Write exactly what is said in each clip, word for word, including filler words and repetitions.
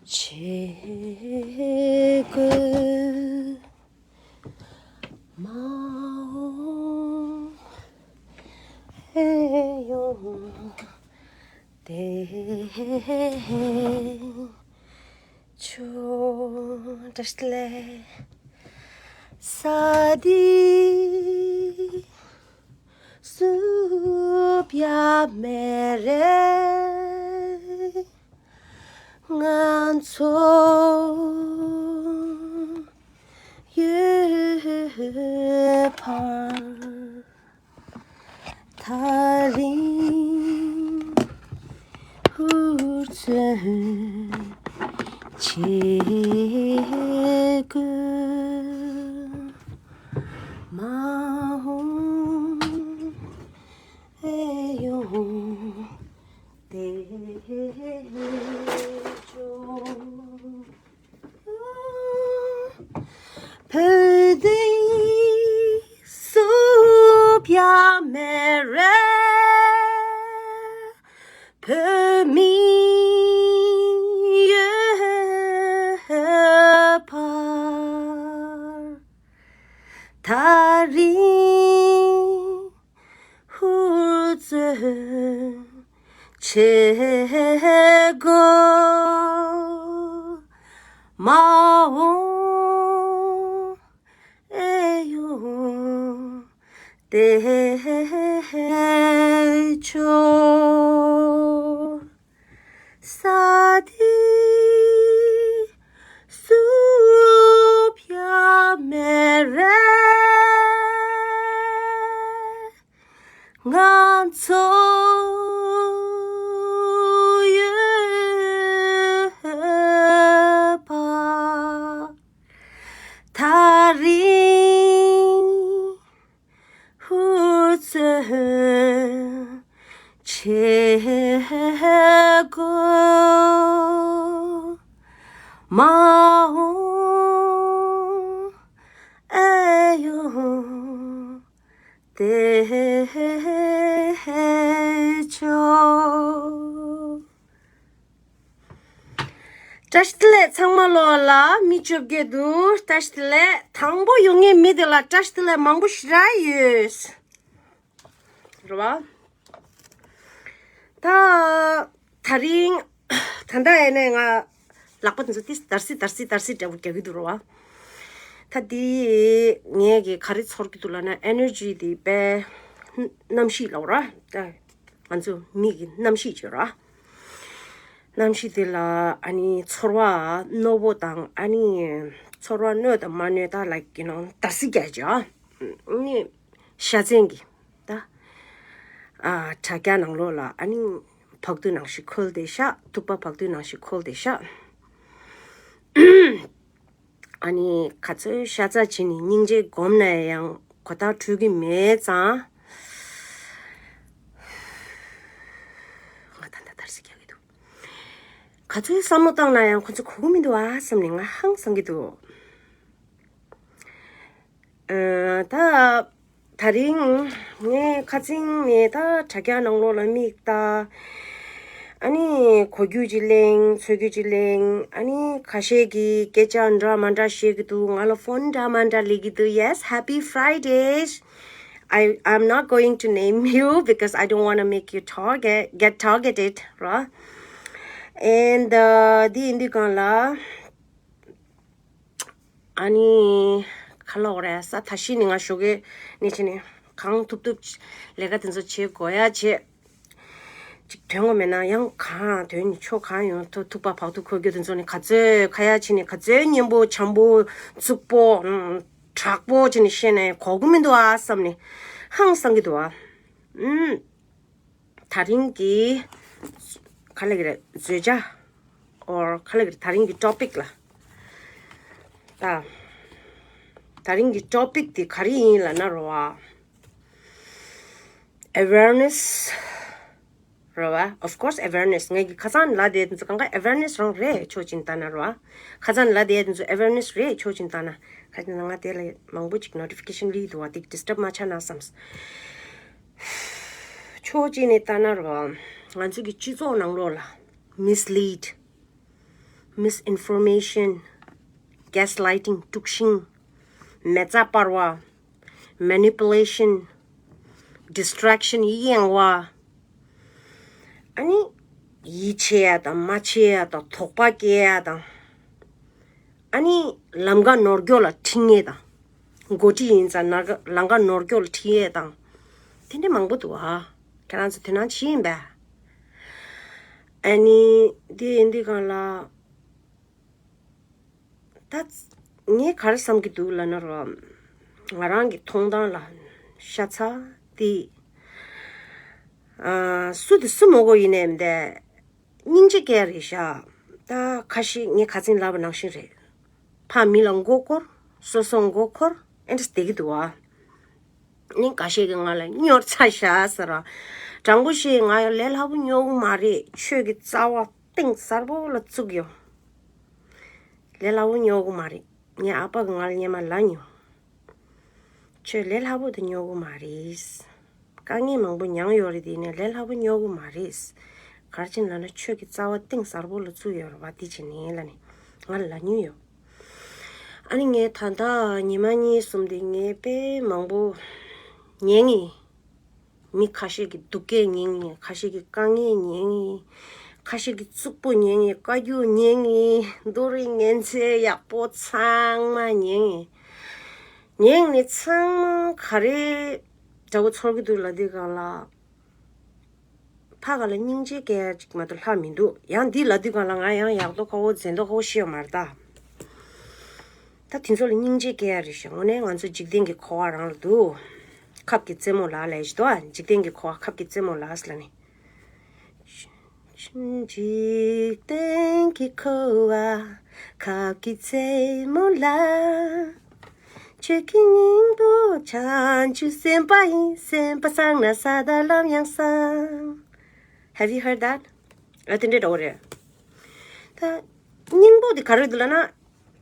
ཆེ་དགོས་མ་འོངས་ཨེ་ཡོང་དེ་ཆོ་བཀྲ་ཤིས་བདེ་ལེགས། ས་འདི་བསུབ་ཡ་མེད་རེད། ང་ཚོ་ཡོད་བར། ད་རིང་ཧུར་བརྩོན་བྱེད་དགོས། མ་འོངས་ཨེ་ཡོང་དེ་ཆོ། བོད་འདི་བསུབ་ཡ་མེད་རེད། བོད་མི་ཡོད་བར། ད་རིང་ཧུར་བརྩོན་བྱེད་དགོས། མ་འོངས་ཨེ་ཡོང་དེ་ཆོ། ས་འདི་བསུབ་ཡ་མེད་རེད། ང་ཚོ་ཡོད་བར། ད་རིང་ཧུར་བརྩོན་བྱེད་དགོས། མ་འོངས་ཨེ་ཡོང་དེ་ཆོ། བཀྲ་ཤིས་བདེ་ལེགས། ཚང་མ་ལོ་ལ་མི་བཅོ་བརྒྱད་འདུག་བཀྲ་ཤིས་བདེ་ལེགས། དང་པོ་ཡོང་མཁན་མི་དེ་ལ་བཀྲ་ཤིས་བདེ་ལེགས་མང་པོ་ཞེ་དྲག་ཡོད། རེད་བ། ད་ད་རིང་ད་ལྟ་ཡིན་ནའི་ང་ལག་པ་དེ་ཚོ་ཏིས་དར་སི་དར་སི་དར་སི་འདྲ་བོ་རྒྱག་གི་འདུག་རེད་བ། ད་དེ་ངས་ཀྱི་ག་རེ་ཚོར་གྱི་འདུག་ལབ་ན། ཨེ་ནར་ཇི་དེ་དཔེ་གནམ་གཤིས་ལབ་ར། ད་ང་ཚོ་མི་གི་གནམ་གཤིས་བརྗོད་ར། གནམ་གཤིས་དེ་ལ་ཨ་ནི་ཚོར་བ་རྣོ་པོ་དང་ཨ་ནི་ཚོར་བ་རྣོ་དང་མ་རྣོ་ད་ལ་ཡིན་ནོ་དར་སི་རྒྱག་བྱ། ཨ་ནི་ཤ་ཚན་གྱི་ད་ཨ་དྲ་རྒྱ་ནང་ལོགས་ལ་ཨ་ནི་བག་དུ་ནང་བཞིན་ཁོལ་ཏེ་ཤག་ཐུག་པ་བག་དུ་ནང་བཞིན་ཁོལ་ཏེ་ཤག་ཨ་ནི་ག་ཚོད་ཤ་ཚ་བྱས་ནས་སྙིང་རྗེ་སྒོམ་ན་ཡང་གོ་བརྡ་འཕྲོད་ཀྱི་མེད་ཙང་། ང་ད་ལྟ་དར་སི་རྒྱག་གི་འདུག་ག་ཚོད་བསམ་བློ་བཏང་ན་ཡང་ཁོ་ཚོ་གོ་གི་མི་འདུག་ཨ་བསམ་ནས་ང་ཧང་སང་གི་འདུག་ཨ། ད་ད་རིང་ངས་ཁ་སང་ནས་ད་དྲ་རྒྱ་ནང་ལོགས་ལ་མིག་ལྟ། ཨ་ནི་གོ་རྒྱུ་ཅིག་གླེང་། འཚོལ་རྒྱུ་ཅིག་གླེང་། ཨ་ནི་ཁ་ཤས་ཀྱིས་སྐད་ཆ་འདྲ་མ་འདྲ་བཤད་ཀྱི་འདུག་ང་ལ་ཕོན་འདྲ་མ་འདྲ་སླེབས་ཀྱི་འདུག Yes, happy Fridays. I, I'm not going to name you because I don't want to make you target, get targeted, right? And uh, འདི་ཡིན་དུས་སྒང་ལ། ཨ་ནི་ཁ་ལོག་རེད། ས་ད་ཤི་ནི་ང་ཞོགས་ཀས་ནི་ཕྱིན་ནས་གང་ཐུབ་ཐུབ་ལས་ཀ་དེ་ཚོ་བྱེད་དགོས་ཡ་བྱེད། ཅིག་དོན་ངོ་མེད་ན་ཡང་གང་དོན་ནི་ཆོ་གང་ཡོང་ཐུབ་ཐུབ་པ་བག་ཐུག་ཁོལ་རྒྱུ་དེ་ཚོ་ནི་ག་ཚོད་ཁ་ཡ་ཕྱིན་ནས་ག་ཚོད་སྙན་པོ་འཇམ་པོ་རྩུབ་པོ་དྲག་པོ་ཕྱིན་ནས་བཤད་ནས་གོ་གི་མི་འདུག་ཨ་བསམ་ནས་ཧང་སང་གི་འདུག་ཨ། ཨུམ། ད་རིང་གི་ག་ལ་གི་རེད། བརྗོད་བྱ་or ག་ལ་གི་རེད། ད་རིང་གི་topic་ལ། ད་ད་རིང་གི་ཊོ་པིག་དེ་ག་རེ་ཡིན་ལབ་ན་རོ་ཨ། awareness རོ་ཨ། of course awareness། ངས་ཀྱི་ཁ་སང་ལ་དེ་ཚོ་གང་ག་awareness རང་རེད། ཆོག་ཅིན་ལྟ་ན་རོ་ཨ། ཁ་སང་ལ་དེ་ཚོ་awareness རེད། ཆོག་ཅིན་ལྟ་ན་ཁ་ཅིག་ང་དེ་ལ་མང་པོ་ཅིག་notification ལི་འདུག་བ། དེ་disturb མ་ཆགས་ན་བསམས། ཕྱོགས་གཅིག་ནས་ལྟ་ན་རོ། ང་ཚོ་གི་སྤྱི་ཚོགས་ནང་ལོགས་ལ་mislead, misinformation, gaslighting དཀྲུག་ཤིང་། མེ་བཙའ་སྤར་བ། manipulation, distraction གཡེང་བ། ཨ་ནི་ཡིད་ཆེས་ཡ་དང་མ་ཆེས་ཡ་དང་དོགས་པ་སྐྱེ་ཡ་དང་། ཨ་ནི་ལམ་ཀ་ནོར་སྐྱོ་ལ་ཁྲིད་ངེས་དང་། འགོ་ཁྲིད་ཡིན་ཙང་ན་ལམ་ཀ་ནོར་སྐྱོ་ལ་ཁྲིད་ཡས་དང་། དེ་འདྲ་མང་པོ་འདུག་ཨ། ཁྱེད་རང་ཚོ་དེ་ནང་ཕྱི་ཡིན་པས། ཨ་ནི་དེ་ཡིན་དུས་གང་ལ། ད་ངས་ག་རེ་བསམ་གྱི་འདུག་ལབ་ན་རོ། ང་རང་གི་མཐོང་སྟངས་ལ་ཤ་ཚ་དེ། ཨ། སུ་དེ་སུ་མོ་གོ་ཡིན་ནའི་མི་འདའ། སྙིང་རྗེ་སྐྱེ་རེད་ཤག་ད་ཁ་ཤས་ངས་ཁ་སང་ལབ་པ་ནང་བཞིན་རེད། ཕ་མི་ལ་མགོ་སྐོར། སོ་སོ་མགོ་འཁོར། ཨེ་འདྲ་བསྡད་ཀྱི་འདུག་ཨ། ནི་འགའ་ཤས་ཀྱིས་ང་ལ་སྨྱོ་ཚར་ཤག་ཟེར་ར། དྲང་པོ་བཤད། ང་ཡང་ལས་སླ་པོ་སྨྱོ་གི་མ་རེད། ཆོས་ཀྱི་རྩ་བ་གཏིང་ཟབ་པོ་ལ་བཙུགས་ཡོད། ལས་སླ་པོ་སྨྱོ་གི་མ་རེད། ངའི་ཨ་ཕ་གིས་ང་ལ་སྔོན་མ་ལབ་མྱོང་། ཁྱོད་ལས་སླ་པོ་དེ་སྨྱོ་གི་མ་རེད། དཀའ་ངལ་མང་པོ་མྱངས་ཡོད་རེད། དེ་ནས་ལས་སླ་པོ་སྨྱོ་གི་མ་རེད། ག་རེ་བྱས་ལབ་ན་ཆོས་ཀྱི་རྩ་བ་གཏིང་ཟབ་པོ་ལ་བཙུགས་ཡོད་རེད་བ། དེ་བྱས་ནས་ལབ་ནས་ང་ལ་ལབ་མྱོང་ཡོད། ཨ་ནི་ངས་ད་ལྟ་ཉི་མ་གཉིས་གསུམ་དེ་ངས་དཔེ་མང་པོ་ཉན་ངེས། མི་ཁ་ཤས་ཀྱི་སྡུག་སྐད་ཉན་ངེས། ཁ་ཤས་ཀྱི་དཀའ་ངལ་ཉན་ངེས། ཁ་ཤས་ཀྱི་རྩུབ་པོ་ཉན་ངེས། བཀའ་བཀྱོན་ཉན་ངེས། རྡོ་རིང་ངན་ཚད་ཡག་པོ་ཚང་མ་ཉན་ངེས། ཉན་ནས་ཚང་མ་ག་རེ་འདྲ་པོ་ཚོར་གྱི་འདུག་ལབ་དུས་གང་ལ། ཕ་ག་ལ་སྙིང་རྗེ་སྐྱེ་ཡ་ཅིག་མ་གཏོགས་ལྷག་མི་འདུག་ཡང་འདི་ལབ་དུས་གང་ལ་ང་ཡང་ཡག་མདོག་ཁ་པོ་མཛེས་མདོག་ཁ་པོ་ཤེས་ཡོད་མ་རེད་ད། ད་དེ་ཚོ་ལ་སྙིང་རྗེ་སྐྱེ་ཡ་རེད་ཤག་དངོས་གནས་ང་ཚོ་འཇིག་རྟེན་གྱི་འཁོར་བ་རང་ལ་འདུག་ཁབ་ཀྱི་རྩེ་མོ་ལ་ལབ་ཡ་ཞིག་འདུག་ཨ། འཇིག་རྟེན་གྱི་འཁོར་བ་ཁབ་ཀྱི་རྩེ་མོ་ལ་ཟེར་ལབ་ནས། འཇིག་རྟེན་གྱི་འཁོར་བ་ཁབ་ཀྱི་རྩེ་མོ་ལ། ཆོས་ཀྱི་སྙིང་པོ་བྱང་ཆུབ་སེམས་དཔའ་ཡིན། སེམས་པ་བཟང་ན་ས་དང་ལམ་ཡང་བཟང་། Have you heard that? ཨ། དེ་འདྲའི་འདྲ་བོ་རེད། ད་སྙིང་པོ་དེ་ག་རེ་རེད་ལབ་ན།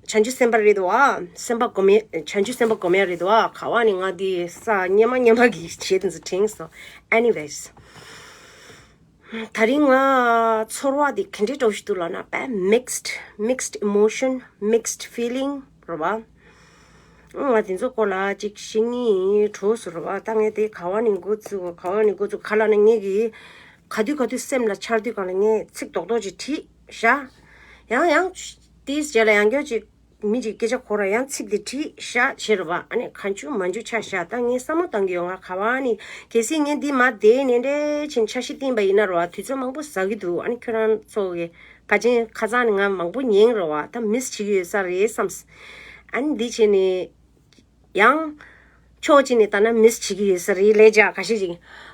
བྱང་ཆུབ་སེམས་དཔའ་རེད་འདུག་ཨ། སེམས་དཔའ་སྒོམ་ཡས། བྱང་ཆུབ་སེམས་དཔའ་སྒོམ་ཡས་རེད་འདུག་ཨ། ག་བ་ནི་ང་དེ་ས་སྙན་མ་སྙན་མ་གི་བྱེད་དེ་ཚོ་དྲན་སོང་། Anyways། ད་རིང་ང་ཚོར་བ་དེ་ག་འདྲའི་འདྲ་བོ་ཞིག་འདུག་ལབ་ན། དཔེ་mixed, mixed emotion, mixed feeling རེད་བ། ང་དེ་ཚོ་སྐོར་ལ་ཅིག་བཤད་སྙིང་འདོད་སོང་རེད་བ། ད་ངས་དེ་ག་བ་ནས་འགོ་བཙུགས། ག་བ་ནས་འགོ་བཙུགས། ག་ལབ་ན་ངས་ཀྱི་ག་དུས་ག་དུས་སེམས་ལ་འཆར་དུས་གང་ལ་ངས་ཚིག་རྡོག་རྡོག་ཅིག་བྲིས་བཞག་ཡང་ཡང་དེའི་རྗེས་ལ་ཡང་བསྐྱར་ཅིག་མི་གཅིག་སྐད་ཆ་གོ་ར་ཡང་ཚིག་དེ་བྲིས་བཞག་བྱས་རེད་བ། ཨ་ནི་གང་བྱུང་མང་བྱུང་ཆགས་བཞག་ད་ངས་བསམ་བློ་བཏང་གི་ཡོད། ང་ག་བ་ནི་གལ་སྲིད་ངས་འདི་མ་བསྡད་ནས་འདྲ་བྱས་འཆར་གཞི་བཏིང་པ་ཡིན་ན་རེད་བ། དུས་ཚོད་མང་པོ་ཟ་གི་འདུག་ཨ་ནི་ཁྱོད་རང་ཚོ་གི་ཕལ་ཆེར་ཁ་སང་ནས་ང་མང་པོ་ཉན་རེད་བ། ད་མིས་བྱེད་ཀྱི་ཡོད་ས་རེད་བསམས། ཨ་ནི་འདི་བྱས་ནས་ཡང་ཕྱོགས་གཅིག་ནས་ལྟ་ན་མིས་བྱེད་ཀྱི་ཡོད་ས་རེད་ལབ་བྱས། འགའ་ཤས་ཅིག་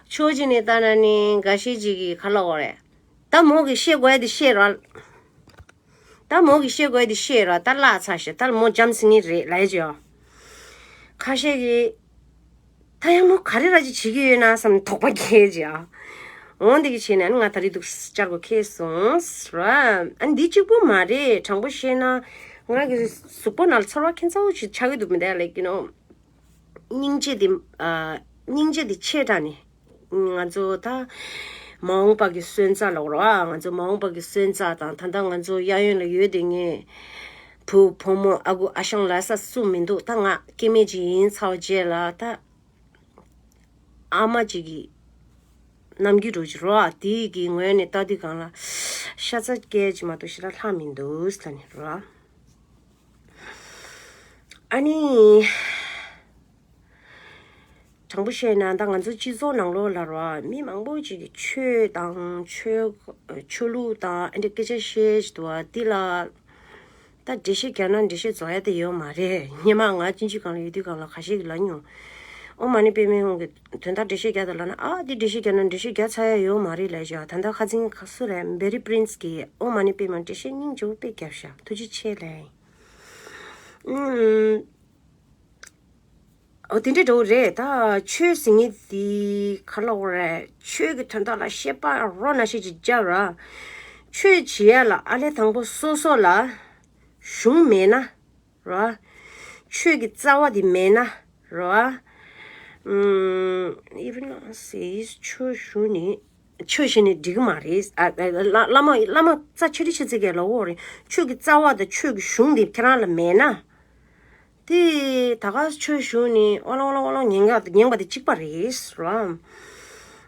ཕྱོགས་གཅིག་ནས་ལྟ་ན་ནི་འགའ་ཤས་ཅིག་གིས་ག་ལབ་དགོས་རེད། ད་མོ་གིས་བཤད་དགོས་ཡ་དེ་བཤད་ར། ད་མོ་གིས་བཤད་དགོས་ཡ་དེ་བཤད་ར། ད་བརླག་ཚར་ཤག་ད་མོ་འཇམ་སིང་ངེ་རེད་ལབ་ཡ་ཅིག་ཡོད། ཁ་ཤས་ཀྱིས་ད་ཡང་མོ་ག་རེ་ར་ཅིག་བྱེད་ཀྱི་ཡོད་ན་བསམ་ནས་དོགས་པ་སྐྱེས་ཅིག་ཡ། འོ་འདི་གི་བྱས་ནས་ང་ད་རེས་འདུག་བཅར་དགོས་ཁེལ་སོང་ར། ཨ་འདི་གཅིག་པུ་མ་རེད། དྲང་པོ་བཤད་ན་ང་གི་གཟུགས་པོ་ནང་ལ་ཚོར་བ་ཁྱད་མཚར་པོ་ཅིག་ཆགས་ཀྱི་འདུག་མི་འདུག like you know སྙིང་རྗེ་དེ། ཨ། སྙིང་རྗེ་དེ་ཆེ་དྲགས་ནས། ང་ཚོ་ད་མ་འོངས་པ་གི་སོན་རྩ་ལབ་དགོས་རེད་བ། ང་ཚོ་མ་འོངས་པ་གི་སོན་རྩ་དང་། ད་ལྟ་ང་ཚོ་གཡས་གཡོན་ལ་ཡོད་དེ་ངས་བུ་བུ་མོ་ཨ་ཁུ་ཨ་ཞང་ལབ་ས་སུ་མི་འདུག་ད་ང་སྐྱེ་དམན་ཅིག་ཡིན་ཚར་བ་རྗེས་ལ་ད་ཨ་མ་ཅིག་གི་རྣམ་འགྱུར་འདྲ་ཅིག་རེད་བ། དེ་གི་ངོས་ནས་ལྟ་དུས་གང་ལ་ཤ་ཚ་སྐྱེ་ཅིག་མ་གཏོགས་ཞེ་དྲག་ལྷག་མི་འདུག་ལབ་ནས་རེད་བ། ཨ་ནི། དྲང་པོ་བཤད་ན་ད་ང་ཚོ་སྤྱི་ཚོགས་ནང་ལོགས་ལ་ར་མི་མང་པོ་ཅིག་གིས་ཆོས་དང་ཆོས་ཆོས་ལུགས་དང་ཨ་འདྲ་སྐད་ཆ་བཤད་བཞིན་འདུག་བ། འདི་ལ་ད་འགྲེལ་བཤད་རྒྱག་ན་འགྲེལ་བཤད་རྫོགས་ཡ་དེ་ཡོད་མ་རེད། སྔོན་མ་ང་གཅེན་གཅུང་སྒང་ལ་ཡོད་དུས་སྒང་ལ་ཁ་ཤས་ཀྱིས་ལབ་མྱོང་། ཨོཾ་མ་ཎི་པདྨེ་ཧཱུྃ་གི་དོན་དག་འགྲེལ་བཤད་རྒྱག་དང་ལབ་ན། ཨ་འདི་འགྲེལ་བཤད་རྒྱག་ན་འགྲེལ་བཤད་རྒྱག་ཚར་ཡ་ཡོད་མ་རེད་ལབ་བཞག་ད་ལྟ་ཁ་སང་ཁ་སུ་རེད། བེ་རི་པི་རིན་སི་གིས་ཨོཾ་མ་ཎི་པདྨེ་ཧཱུྃ་འགྲེལ་བཤད་སྙིང་རྗེ་པོ་དཔེ་བརྒྱབ་བཞག་ཐུགས་རྗེ་ཆེ་ལབ། ཨུམ། ཨོ་དེ་འདྲ་འདྲ་བོ་རེད། ད་ཆོས་ཟེར་མཁན་དེ་ག་ལབ་དགོས་རེད། ཆོས་ཀྱི་དོན་དག་ལ་བཤད་པ་རོ་ན་ཤེས་ཅིག་རྒྱབ་ར། ཆོས་བྱེད་ཡ་ལ་ཨ་ལས་དང་པོ་སོ་སོ་ལ་གཞུང་མེད་ན་ར། ཆོས་ཀྱི་རྩ་བ་དེ་མེད་ན་ར། ཨུམ། even says ཆོས་ཞུ་ནི་ཆོས་བྱེད་ནི་འགྲིག་གི་མ་རེད། ཨ་ཨ་བླ་བླ་མ་བླ་མ་རྩ་ཆེ་རི་ཆེ་ཚེ་གས་ལ་འོ་རེད། ཆོས་ཀྱི་རྩ་བ་དང་ཆོས་ཀྱི་གཞུང་དེ་ཁྱེད་རང་ལ་མེད་ན། དེ་ད་ག་ཆོས་ཞུ་ནི་ཨོ་ལོང་ཨོ་ལོང་ཨོ་ལོང་ཉན་ག་ཉན་པ་དེ་གཅིག་པ་རེད་ར།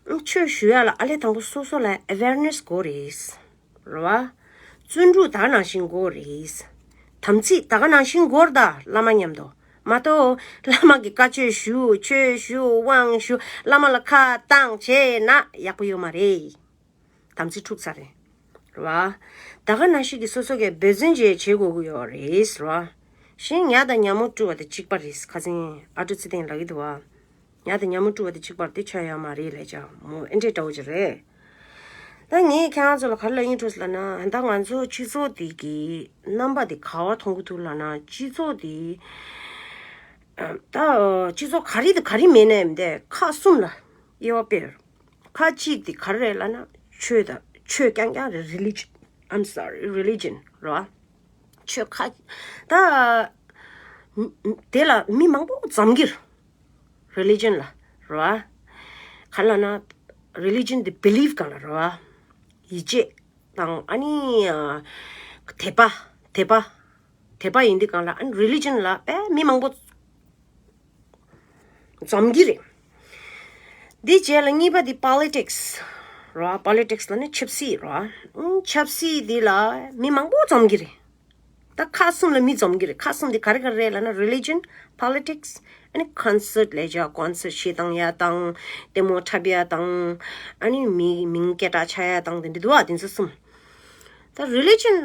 ཨང་། ཆོས་ཞུ་ཡ་ལ་ཨ་ལས་དང་པོ་སོ་སོ་ལ་awareness དགོས་རེད་ར། བརྩོན་འགྲུས་ད་ག་ནང་བཞིན་དགོས་རེད། དམ་ཚིག་ད་ག་ནང་བཞིན་དགོས་རེད་ད། བླ་མ་མཉམ་དུ་མ་གཏོགས་བླ་མ་གི་བཀའ་ཆོས་ཞུ། ཆོས་ཞུ། དབང་ཞུ། བླ་མ་ལ་ཁ་བཏང་བྱས་ན་ཡག་པོ་ཡོད་མ་རེད། དམ་ཚིག་འཁྲུག་ཚར་རེད། རེད་བ། ད་ག་ནང་བཞིན་གྱི་སོ་སོ་གས་འབད་བརྩོན་བྱས་བྱེད་དགོས་ཀྱི་ཡོད་རེད། རེད་བ། གཞན་ཉ་དང་ཉ་མོ་བཀྲུ་བ་དང་གཅིག་པ་རེད། ཁ་སང་ཨ་ཀྲུག་ཚེ་བརྟན་ལབ་ཀྱི་འདུག་བ། ཉ་དང་ཉ་མོ་བཀྲུ་བ་དང་གཅིག་པ་རེད། དེ་ཆོ་ཡོད་མ་རེད་ལབ་ཅག་མོ་ཨེ་འདྲས་འདྲ་བོ་ཅིག་རེད། ད་ངས་ཁྱེད་རང་ཚོ་ལ་ག་རེ་ལབ་སྙིང་བྲོ་ཟེར་ལབ་ན། ད་ང་ཚོ་སྤྱི་ཚོགས་འདི་གི་རྣམ་པ་འདི་ག་བ་མཐོང་གི་འདུག་ལབ་ན། སྤྱི་ཚོགས་འདི་ད་སྤྱི་ཚོགས་ག་རེ་དང་ག་རེ་མེད་ནའི་མི་འདུག་ཁག་གསུམ་ལ་དབྱེ་བ་སྤེལ། ཁག་གཅིག་དེ་ག་རེ་རེད་ལབ་ན། ཆོས་དང་ཆོས་རྐྱང་རྐྱང་རེད། religion, I'm sorry, religion རེད་བ། ཆོས་ཁག་ད་དེ་ལ་མི་མང་པོ་འཛོམས་ཀྱི་རེད། religion ལ་རེད་བ། ག་རེ་ལབ་ན། religion དེ་belief སྒང་ལ་རེད་བ། ཡིད་ཆེས་དང་ཨ་ནི་དད་པ། དད་པ། དད་པ་ཡིན་དུས་སྒང་ལ་ཨ་ནི་religion ལ་དཔེ་མི་མང་པོ་འཛོམས་ཀྱི་རེད། འདི་རྗེས་ལ་གཉིས་པ་འདི་politics རེད་བ། politics ལབ་ན་ཆབ་སྲིད་རེད་བ། ཨང་། ཆབ་སྲིད་འདི་ལ་མི་མང་པོ་འཛོམས་ཀྱི་རེད། ད་ཁག་གསུམ་ལ་མི་འཛོམས་ཀྱི་རེད། ཁག་གསུམ་འདི་ག་རེ་ག་རེ་རེད་ལབ་ན། religion, politics, ཨ་ནི་concert ལབ་ཡ། concert གཞས་བཏང་ཡ་དང་། ལྟད་མོ་འཁྲབ་ཡ་དང་། ཨ་ནི་མི་མིང་སྐད་གྲགས་ཆགས་ཡ་དང་། དེ་འདྲ་འདུག་བ། དེ་ཚོ་གསུམ། ད་religion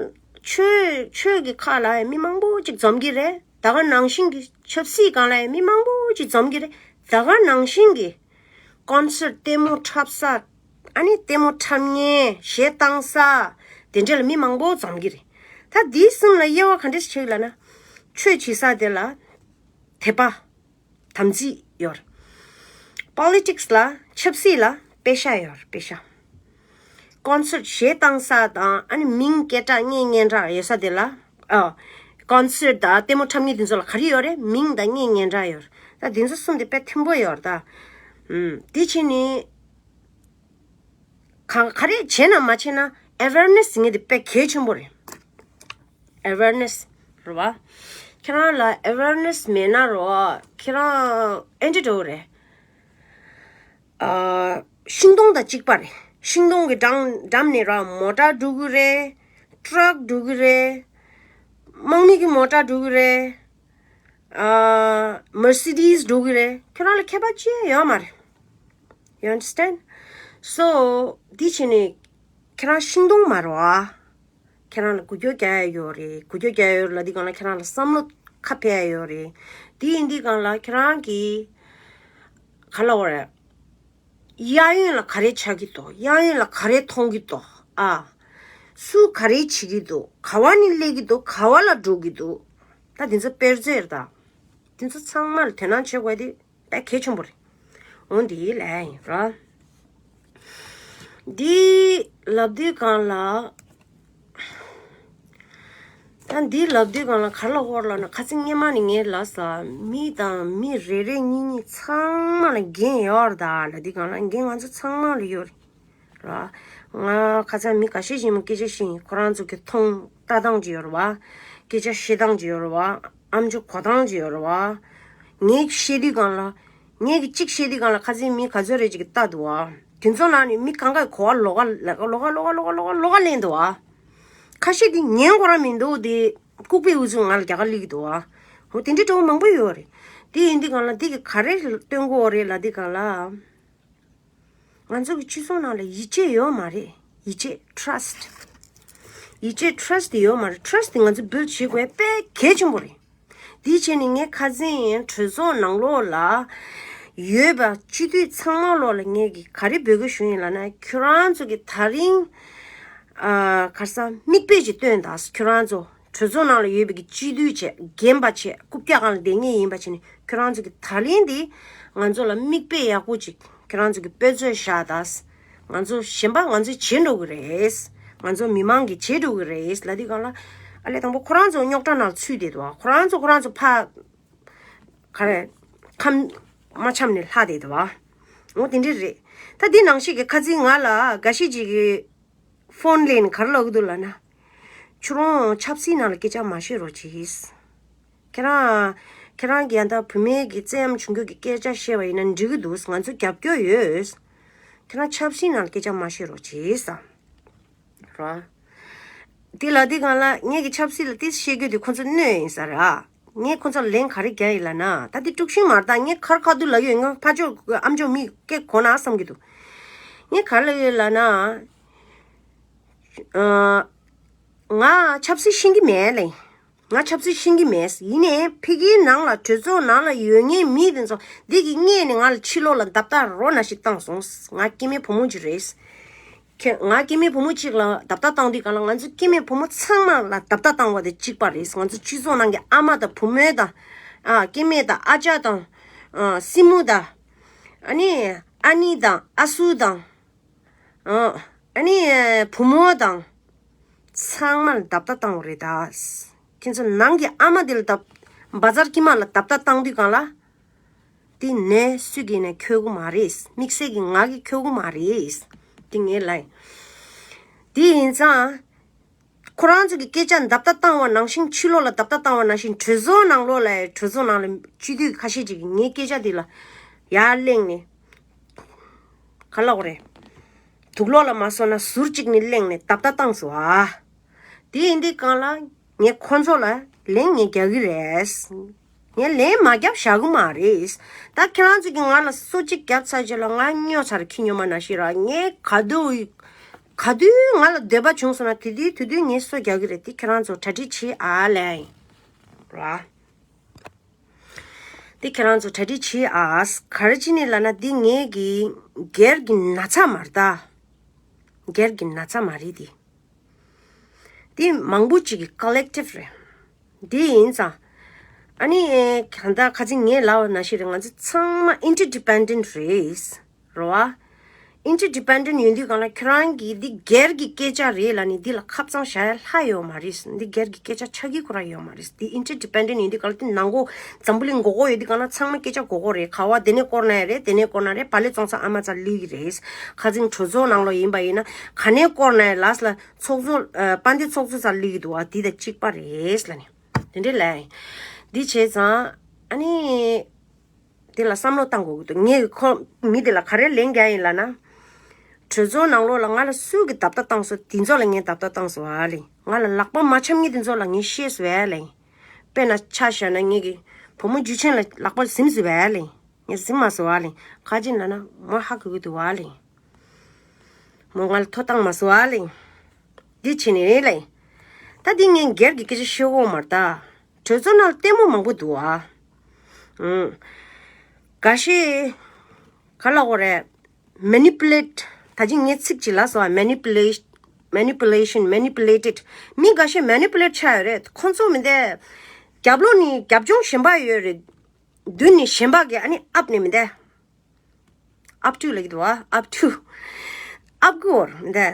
ཆོས་ཆོས་ཀྱི་ཁག་ལ་ཡང་མི་མང་པོ་ཅིག་འཛོམས་ཀྱི་རེད། ད་ག་ནང་བཞིན་གྱི་ཆབ་སྲིད་སྒང་ལ་ཡང་མི་མང་པོ་ཅིག་འཛོམས་ཀྱི་རེད། ད་ག་ནང་བཞིན་གྱི་concert ལྟད་མོ་འཁྲབ་ས། ཨ་ནི་ལྟད་མོ་འཁྲབ་མཁན། གཞས་བཏང་ས། དེ་འདྲ་ལ་མི་མང་པོ་འཛོམས་ཀྱི་རེད། ད་འདི་གསུམ་ལ་དབྱེ་བ་ག་འདྲས་ཕྱེ་ལབ་ན། ཆོས་བྱེད་ས་དེ་ལ་དད་པ། དམ་ཚིག་ཡོད་རེད། politics ལ་ཆབ་སྲིད་ལ་པེ་ཤ་ཡོད་རེད། པེ་ཤ། concert གཞས་བཏང་ས་དང་ཨ་ནི་མིང་སྐད་གྲགས་སྙན་སྙན་གྲགས་ཡོད་ས་དེ་ལ། ཨ། concert དང་ལྟད་མོ་འཁྲབ་མཁན་དེ་ཚོ་ལ་ག་རེ་ཡོད་རེད། མིང་དང་སྙན་སྙན་གྲགས་ཡོད་རེད། ད་དེ་ཚོ་གསུམ་དེ་དཔེ་མཐུན་པོ་ཡོད་རེད་ད། ཨུམ། དེ་བྱས་ནས་ག་ག་རེ་བྱས་ན་མ་བྱས་ན་awareness ཟེར་མཁན་དེ་དཔེ་གལ་ཆེན་པོ་རེད། awareness རེད་བ། ཁྱེད་རང་ལ་awareness མེད་ན་རོ། ཁྱེད་རང་ཨེ་འདྲ་འགྲོ་གི་རེད། ཨ། ཤིང་སྡོང་དང་གཅིག་པ་རེད། ཤིང་སྡོང་གི་འགྲམ་འགྲམ་ནས་ར་མོ་ཊ་འགྲོ་གི་རེད། ཊག་འགྲོ་གི་རེད། དམག་མི་གི་མོ་ཊ་འགྲོ་གི་རེད། ཨ། Mercedes འགྲོ་གི་རེད། ཁྱེད་རང་ལ་ཁྱད་པར་ཅི་ཡང་ཡོད་མ་རེད། You understand? So འདི་བྱས་ནས་ཁྱེད་རང་ཤིང་སྡོང་མ་རེད་བ། ཁྱེད་རང་ལ་འགུལ་སྐྱོད་རྒྱག་ཡ་ཡོད་རེད། འགུལ་སྐྱོད་རྒྱག་ཡ་ཡོད་རེད་ལབ་དུས་སྒང་ལ་ཁྱེད་རང་ལ་བསམ་བློ་ཁ་ཕྱེ་ཡ་ཡོད་རེད། དེ་ཡིན་དུས་སྒང་ལ་ཁྱེད་རང་གིས་ག་ལབ་དགོས་རེད། གཡས་གཡོན་ལ་ག་རེ་ཆགས་ཀྱི་འདུག་གཡས་གཡོན་ལ་ག་རེ་མཐོང་གི་འདུག་ཨ། སུ་ག་རེ་བྱེད་ཀྱི་འདུག་ག་བ་ནས་སླེབས་ཀྱི་འདུག་ག་བ་ལ་འགྲོ་གི་འདུག་ད་དེ་ཚོ་དཔེར་མཚོན་རེད་ད། དེ་ཚོ་ཚང་མ་ལ་དོ་སྣང་བྱེད་དགོས་དེ་དཔེ་གལ་ཆེན་པོ་རེད། འོ་འདི་ལབ་ཡ་ཡིན་ར། འདི་ལབ་དུས་སྒང་ལ། ད་འདི་ལབ་དུས་སྒང་ལ་ག་རེ་ལབ་དགོས་རེད་ལབ་ན། ཁ་སང་སྔོན་མ་ནས་ངས་ལབ་ས། མི་དང་མི་རེ་རེ་གཉིས་གཉིས་ཚང་མ་ལ་འགན་ཡོད་རེད་ད་ལབ་དུས་སྒང་ལ། འགན་ང་ཚོ་ཚང་མ་ལ་ཡོད་རེད་ར། ང་ཁ་སང་མི་ཁ་ཤས་ཤིག་མ་སྐད་ཆ་བཤད་ཡིན། ཁོ་རང་ཚོ་གི་མཐོང་ལྟ་སྟངས་ཅིག་ཡོད་རེད་བ། སྐད་ཆ་བཤད་སྟངས་ཅིག་ཡོད་རེད་བ། ཨམ་ཅོག་གོ་སྟངས་ཅིག་ཡོད་རེད་བ། ངས་བཤད་དུས་སྒང་ལ། ངས་ཀྱི་གཅིག་བཤད་དུས་སྒང་ལ་ཁ་སང་མི་ག་ཚོད་རེ་ཅིག་གིས་ལྟ་འདུག་བ། དེ་ཚོ་ནང་ནས་མི་གང་ག་གོ་བ་ལོག་ག་ལོག་ག་ལོག་ག་ལོག་ག་ལོག་ག་ལོག་ག་ལེན་འདུག་བ། ཁ་ཤས་ཀྱིས་ཉན་དགོས་ར་མི་འདུག་དེ་ལྐུགས་པའི་འུ་ཚུགས་ང་ལ་རྒྱག་ག་སླེབས་ཀྱི་འདུག་བ། འོ་དེ་འདྲའི་འདྲ་བོ་མང་པོ་ཡོད་རེད། དེ་ཡིན་དུས་སྒང་ལ་འདི་གིས་ག་རེ་སྟོན་གྱི་ཡོད་རེད་ལབ་དུས་སྒང་ལ། ང་ཚོ་གི་སྤྱི་ཚོགས་ནང་ལ་ཡིད་ཆེས་ཡོད་མ་རེད། ཡིད་ཆེས། trust། ཡིད་ཆེས། trust ཡོད་མ་རེད། trust དེ་ང་ཚོ་build བྱེད་དགོས་དཔེ་གལ་ཆེན་པོ་རེད། དེའི་ཆེད་ནས་ངས་ཁ་སང་གྲོས་ཚོགས་ནང་ལོགས་ལ་ཡོད་པ་སྤྱི་འཐུས་ཚང་མ་ལོགས་ལ་ངས་ཀྱི་ག་རེ་འབོད་སྐུལ་ཞུ་ཡིན་ལབ་ན། ཁྱོད་རང་ཚོ་གི་ད་རིང་ཨ་ག་རེ་ཟ། མིག་དཔེ་ཅིག་སྟོན་དང་། ཁྱོད་རང་ཚོ་ གྲོས་ཚོགས་ནང་ལ་ཡོད་པའི་གི་སྤྱི་འཐུས་བྱས། རྒན་པ་བྱས། རྐུབ་བཀྱག་སྒང་ལ་བསྡད་མཁན་ཡིན་པ་བྱས་ནས། ཁྱོད་རང་ཚོ་གི་ད་ལན་འདི་ང་ཚོ་ལ་མིག་དཔེ་ཡག་པོ་ཅིག་ཁྱོད་རང་ཚོ་གི་དཔེ་མཛོད་བཞག་དང་། ང་ཚོ་གཞན་པ་ང་ཚོས་བྱེད་འགྲོ་གི་རེད། ང་ཚོ་མི་མང་གིས་བྱེད་འགྲོ་གི་རེད་ལབ་དུས་སྒང་ལ། ཨ་ལས་དང་པོ་ཁོ་རང་ཚོ་རྙོག་དྲ་ནང་ཚུད་བསྡད་འདུག་ཁོ་རང་ཚོ་ཁོ་རང་ཚོ་ཕ་ག་རེ་ཁམས་མ་འཆམ་ནས་ལྷག་བསྡད་འདུག་འོ་དེ་འདྲ་རེད། ད་འདི་ནང་བཞིན་གི་ཁ་རྩང་ང་ལ་འགའ་ཤས་ཅིག་གིས་ཕོན་ལེན་ག་རེ་ལབ་ཀྱི་འདུག་ལབ་ན། ཁྱོད་རང་ཆབ་སྲིད་ནང་ལ་སྐད་ཆ་མ་བཤད་རོགས་གྱིས། ཁྱེད་རང་ཁྱེད་རང་གིས་ཡང་ད་བུད་མེད་ཀྱི་བཙན་གཡེམ་བྱུང་རྒྱུ་གི་སྐད་ཆ་བཤད་པ་ཡིན་ན་འགྲིག་གི་འདུག་ང་ཚོ་རྒྱབ་སྐྱོར་ཡོད། ཁྱེད་རང་ཆབ་སྲིད་ནང་ལ་སྐད་ཆ་མ་བཤད་རོགས་གྱིས་ཟེར། རོ། དེ་ལ་དེ་གང་ལ་ངེད་ཀྱི་ཆབ་སྲིད་ལ་དེ་བཤད་རྒྱུ་དེ་ཁོ་ཚོ་གནོད་ཡིན་ས་རེད་ཨ། ངས་ཁོ་ཚོར་ལན་ག་རེ་རྒྱག་ཡིན་ལབ་ན། ད་དེ་དཀྲུག་ཤིང་མ་རེད། ད་ངས་ཁར་ཁ་ཐུག་ལབ་ཡོད། ངས་ཕ་ཕྱོགས་ཨ་མཆོག་མི་སྐད་གོ་ན་བསམ་གྱི་འདུག་ངས་ག་རེ་ལབ་ཡོད་ལབ་ན། ཨ། ང་ཆབ་སྲིད་ཤེས་ཀྱི་མེད་ལེ། ང་ཆབ་སྲིད་ཤེས་ཀྱི་མེད། ཡིན་ནའི་ཕ་གིའི་ནང་ལ་གྲོས་ཚོགས་ནང་ལ་ཡོད་མཁན་མི་དེ་ཚོ་འདི་གི་སྔས་ནས་ང་ལ་ཕྱི་ལོགས་ལ་རྡབ་རྟགས་རོ་ན་ཞིག་བཏང་སོང་། ང་སྐྱེ་དམན་བུ་མོ་ཅིག་རེད། ཁྱེད་ང་སྐྱེ་དམན་བུ་མོ་གཅིག་ལ་རྡབ་རྟགས་བཏང་དུས་སྒང་ལ། ང་ཚོ་སྐྱེ་དམན་བུ་མོ་ཚང་མ་ལ་རྡབ་རྟགས་བཏང་བ་དེ་གཅིག་པ་རེད། ང་ཚོ་སྤྱི་ཚོགས་ནང་གི་ཨ་མ་དང་བུ་མོ་དང་། ཨ། སྐྱེ་དམན་དང་ཨ་ཅག་དང་། ཨ། སྲིང་མོ་དང་། ཨ་ནི་ཨ་ནེ་དང་ཨ་སྲུ་དང་། ཨ། ཨ་ནི་བུ་མོ་དང་། ཚང་མ་ལ་རྡབ་རྟགས་བཏང་བ་རེད་ད། ཁྱེད་ཚོ་ནང་གི་ཨ་མ་དེ་ལ་རྡབ། བ་ཛར་དཀྱིལ་མ་ལ་རྡབ་རྟགས་བཏང་དུས་སྒང་ལ། དེ་ནས་སུས་ཀྱིས་ནས་འཁྱོལ་གི་མ་རེད། དམིགས་བསལ་གྱི་ང་གིས་འཁྱོལ་གི་མ་རེད། དེ་ངས་ལབ། དེ་ཡིན་ཙང་། ཁོ་རང་ཚོ་གི་སྐད་ཆ་རྡབ་རྟགས་བཏང་བ་ནང་བཞིན། ཕྱི་ལོགས་ལ་རྡབ་རྟགས་བཏང་བ་ནང་བཞིན། གྲོས་ཚོགས་ནང་ལོགས་ལ། གྲོས་ཚོགས་ནང་ལ་སྤྱི་འཐུས་ཁ་ཤས་ཅིག་གིས་ངའི་སྐད་ཆ་དེ་ལ་ཡར་གླེང་ནས། ག་ལབ་དགོས་རེད། དུག་ལོག་ལ་མ་སོང་ན་ཟུར་གཅིག་ནས་གླེང་ནས་རྡབ་རྟགས་བཏང་སོང་ཨ། དེ་ཡིན་དུས་སྒང་ལ་ངས་ཁོ་ཚོ་ལ་ལན་ངས་རྒྱག་གི་རེད། ངས་ལན་མ་བརྒྱབ་བཞག་གི་མ་རེད། ད་ཁྱེད་རང་ཚོ་གིས་ང་ལ་སོ་གཅིག་བརྒྱབ་ཚར་རྗེས་ལ་ང་སྨྱོ་ཚར། ཁྱི་སྨྱོ་མ་ནང་བཞིན་ར། ངས་ག་དུས་ག་དུས་ང་ལ་འདོད་པ་བྱུང་སོང་ན། དེ་དུས་དེ་དུས་ངས་སོ་རྒྱག་གི་རེད། དེ་ཁྱེད་རང་ཚོ་གྲ་སྒྲིག་བྱེད་ཨ་ལན། ར། དེ་ཁྱེད་རང་ཚོ་གྲ་སྒྲིག་བྱེད་ཨ། ག་རེ་བྱས་ནས་ལབ་ན། འདི་ངེད་ཀྱི་སྒེར་གྱི་ན་ཚ་མ་རེད་ད། སྒེར་གྱི་ན་ཚ་མ་རེད་དེ། དེ་མང་པོ་ཅིག་གི་ཀོ་ལེག་ཊིབ་རེད། དེ་ཡིན་ཙང་། ཨ་ནི་གང་ལྟར་ཁ་སང་ངས་ལབ་པ་ནང་བཞིན་རེད། ང་ཚོ་ཚང་མ་ཨིན་ཊར་ཌི་པེན་ཌེན་ཊི་རེད། རེད་བ། ཨིན་ཊར་ཌི་པེན་ཌེན་ཊི་ཡིན་དུས་སྒང་ལ། ཁྱོད་རང་གིས་འདི་སྒེར་གྱི་སྐད་ཆ་རེད་ལབ་ནས་འདི་ལ་ཁ་བཙང་བཞག་ཡ་ལྷག་ཡོད་མ་རེད། འདི་སྒེར་གྱི་སྐད་ཆ་ཆགས་ཀྱི་ཁོ་རང་ཡོད་མ་རེད། འདི་ཨིན་ཊར་ཌི་པེན་ཌེན་ཊི་ཡིན་དུས་སྒང་ལ། དེ་ནང་ཁོག་འཛམ་བུ་གླིང་མགོ་སྐོར་ཡོད་དུས་སྒང་ལ་ཚང་མ་སྐད་ཆ་གོ་གོ་རེད། ག་བ་དེ་ནས་སྐོར་ན་ཡ་རེད། དེ་ནས་སྐོར་ན་རེད། བག་ལེབ་བཙོང་ས་ཨ་མ་རྩར་སླེབས་ཀྱི་རེད། ཁ་སང་གྲོས་ཚོགས་ནང་ལོགས་ཡིན་པ་ཡིན་ན། ག་ནས་སྐོར་ན་ཡ་ལ་སླེབས། ཚོགས་གཙོ། ཨ། དཔལ་ལྡན་ཚོགས་གཙོ་རྩར་སླེབས་ཀྱི་འདུག་བ། འདི་དང་གཅིག་པ་རེད་ལབ་ནས། དེ་འདྲས་ལབ། འདི་བྱས་ཙང་། ཨ་ནི། དེ་ལ་བསམ་བློ་བཏང་དགོས་ཀྱི་འདུག་ངས་ཁོ་མི་དེ་ལ་ག་རེ་ལན་རྒྱག་ཡིན་ལབ་ན། གྲོས་ཚོགས་ནང་ལོགས་ལ་ང་ལ་སུ་གིས་རྡབ་རྟགས་བཏང་སོང་། དེ་ཚོ་ལ་ངས་རྡབ་རྟགས་བཏང་སོང་ཨ་ལེ། ང་ལ་ལག་པ་མ་འཆམ་མཁན་དེ་ཚོ་ལ་ངས་བཤད་སོང་ཨ་ལེ། དཔེར་ན་ཆ་བཞག་ན་ངེད་ཀྱི་བུ་མོ་འཇུ་ཆེན་ལ་ལག་པ་ཟིན་སོང་ཨ་ལེ། ངས་ཟིན་མ་སོང་ཨ་ལེ། ག་ཅི་ལབ་ན་མོ་ཧ་གོ་གི་འདུག་ཨ་ལེ། མོ་ང་ལ་ཐོ་བཏང་མ་སོང་ཨ་ལེ། འདི་བྱས་ནས་རེད་ལེ། ད་འདི་ངས་སྒེར་གྱི་སྐད་ཆ་བཤད་ཀྱི་ཡོད་མ་རེད་ད། གྲོས་ཚོགས་ནང་ལ་ལྟད་མོ་མང་པོ་འདུག་ཨ། ཨང་། འགའ་ཤས་ག་ལབ་དགོས་རེད། མེ་ནི་པུ་ལེ་ཊི། ད་ཅི་ངས་ཚིག་ཅིག་ལབ་སོང་ཨ། མེ་ནི་པུ་ལེ། མེ་ནི་པུ་ལེ་ཤན། མེ་ནི་པུ་ལེ་ཊེ་ཌི། མི་འགའ་ཤས་མེ་ནི་པུ་ལེ་ཊི་ཆགས་ཡོད་རེད། ཁོང་ཚོ་མི་འདས། རྒྱབ་ལོགས་ནས་རྒྱབ་ལྗོངས་གཞན་པ་ཡོད་རེད། མདུན་ནས་གཞན་པ་གིས་ཨ་ནི་ཨབ་ནས་མི་འདས། ཨབ་ཊུ་ལབ་ཀྱི་འདུག་བ། ཨབ་ཊུ། ཨབ་གོར་འདི།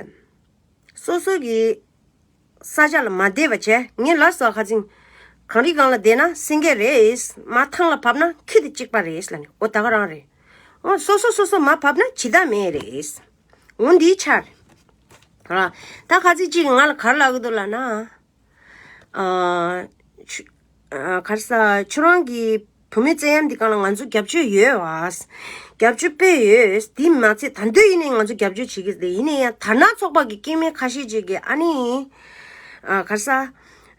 སོ་སོ་གི་ས་ཆ་ལ་མ་བསྡད་པ་བྱས། ངས་ལབ་སོང་ཁ་སང་། གངས་རིའི་སྒང་ལ་བསྡད་ན་སེང་གེ་རེད། མར་ཐང་ལ་བབས་ན་ཁྱི་དང་གཅིག་པ་རེད་ལབ་ནས། འོ་ད་ག་རང་རེད། འོ་སོ་སོ་སོ་སོ་མར་བབས་ན་བྱེད་ཐབས་མེད་རེད། འོ་འདིའི་ཆ་རེད། ཨ། ད་ཁ་སང་གཅིག་ང་ལ་ག་རེ་ལབ་ཀྱི་འདུག་ལབ་ན། ཨ། ཁྱོད། ཨ། ག་རེ་ཟ། ཁྱོད་རང་གི་བུད་མེད་བཙན་གཡེམ་འདི་སྒང་ལ་ང་ཚོ་རྒྱབ་སྐྱོར་ཡོད་བ། རྒྱབ་སྐྱོར་དཔེ་ཡོད། དེ་མ་ཚད་ད་དུང་ཡིན་ནའི་ང་ཚོ་རྒྱབ་སྐྱོར་བྱེད་ཀྱི་རེད། ཡིན་ནའི་ཡང་དར་ནག་ཚོགས་པ་གི་སྐྱེ་དམན་ཁ་ཤས་ཅིག་གིས་ཨ་ནི། ཨ། ག་རེ་ཟ།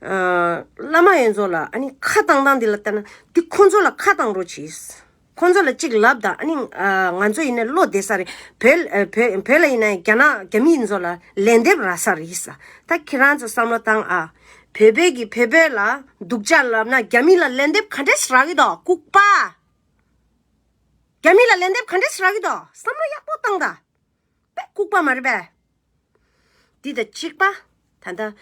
ཨ། བླ་མ་ཡོན་ཚོ་ལ་ཨ་ནི་ཁ་བཏང་སྟངས་འདི་ལ་ལྟ་ན་འདི་ཁོང་ཚོ་ལ་ཁ་བཏང་རོགས་གྱིས། ཁོང་ཚོ་ལ་གཅིག་ལབ་དང་། ཨ་ནི། ཨ། ང་ཚོ་ཡིན་ན་བློ་བདེ་ས་རེད། བོད། ཨ། བོད། བོད་ལ་ཡིན་ན་རྒྱ་ནག་རྒྱ་མི་ཡིན་ཚོ་ལ་ལན་འདེབས་རག་ས་རེད་ས། ད་ཁྱེད་རང་ཚོ་བསམ་བློ་བཏང་ཨ། བོད་པས་ཀྱིས་བོད་པ་ལ་སྡུག་ཅག་ལབ་ན་རྒྱ་མི་ལ་ལན་འདེབས་ག་འདྲས་རག་གི་འདུག་ལྐུགས་པ། རྒྱ་མི་ལ་ལན་འདེབས་ག་འདྲས་རག་གི་འདུག་བསམ་བློ་ཡག་པོ་བཏང་དང་། དཔེ་ལྐུགས་པ་མ་རེད་པས། འདི་དང་གཅིག་པ། ད་ལྟ་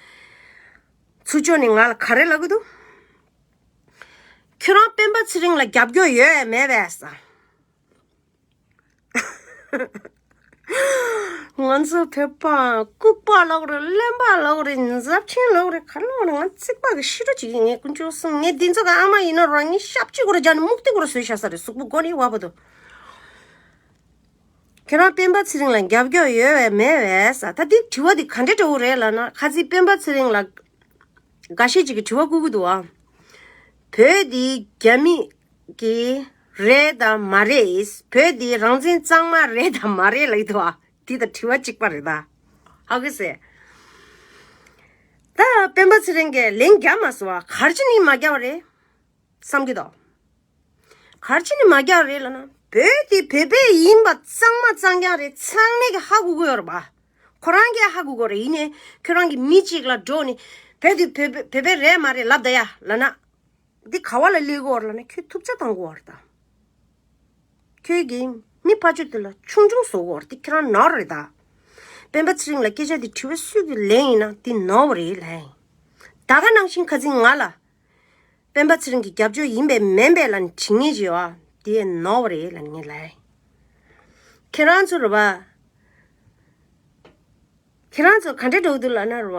ཚུར་ཕྱོགས་ནས་ང་ལ་ག་རེ་ལབ་ཀྱི་འདུག་ཁྱོད་རང་སྤེན་པ་ཚེ་རིང་ལ་རྒྱབ་སྐྱོར་ཡོད་མེད་པས་ཟེར། ང་ཚོ་བོད་པ་ལྐུགས་པ་ལོག་རེད། གླེན་པ་ལོག་རེད། འཛབ་ཆེན་ལོག་རེད། ག་ལོག་རེད། ང་རྩིག་པ་གི་ཤི་རོ་ཅིག་ཡིན། ངས་དཀོན་མཆོག་གསུམ། ངས་འདི་ཚོ་གི་ཨ་མ་ཡིན་ན་རང་ཉིད་ཞབས་ཕྱི་སྐོར་རྒྱག་ནས་མུག་སྟེགས་སྐོར་བཟོས་བཞག་ས་རེད། གཟུགས་པོ་མགོ་ནས་བབས་པ་དོ། ཁྱེད་རང་སྤེན་པ་ཚེ་རིང་ལ་རྒྱབ་སྐྱོར་ཡོད་པས་མེད་པས་ཟེར། ད་འདི་དྲི་བ་འདི་ག་འདྲ་འདྲ་བོ་རེད་ལབ་ན། ཁ་ཚིག་སྤེན་པ་ཚེ་རིང་ལ་འགའ་ཤས་ཅིག་གིས་དྲི་བ་བསྐུར་གྱི་འདུག་ཨ། བོད་འདི་རྒྱ་མི་གི་རེད་དམ་མ་རེད། བོད་འདི་རང་བཙན་གཙང་མ་རེད་དམ་མ་རེད་ལབ་ཀྱི་འདུག་ཨ། འདི་ད་དྲི་བ་གཅིག་པ་རེད་ད། ཧ་གོ་སོང་། ད་སྤེན་པ་ཚེ་རིང་གིས་ལན་རྒྱབ་མ་སོང་བ། ག་རེ་བྱས་ནས་མ་རྒྱབ་པ་རེད་བསམ་གྱི་འདུག་ག་རེ་བྱས་ནས་མ་རྒྱག་རེད་ལབ་ན། བོད་དེ་བོད་པའི་ཡིན་པ་གཙང་མ་གཙང་རྐྱང་རེད། ཚང་མས་ཀྱི་ཧ་གོ་གི་ཡོད་རེད་པ། ཁོ་རང་གིས་ཧ་གོ་གི་ཡོད་རེད། ཡིན་ནའི་ཁྱོད་རང་གི་མི་གཅིག་ལ་འགྲོ་ནས་བོད་དེ་བོད་པའི་བོད་པའི་རེད་མ་རེད་ལབ་ད་ཡ་ལབ་ན། འདི་ག་བ་ལ་སླེབས་ཀྱི་ཡོད་རེད་ལབ་ན། ཁྱོད་ཐུབ་ཚ་བཏང་གི་ཡོད་རེད་ད། ཁྱོད་ཀྱིས་མི་ཕར་ཕྱོགས་དེ་ལ་ཆུང་ཆུང་བཟོ་གི་ཡོད་རེད། དེ་ཁྱོད་རང་ནོར་རེད་ད། སྤེན་པ་ཚེ་རིང་ལ་སྐད་ཆ་དེ་དྲི་བ་སུས་ཀྱིས་ལན་ཡིན་ན་དེ་ནོར་བ་རེད་ལབ་ཡིན། ད་ག་ནང་བཞིན་ཁ་སང་ང་ལ། སྤེན་པ་ཚེ་རིང་གི་རྒྱབ་སྐྱོར་ཡིན་པས་མིན་པས་ལབ་ནས་དྲི་ངེས་བྱེད་པ་དེ་ནོར་བ་རེད་ལབ་ངས་ལབ། ཁྱེད་རང་ཚོ་རེད་པ། ཁྱེད་རང་ཚོ་ག་འདྲ་འགྲོ་གི་འདུག་ལབ་ན་རེད་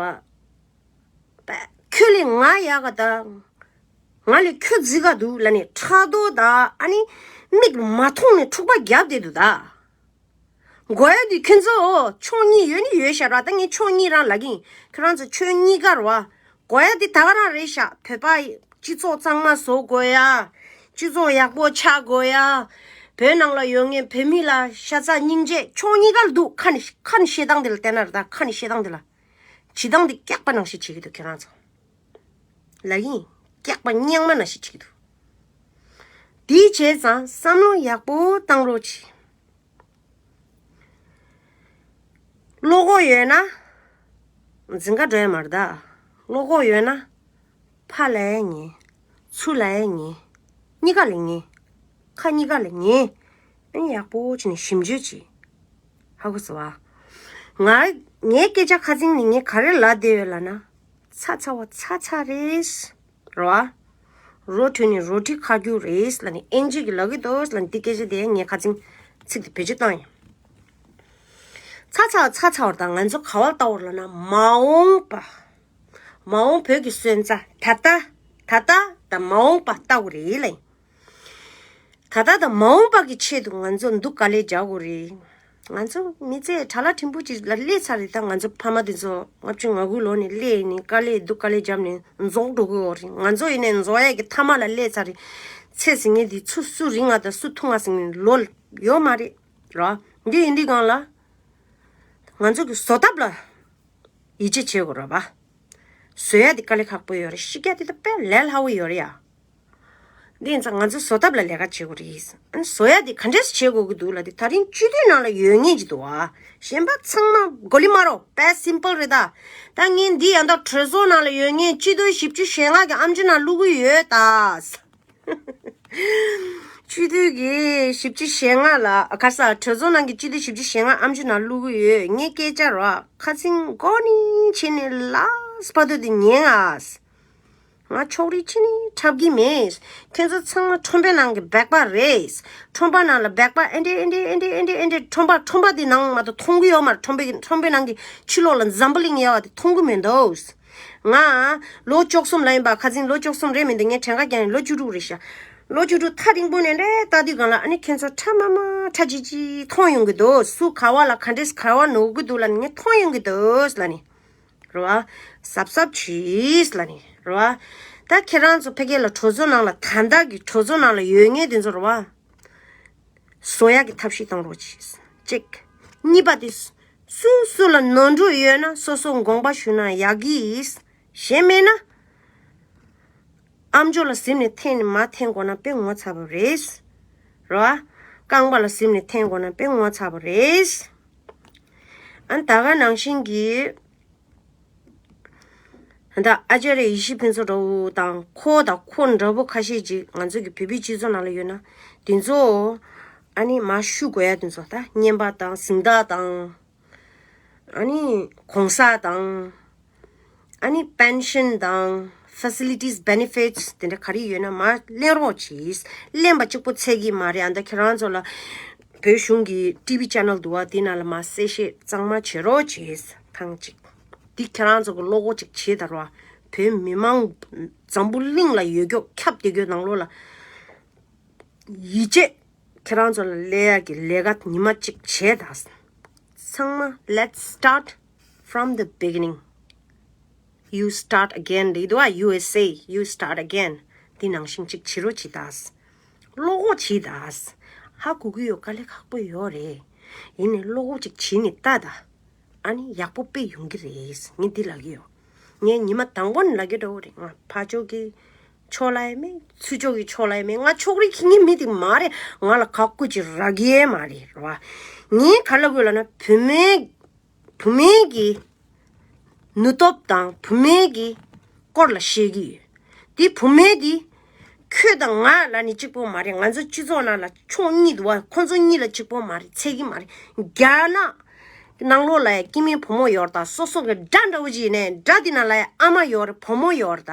པ། ཁྱོད་ལས་ང་ཡག་ག་ད། ང་ལས་ཁྱོད་རྫིག་ག་འདུག་ལབ་ནས་ཕྲག་དོག་ད་ཨ་ནི་མིག་མ་མཐོང་ནས་འཁྲུག་པ་རྒྱབ་བསྡད་འདུག་ད། དགོས་ཡ་དེ་ཁྱོད་ཚོ་ཕྱོགས་གཉིས་ཡོད་ནི་ཡོད་ཤག་ར། ད་ངས་ཕྱོགས་གཉིས་རང་ལབ་ཀྱི་ཡིན། ཁྱོད་རང་ཚོ་ཁྱོད་གཉིས་ཀ་རེད་པ། དགོས་ཡ་དེ་ད་ག་རང་རེད་ཤག་བོད་པ་སྤྱི་ཚོགས་གཙང་མ་བཟོ་དགོས་ཡ། སྤྱི་ཚོགས་ཡག་པོ་ཆགས་དགོས་ཡ། བོད་ནང་ལ་ཡོད་མཁན་བོད་མི་ལ་ཤ་ཚ་སྙིང་རྗེ་ཕྱོགས་གཉིས་ཀ་ལ་འདུག་ཁ་ནས་ཁ་ནས་བཤད་སྟངས་དེ་ལ་བལྟས་ན་རེད། ད་ཁ་ནས་བཤད་སྟངས་དེ་ལ། བྱེད་སྟངས་དེ་སྐྱག་པ་ནང་བཞིན་བྱེད་ཀྱི་འདུག་ཁྱེད་རང་ཚོ། ལབ་ཀྱི་ཡིན། སྐྱག་པ་རྙིང་མ་ནང་བཞིན་བྱེད་ཀྱི་འདུག་དེ་བྱས་ཙང་བསམ་བློ་ཡག་པོ་བཏང་རོགས་གྱིས། བློ་ཁོག་ཡོད་ན། འཛིང་ག་འགྲོ་ཡ་མ་རེད་ད། བློ་ཁོག་ཡོད་ན། ཕར་ལ་ཡ་ཉན། ཚུར་ལ་ཡ་ཉན། གཉིས་ཀ་ལ་ཉན། ཁ་གཉིས་ཀ་ལ་ཉན། ཨ་ནི་ཡག་པོ་བྱས་ནས་ཞིབ་འཇུག་བྱེད། ཧ་གོ་སོང་བ། ང་ངའི་སྐད་ཆ་ཁ་སང་ནས་ངས་ག་རེ་ལབ་བསྡད་ཡོད་ལབ་ན། ཚ་ཚ་བ་ཚ་ཚ་རེད། རོ་ཨ། རོ་ཁྲོད་ནས་རོ་ཁྲི་ཁ་རྒྱུག་རེད་ལབ་ནས་ཨེན་ཇི་གིས་ལབ་ཀྱི་འདུག་ལབ་ནས་འདི་སྐད་ཆ་དེ་ངས་ཁ་སང་ཚིག་དེ་བེད་སྤྱོད་བཏང་ཡིན། ཚ་ཚ་བ་ཚ་ཚ་བར་དང་ང་ཚོ་ག་བར་ལྟ་བར་ལབ་ན་མ་འོངས་པ། མ་འོངས་བོད་ཀྱི་སོན་རྩ་ད་ལྟ། ད་ལྟ་དང་མ་འོངས་པ་ལྟ་དགོས་རེད་ལབ་ཡིན། ད་ལྟ་དང་མ་འོངས་པ་གི་ཆེད་དུ་ང་ཚོ་འདུག་དཀའ་ལས་རྒྱག་དགོས་རེད། ང་ཚོ་མི་ཚེ་གྲ་ལ་ཕྲན་བུ་ཅིག་ལ་སླེབས་ཚར་རེད། ད་ང་ཚོ་ཕ་མ་དེ་ཚོ་ལྔ་བཅུ་ང་དགུ་ལོ་ནས་སླེབས་ནས་དཀའ་ལས་སྡུག་དཀའ་ལས་བརྒྱབ་ནས་རྫོགས་འགྲོ་གི་ཡོད་རེད། ང་ཚོ་ཡིན་ནའི་རྫོགས་ཡས་ཀྱི་མཐའ་མ་ལ་སླེབས་ཚར་རེད། ཚེ་ཟེར་མཁན་དེ་ཚུར་སུ་རིང་ང་དང་སུ་ཐུང་ང་ཟེར་མཁན་ལོ་ཡོད་མ་རེད་ར། འདི་ཡིན་དུས་སྒང་ལ་ང་ཚོ་གི་བཟོ་ཐབས་ལ་ཡིད་ཆེས་བྱེད་དགོས་ར་བ། བཟོ་ཡ་དེ་དཀའ་ལས་ཁག་པོ་ཡོད་རེད། ཤི་རྒྱག་དེ་ད་དཔེ་ལས་སླ་བོ་ཡོད་རེད་ཡ། འདི་ཡིན་ཙང་ང་ཚོ་བཟོ་ཐབས་ལ་ལས་ཀ་བྱེད་དགོས་རེད། ཨ་ནི་བཟོ་ཡ་དེ་ག་འདྲས་སེ་བྱེད་དགོས་ཀྱི་འདུག་ལབ་དུས་ད་རིང་སྤྱི་འཐུས་ནང་ལ་ཡོད་མཁན་ཅིག་འདུག་ཨ། གཞན་པ་ཚང་མ་གོ་ལི་མ་རོ་དཔེ་སིམ་པལ་རེད་ད། ད་ངས་འདི་ཡང་ད་གྲོས་ཚོགས་ནང་ལ་ཡོད་མཁན་སྤྱི་འཐུས་བཞི་བཅུ་ཞེ་ལྔ་གི་ཨམ་ཆི་ནང་བླུག་གི་ཡོད་ད། སྤྱི་འཐུས་ཀྱི་བཞི་བཅུ་ཞེ་ལྔ་ལ་ཁ་ས་གྲོས་ཚོགས་ནང་གི་སྤྱི་འཐུས་བཞི་བཅུ་ཞེ་ལྔ་ཨམ་ཆི་ནང་བླུག་གི་ཡོད། ངས་སྐད་ཆ་རོ་ཁ་སང་མགོ་ནས་ཕྱི་ནས་ལ་སྤ་དོ་དེ་ཉན་ཨ། ང་ཕྱོགས་རིས་ཕྱི་ནས་འཁྲབ་ཀྱི་མེད། ཁྱེད་ཚོ་ཚང་མ་ཁྲོམ་པའི་ནང་གི་སྦེག་པ་རེད། ཁྲོམ་པ་ནང་ལ་སྦེག་པ་ཨེ་འདྲས་ཨེ་འདྲས་ཨེ་འདྲས་ཨེ་འདྲས་ཨེ་འདྲས། ཁྲོམ་པ་ཁྲོམ་པ་དེ་ནང་མ་གཏོགས་མཐོང་གི་ཡོད་མ་རེད། ཁྲོམ་པའི་ཁྲོམ་པའི་ནང་གི་ཕྱི་ལོགས་ལ་འཛམ་བུ་གླིང་ཡོད་པ་དེ་མཐོང་གི་མི་འདུག་ང་ལོ་བཅུ་གསུམ་ལ་ཡིན་པ། ཁ་སང་ལོ་བཅུ་གསུམ་རེད་མི་འདུག་ངས་གྲངས་ཀ་རྒྱག་ནས་ལོ་བཅུ་དྲུག་རེད་ཤག་ལོ་བཅུ་དྲུག་ཐག་རིང་པོ་ནས་འདྲ་ལྟ་དུས་སྒང་ལ་ཨ་ནི་ཁྱེད་ཚོ་ཁྲ་མ་མ་ཁྲ་ཅིག་ཅིག་མཐོང་ཡོང་གི་འདུག་སུ་ག་བ་ལ་ག་འདྲས་ག་བ་ནོར་གི་འདུག་ལབ་ནས་ངས་མཐོང་ཡོང་གི་འདུག་ལབ་ནས། རེད་བ། གཟབ་གཟབ་བྱིས་ལབ་ནི་རེད་བ། ད་ཁྱེད་རང་ཚོ་ཕ་གི་ལ་གྲོས་ཚོགས་ནང་ལ་ད་ལྟ་གི་གྲོས་ཚོགས་ནང་ལ་ཡོད་མཁན་དེ་ཚོ་རེད་བ། བཟོ་ཡག་གི་ཐབས་ཤེས་གཏོང་རོགས་གྱིས། གཅིག་གཉིས་པ་དེ། སུ་སུ་ལ་ནོར་འཁྲུལ་ཡོད་ན་སོ་སོ་དགོངས་པ་ཞུ་ན་ཡག་གི། གཞན་མེད་ན། ཨམ་ཅོག་ལ་གཟིམ་ནས་འཐེན་ནས་མར་འཐེན་དགོས་ན་དཔེ་ངོ་ཚ་པོ་རེད། རེད་བ། རྐང་པ་ལ་གཟིམ་ནས་འཐེན་དགོས་ན་དཔེ་ངོ་ཚ་པོ་རེད། ཨ་ད་ག་ནང་བཞིན་གྱི། ད་ཨ་ཅར་ཡེ་ཤེས་ཕུན་ཚོགས་འདྲ་བོ་དང་ཁོ་དང་ཁོ་འདྲ་བོ་ཁ་ཤས་ཅིག་ང་ཚོ་གི་བོད་པའི་སྤྱི་ཚོགས་ནང་ལ་ཡོད་ན་དེ་ཚོ་ཨ་ནི་མར་བཤུ་དགོས་ཡ་དེ་ཚོ་ད་རྔན་པ་དང་གཟེངས་རྟགས་དང་ཨ་ནི་གོང་ས་དང་ ཨ་ནི་པེན་ཤན་དང་ཕེ་སི་ལི་ཊིས་བེ་ནི་ཕིཊ་སི་དེ་འདྲ་ག་རེ་ཡོད་ན་མར་ལེན་རོགས་གྱིས། ལེན་པ་གཅིག་པོ་ཚད་ཀྱི་མ་རེད། ཨ་ད་ཁྱེད་རང་ཚོ་ལ་བོད་གཞུང་གི་ཊི་ཝི་ཅེ་ནལ་འདུག་བ། དེ་ནང་ལ་མར་གསལ་བཤད་གཙང་མ་བྱེད་རོགས་གྱིས། ཐེངས་གཅིག་འདི་ཁྱེད་རང་ཚོ་གི་བློ་ཁོག་ཅིག་བྱེད་ད་རོགས། བོད་མི་མང་འཛམ་བུ་གླིང་ལ་ཡོད་རྒྱུ་ཁྱབ་བསྡད་རྒྱུ་ནང་ལོགས་ལ་ཡིད་ཆེས། ཁྱེད་རང་ཚོ་ལ་ལས་ཡག་གི་ལས་ཀ་ཉི་མ་གཅིག་བྱས་དང་། ཚང་མ། Let's start from the beginning. You start again. རེད་འདུག་ཨ། ཡུ་ཨེས་ཨེ། You start again. འདི་ནང་བཞིན་གཅིག་བྱེད་རོགས་བྱེད་དང་། བློ་ཁོག་བྱེད་དང་། ཧ་གོ་གི་ཡོད། དཀའ་ལས་ཁག་པོ་ཡོད་རེད། ཡིན་ནའི་བློ་ཁོག་ཅིག་བྱེད་ནས་ལྟ་དང་། ཨ་ནི་ཡག་པོ་དཔེ་ཡོང་གི་རེད། ངས་འདི་ལབ་ཀྱི་ཡོད། ངས་ཉི་མ་དང་པོ་ནས་ལབ་ཀྱི་འདྲ་བོ་རེད། ང་ཕར་ཕྱོགས་ཀྱི་ཕྱོགས་ལ་ཡང་མེད། ཚུར་ཕྱོགས་ཀྱི་ཕྱོགས་ལ་ཡང་མེད། ང་ཕྱོགས་རིས་འཁྱེར་མཁན་མི་དེ་མ་རེད། ང་ལ་ག་དགོས་ཀྱི་རག་གི་མ་རེད། རེད་བ། ངས་ག་ལབ་དགོས་ལབ་ན། བུད་མེད་བུད་མེད་ཀྱི་ནུས་སྟོབས་དང་བུད་མེད་ཀྱི་སྐོར་ལ་བཤད་ཀྱི་ཡོད། དེ་བུད་མེད་དེ་ཁྱོད་དང་ང་ལ་ནི་གཅིག་པོ་མ་རེད། ང་ཚོ་སྤྱི་ཚོགས་ནང་ལ་ཕྱོགས་གཉིས་འདུག་བ། ཁོ་ཚོ་གཉིས་ལ་གཅིག་པོ་མ་རེད། ཚད་ཀྱི་མ་རེད། རྒྱ་ནག་ནང་ལོགས་ལ་ཡང་སྐྱེ་དམན་བུ་མོ་ཡོད་རེད་ད། སོ་སོ་གི་དགྲ་འདྲ་བོ་ཅིག་ཡིན་ནའི་དགྲ་དེ་ནང་ལ་ཡང་ཨ་མ་ཡོད་རེད། བུ་མོ་ཡོད་རེད་ད།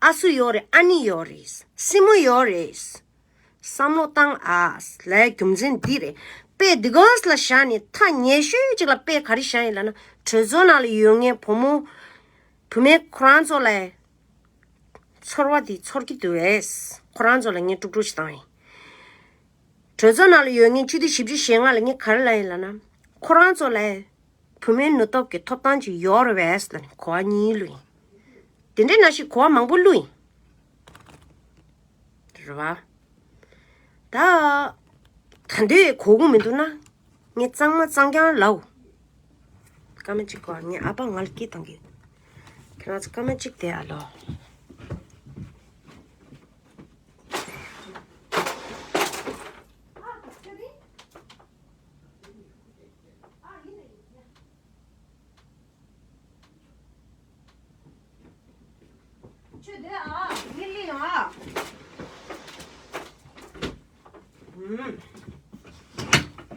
ཨ་སུ་ཡོད་རེད། ཨ་ནེ་ཡོད་རེད། སྲིང་མོ་ཡོད་རེད། བསམ་བློ་བཏང་ཨ། ལའི་རྒྱུ་མཚན་འདི་རེད། དཔེ་འདི་ག་ལ་བཞག་ནས་ཐག་ཉེ་ཤོས་ཅིག་ལ་དཔེ་ག་རེ་བཞག་ཡིན་ལབ་ན། གྲོས་ཚོགས་ནང་ལ་ཡོད་མཁན་བུ་མོ་བུད་མེད་ཁོ་རང་ཚོ་ལ་ཚོར་བ་འདི་ཚོར་གྱི་འདུག་བས། ཁོ་རང་ཚོ་ལ་ངས་དཀྲུག་དཀྲུག་ཞིག་བཏང་ཡིན། གྲོས་ཚོགས་ནང་ལ་ཡོད་མཁན་སྤྱི་འཐུས་བཞི་བཅུ་ཞེ་ལྔ་ལ་ངས་ག་རེ་ལབ་ཡིན་ལབ་ན། ཁོ་རང་ཚོ་ལ་བུད་མེད་ནུས་སྟོབས་ཀྱི་ཐོབ་ཐང་ཅིག་ཡོད་རེད་བས་ལབ་ནས་གོ་བ་གཉིས་བླུགས་ཡིན། དེ་འདྲའི་ནང་བཞིན་གོ་བ་མང་པོ་བླུགས་ཡིན། རེད་བ། ད་ད་འདོད་གོ་གི་མི་འདུག་ན། ངས་གཙང་མ་གཙང་རྐྱང་ལབ། སྐར་མ་གཅིག་གོ། ངའི་ཨ་ཕ་ང་ལ་སྐད་བཏང་གི། ཁྱེད་རང་ཚོ་སྐར་མ་གཅིག་བསྡད་ཨ་ལོ། ཁྱོད་བསྡད་ཨ། ངས་སླེབས་ཡོང་ཨ།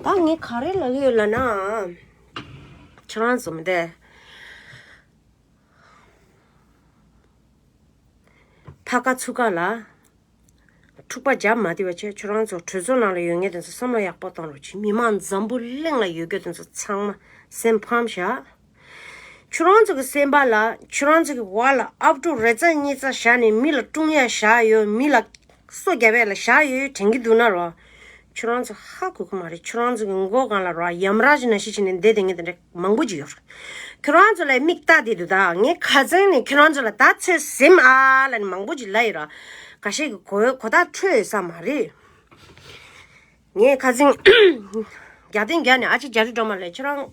ད་ངས་ག་རེ་ལབ་ཡོད་ལབ་ན། ཁྱེད་རང་ཚོ་མི་བསྡད། ཕ་ཁ་ཚུ་ཁ་ལ་འཁྲུག་པ་རྒྱབ་མ་བསྡད་པ་བྱས། ཁྱོད་རང་ཚོ་གྲོས་ཚོགས་ནང་ལ་ཡོད་མཁན་དེ་ཚོ་བསམ་བློ་ཡག་པོ་བཏང་རོགས་གྱིས། མི་མང་འཛམ་བུ་གླིང་ལ་ཡོད་མཁན་དེ་ཚོ་ཚང་མ་སེམས་ཕམ་བཞག། ཁྱོད་རང་ཚོ་གི་སེམས་པ་ལ། ཁྱོད་རང་ཚོ་གི་བར་ལ་ཨབ་ཕྲུག་རེ་ཙམ་གཉིས་ཙམ་བཞག་ནས་མི་ལ་དཀྲུག་ཡ་བཞག་ཡོད། མི་ལ་སོ་རྒྱབ་ཡ་ལ་བཞག་ཡོད་དྲན་གྱི་འདུག་ན་རོ། ཁྱོད་རང་ཚོ་ཧ་གོ་གི་མ་རེད། ཁྱོད་རང་ཚོ་གི་མགོ་སྒང་ལ་རོ། ཡམ་ར་ཇི་ནང་བཞིན་བྱས་ནས་བསྡད་བསྡད་མཁན་དེ་འདྲ་མང་པོ་ཅིག་ཡོད་རེད། ཁྱོད་རང་ཚོ་ལ་མིག་ལྟ་བསྡད་འདུག་ད། ངས་ཁ་སང་ནས་ཁྱོད་རང་ཚོ་ལ་ད་ཚོད་ཟིན་ཨ་ལབ་ནས་མང་པོ་ཅིག་ལབ་ཡིན་ར། ཁ་ཤས་ཀྱི་གོ་གོ་ཐག་ཆོད་ཡོད་ས་མ་རེད། ངས་ཁ་སང་རྒྱ་སྟེང་རྒྱ་ནས་ཨ་ཅེ་རྒྱ་རི་སྒྲོལ་མ་ལ་ཁྱེད་རང་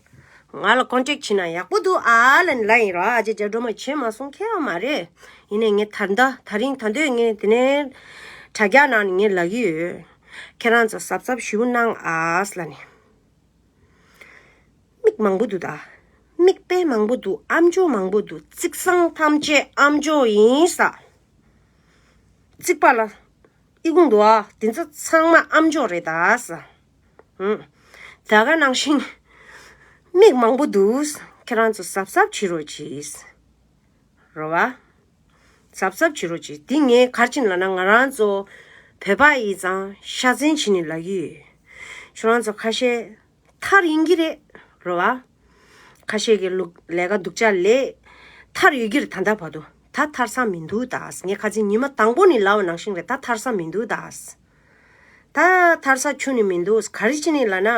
ང་ལ་ཀོན་ཊེག་བྱས་ན་ཡག་པོ་འདུག་ཨ་ལབ་ནས་ལབ་ཡིན་ར། ཨ་ཅེ་རྒྱ་རི་སྒྲོལ་མ་བྱས་མ་སོང་། ཁྱད་པར་མ་རེད། ཡིན་ནའི་ངས་ད་ལྟ་ད་རིང་ད་འདོད་ངས་དེ་ནས་དྲ་རྒྱ་ནང་ནས་ངས་ལབ་ཀྱི་ཡོད། ཁྱེད་རང་ཚོ་གཟབ་གཟབ་ཞེ་པོ་གནང་ཨ་ལབ་ནས། མིག་མང་པོ་འདུག་ད། མིག་དཔེ་མང་པོ་འདུག་ཨ་མཆོག་མང་པོ་འདུག་རྩིག་ཚང་ཐམས་ཅད་ཨ་མཆོག་ཡིན་ས། རྩིག་པ་ལ་ཨི་ཁུང་འདུག་ཨ། དེ་ཚོ་ཚང་མ་ཨ་མཆོག་རེད་ད་ས། ཧུམ། ད་ག་ནང་བཞིན་མིག་མང་པོ་འདུག་ཁྱེད་རང་ཚོ་གཟབ་གཟབ་བྱེད་རོགས་གྱིས། རེད་བ། གཟབ་གཟབ་བྱེད་རོགས་གྱིས། འདི་ངས་ག་རེ་བྱས་ནས་ལབ་ན། ང་རང་ཚོ་བོད་པ་ཡིན་ཙང་ཤ་ཚན་བྱས་ནས་ལབ་ཀྱི་ཡོད། ཁྱོད་རང་ཚོ་ཁ་ཤས་ཐར་ཡིན་གྱི་རེད། རེད་བ། ཁ་ཤས་ཀྱི་ལུག་ལས་ཀ་སྡུག་ཅག་ལས། ཐར་ཡོད་ཀྱི་རེད། ད་ལྟ་བར་དུ་ད་ཐར་ས་མི་འདུག་ད། ངས་ཁ་སང་ཉི་མ་དང་པོ་ནས་ལབ་པ་ནང་བཞིན་རེད། ད་ཐར་ས་མི་འདུག་ད། ད་ཐར་ས་ཁྱོན་ནས་མི་འདུག་ག་རེ་བྱས་ནས་ལབ་ན།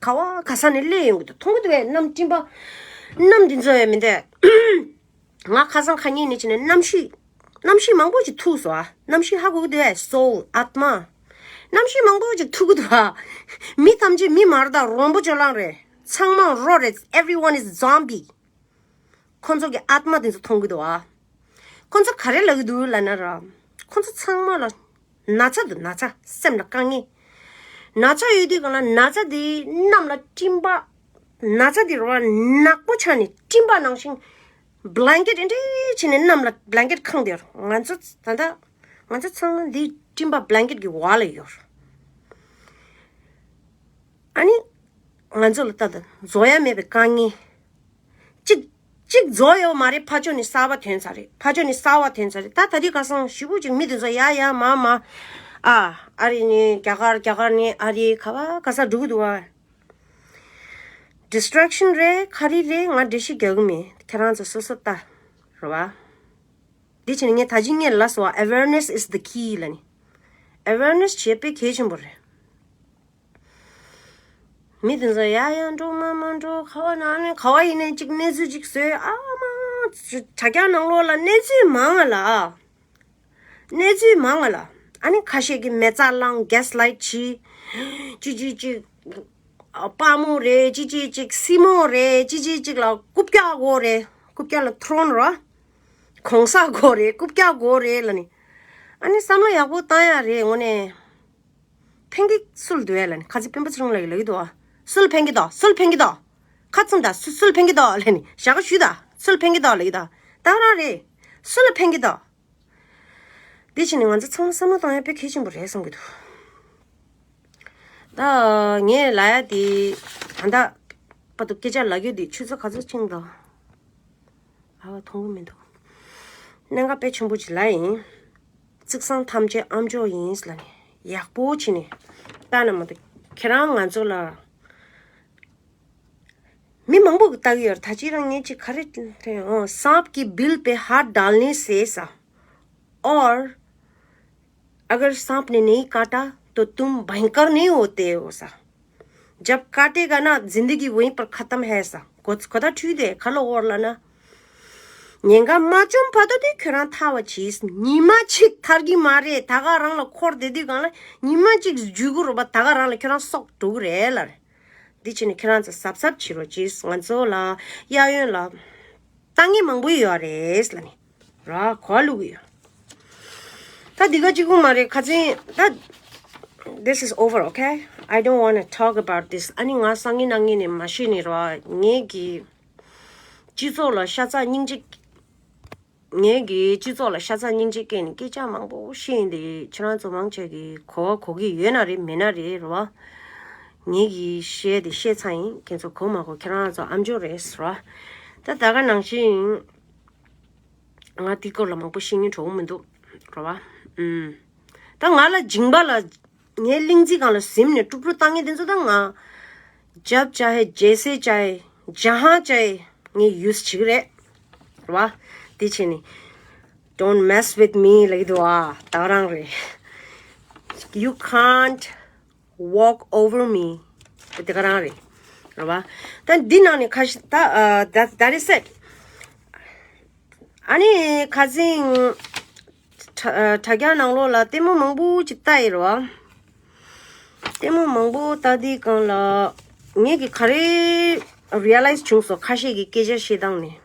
ག་བ་ག་ས་ནས་སླེབས་ཡོང་གི་འདུག་མཐོང་གི་འདུག་བས། གནམ་སྤྲིན་པ། གནམ་འདི་ཚོ་བས་མི་འདུག་ང་ཁ་སང་ཁ་ཉིན་ནས་བྱས་ནས་གནམ་གཤིས། གནམ་གཤིས་མང་པོ་ཞིག་ཐུག་སོང་ཨ། གནམ་གཤིས་ཧ་གོ་གི་འདུག་ཨེ། སོའུ་ཨཱཏྨ། གནམ་གཤིས་མང་པོ་ཞིག་ཐུག་གི་འདུག་ཨ། མི་ཐམས་ཅད་མི་མ་རེད་ད། རོང་པོ་ཇོ་ལང་རེད། ཚང་མ་རོ་རེད། Everyone is zombie། ཁོ་ཚོ་གི་ཨཱཏྨ་དེ་ཚོ་མཐོང་གི་འདུག་ཨ། ཁོ་ཚོ་ག་རེ་ལབ་གི་འདུག་ལབ་ན་ར། ཁོ་ཚོ་ཚང་མ་ལ་ན་ཚ་འདུག་ན་ཚ། སེམས་ལ་དཀའ་ངལ། ན་ཚ་ཡོད་དུས་གང་ལ་ན་ཚ་དེ་གནམ་ལ་སྤྲིན་པ། ན་ཚ་དེ་རོ་ནག་པོ་ཆགས་ནས་སྤྲིན་པ་ནང་བཞིན། བྷ་ལན་ཀེཊ་འདྲ་བྱས་ནས་གནམ་ལ་བྷ་ལན་ཀེཊ་གང་དེར། ང་ཚོ་ད་ལྟ་ང་ཚོ་ཚང་མ་འདི་སྤྲིན་པ་བྷ་ལན་ཀེཊ་གི་འོག་ལ་ཡོད། ཨ་ནི་ང་ཚོ་ལ་ད་ལྟ་རྫོགས་ཡ་མེད་པའི་དཀའ་ངལ། གཅིག་གཅིག་རྫོགས་ཡོད་མ་རེད། ཕ་ཆོས་ནི་གསར་པ་ཐོན་ཚར་རེད། ཕ་ཆོས་ནི་གསར་པ་ཐོན་ཚར་རེད། ད་ད་དེ་ག་སང་ཞི་བུ་ཅིག་མི་དེ་ཚོ་ཡ་ཡ་མ་མ། ཨ་ཨ་རི་ནི་རྒྱ་གར། རྒྱ་གར་ནི་ཨ་རི། ག་བ་ག་ས་འགྲོ་གི་འདུག་བ། distraction རེད། ག་རེ་རེད། ང་འགྲེལ་བཤད་རྒྱག་གི་མེད། ཁྱེད་རང་ཚོ་སོ་སོ་ལྟ། རེད་བ། འདི་བྱས་ནས་ངས་ད་ཅི་ངས་ལབ་སོང་བ། awareness is the key ལབ་ནི། awareness བྱེད་དཔེ་གལ་ཆེན་པོ་རེད། མི་དེ་ཚོ་ཡ་ཡ་འགྲོ་མ་མ་འགྲོ། ག་བ་ན་ནི་ག་བ་ཡིན་ནའི་ཅིག་གནས་ཚུལ་ཅིག་བཟོས། ཨ་མ། དྲ་རྒྱ་ནང་ལོགས་ལ་གནས་ཚུལ་མང་ང་ལ། གནས་ཚུལ་མང་ང་ལ། ཨ་ནི་ཁ་ཤས་ཀྱིས་མེ་བཙའ་བླངས། gaslight བྱས། ཅི་ཅི་ཅིག་དཔའ་མོ་རེད། ཅི་ཅི་ཅིག་སྲིད་མོ་རེད། ཅི་ཅི་ཅིག་ལ་རྐུབ་བཀྱག་དགོས་རེད། རྐུབ་བཀྱག་ལ་throne ར། གོང་ས་དགོས་རེད། རྐུབ་བཀྱག་དགོས་རེད་ལབ་ནི། ཨ་ནི་བསམ་བློ་ཡག་པོ་བཏང་ཡ་རེད། དངོས་གནས། ཕན་གྱི་སུ་ལ་འདུག་ཨེ་ལབ་ནི། ཁ་ཚིག་སྤེན་པ་ཚེ་རིང་ལགས་ཀྱིས་ལབ་ཀྱི་འདུག་ཨ། སུ་ལ་ཕན་གྱི་འདུག་སུ་ལ་ཕན་གྱི་འདུག་ཁ་ཚུམས་དང་། སུ་སུ་ལ་ཕན་གྱི་འདུག་ལབ་ནི། ཞག་ཞུས་དང་། སུ་ལ་ཕན་གྱི་འདུག་ལབ་ཀྱི་འདུག་ད་རང་རེད། སུ་ལ་ཕན་གྱི་འདུག་འདི་བྱས་ནས་ང་ཚོ་ཚང་མ་བསམ་བློ་གཏོང་ཡ་དཔེ་གལ་ཆེན་པོ་རེད་བསམ་གྱི་འདུག་ད་ངས་ལབ་ཡ་དེ། ད་ལྟ་བར་དུ་སྐད་ཆ་ལབ་རྒྱུ་དེ་ཆུ་ཚོད་ག་ཚོད་ཕྱིན་འདུག་ཨ་བ་མཐོང་གི་མི་འདུག་གནད་འགག་དཔེ་ཆེན་པོ་ཅིག་ལབ་ཡིན། རྩིག་ཟངས་ཐམས་ཅད་ཨ་མཆོག་ཡིན་ལབ་ནས་ཡག་པོ་བྱས་ནས་ལྟ་ན་མ་གཏོགས། ཁྱེད་རང་ང་ཚོ་ལ། མི་མང་པོ་གིས་ལྟ་གི་ཡོད་རེད། ད་ཅི་རང་ངས་ཅིག་ག་རེ་དྲན། ཨོ། सांप की bill pay हाथ डालने से सा, और अगर सांप ने नहीं काटा तो तुम भयंकर नहीं होते हो सा। जब काटेगा ना, जिंदगी वहीं पर खत्म है सा। གོ་གོ་ད་འཁྲུལ་དེ་ག་ལ་འོར་ལ་ན། ཉེན་ཁ་མ་བྱུང་བར་དུ་དེ་ཁྱོད་རང་ཐར་བ་གྱིས། ཉི་མ་གཅིག་ཐར་གྱི་མ་རེད། ད་ག་རང་ལ་འཁོར་བསྡད་དུས་སྒང་ལ་ཉི་མ་གཅིག་འཇུ་དགོས་རེད་པ། ད་ག་རང་ལ་ཁྱོད་རང་སྲོག་འགྲོ་གི་རེད་ལབ། འདི་བྱས་ནས་ཁྱེད་རང་ཚོ་གཟབ་གཟབ་བྱེད་རོགས་གྱིས། ང་ཚོ་ལ་གཡས་གཡོན་ལ་ལྟ་མཁན་མང་པོ་ཡོད་རེད་ལབ་ནི། ར་གོ་བ་ལུག་ཡོད། ད་འདི་ག་གཅིག་པུ་མ་རེད། ཁ་ཚིག་ད། This is over, okay? I don't want to talk about this. ཨ་ནི་ང་སང་ཉིན་གནངས་ཉིན་ནས་མ་བཤད་ནི་ར། ངེད་ཀྱི་སྤྱི་ཚོགས་ལ་ཤ་ཚ་སྙིང་རྗེ། ངེད་ཀྱི་སྤྱི་ཚོགས་ལ་ཤ་ཚ་སྙིང་རྗེ་སྐྱེས་ནས་སྐད་ཆ་མང་པོ་བཤད་ཡིན་ཏེ། ཁྱེད་རང་ཚོ་མང་ཆེ་གིས་གོ་བ་གོ་གི་ཡོད་ན་རེད། མེད་ན་རེད། རེད་བ། ངེད་ཀྱིས་བཤད་དེ་བཤད་ཚར་ཡིན། ཁྱེད་ཚོ་གོ་མ་གོ་ཁྱེད་རང་ཚོ་ཨ་མཆོག་རེད་ཟེར་བ། ད་ད་ག་ནང་བཞིན་ང་དེའི་སྐོར་ལ་མང་པོ་བཤད་སྙིང་བྲོ་གི་མི་འདུག་རེད་བ། ཨུམ། ད་ང་ལ་སྦྱིན་པ་ལ། ངའི་གླིང་རྩེ་སྒང་ལ་གཟིམ་ནས་དཀྲུག་དཀྲུག་བཏང་མཁན་དེ་ཚོ་ད་ང་། जब चाहे, जैसे चाहे, जहाँ चाहे ངས་use བྱེད་ཀྱི་རེད། རེད་བ། དེ་བྱས་ནས། Don't mess with me ལབ་ཀྱི་འདུག་ཨ། ད་ག་རང་རེད། You can't walk over me. དེ་ག་རང་རེད། རེད་བ། ད་འདི་ནང་ནས་ཁ་ཤས་ད། ཨ། that, that is it. ཨ་ནི་ཁ་སང་དྲ་དྲ་རྒྱ་ནང་ལོགས་ལ་ལྟད་མོ་མང་པོ་ཅིག་ལྟ་ཡི་རེད་བ། ལྟད་མོ་མང་པོ་ལྟ་དུས་སྒང་ལ་ངས་ཀྱི་ག་རེ་realize བྱུང་སོང་། ཁ་ཤས་ཀྱི་སྐད་ཆ་བཤད་སྟངས་ནས།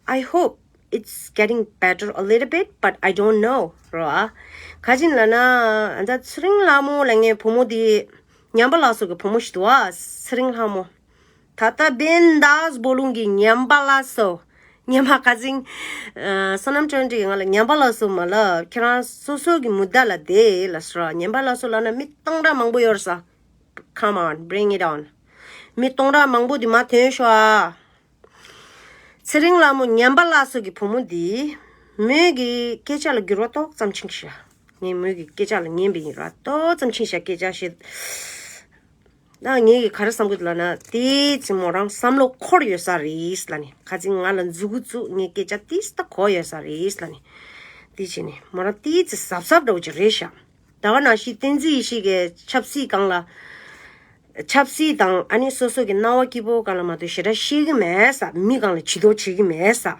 I hope it's getting better a little bit, but I don't know རེད་བ། ག་ཅི་ལབ་ན། ད་ཚེ་རིང་ལྷ་མོ་ལབ་མཁན་བུ་མོ་དེ་ཉམས་པ་སླར་གསོ་གི་བུ་མོ་ཞིག་འདུག་བ། ཚེ་རིང་ལྷ་མོ། ད་ལྟ་བན་དཱས་སྦོ་ལུང་གི་ཉམས་པ་སླར་གསོ། ཉམས་པ་ཁ་སང་། ཨ། བསོད་ནམས་ཅན་དེས་ང་ལ་ཉམས་པ་སླར་གསོ་མ་ལབ། ཁྱེད་རང་སོ་སོ་གི་མུ་མཐའ་ལ་བསྡད་ལབ་ཟེར། ཉམས་པ་སླར་གསོ་ལབ་ན་མི་སྟོང་ཕྲག་མང་པོ་ཡོད་རེད་ས། Come on, bring it on. མི་སྟོང་ཕྲག་མང་པོ་དེ་མར་ཐོན་ཤོག་ཨ། ཚེ་རིང་ལྷ་མོ་ཉམས་པ་སླར་གསོ་གི་བུ་མོ་འདི། མོས་ཀྱི་སྐད་ཆ་ལ་འགྱུར་བ་ཏོག་ཙམ་ཕྱིན་ཤག་ངས་མོས་ཀྱི་སྐད་ཆ་ལ་ཉན་པ་ཡིན་ར། ཏོག་ཙམ་ཕྱིན་ཤག་སྐད་ཆ་བཤད། ད་ངས་ཀྱི་ག་རེ་བསམ་གྱི་འདུག་ལབ་ན། དེ་ཙི་མོ་རང་བསམ་བློ་འཁོར་ཡོད་ས་རེད་ལབ་ནས། ཁ་ཅིག་ང་ལ་མཛུ་གུ་བཙུགས། ངའི་སྐད་ཆ་ཏིས་ད་གོ་ཡོད་ས་རེད་ལབ་ནས། དེ་བྱས་ནས་མོ་རང་ཏིས་ཙི་གཟབ་གཟབ་འདྲ་བོ་ཅིག་རེད་ཤག་ད་ག་ནང་བཞིན་བསྟན་འཛིན་ཡེ་ཤེས་ཀྱི་ཆབ་སྲིད་སྒང་ལ། ཆབ་སྲིད་དང་ཨ་ནི་སོ་སོ་གི་སྣང་བ་སྐྱིད་པོ་སྒང་ལ་མ་གཏོགས་ཞེ་དྲག་ཤེས་ཀྱི་མེད་ས། མི་སྒང་ལ་བྱི་དོར་བྱེད་ཀྱི་མེད་ས།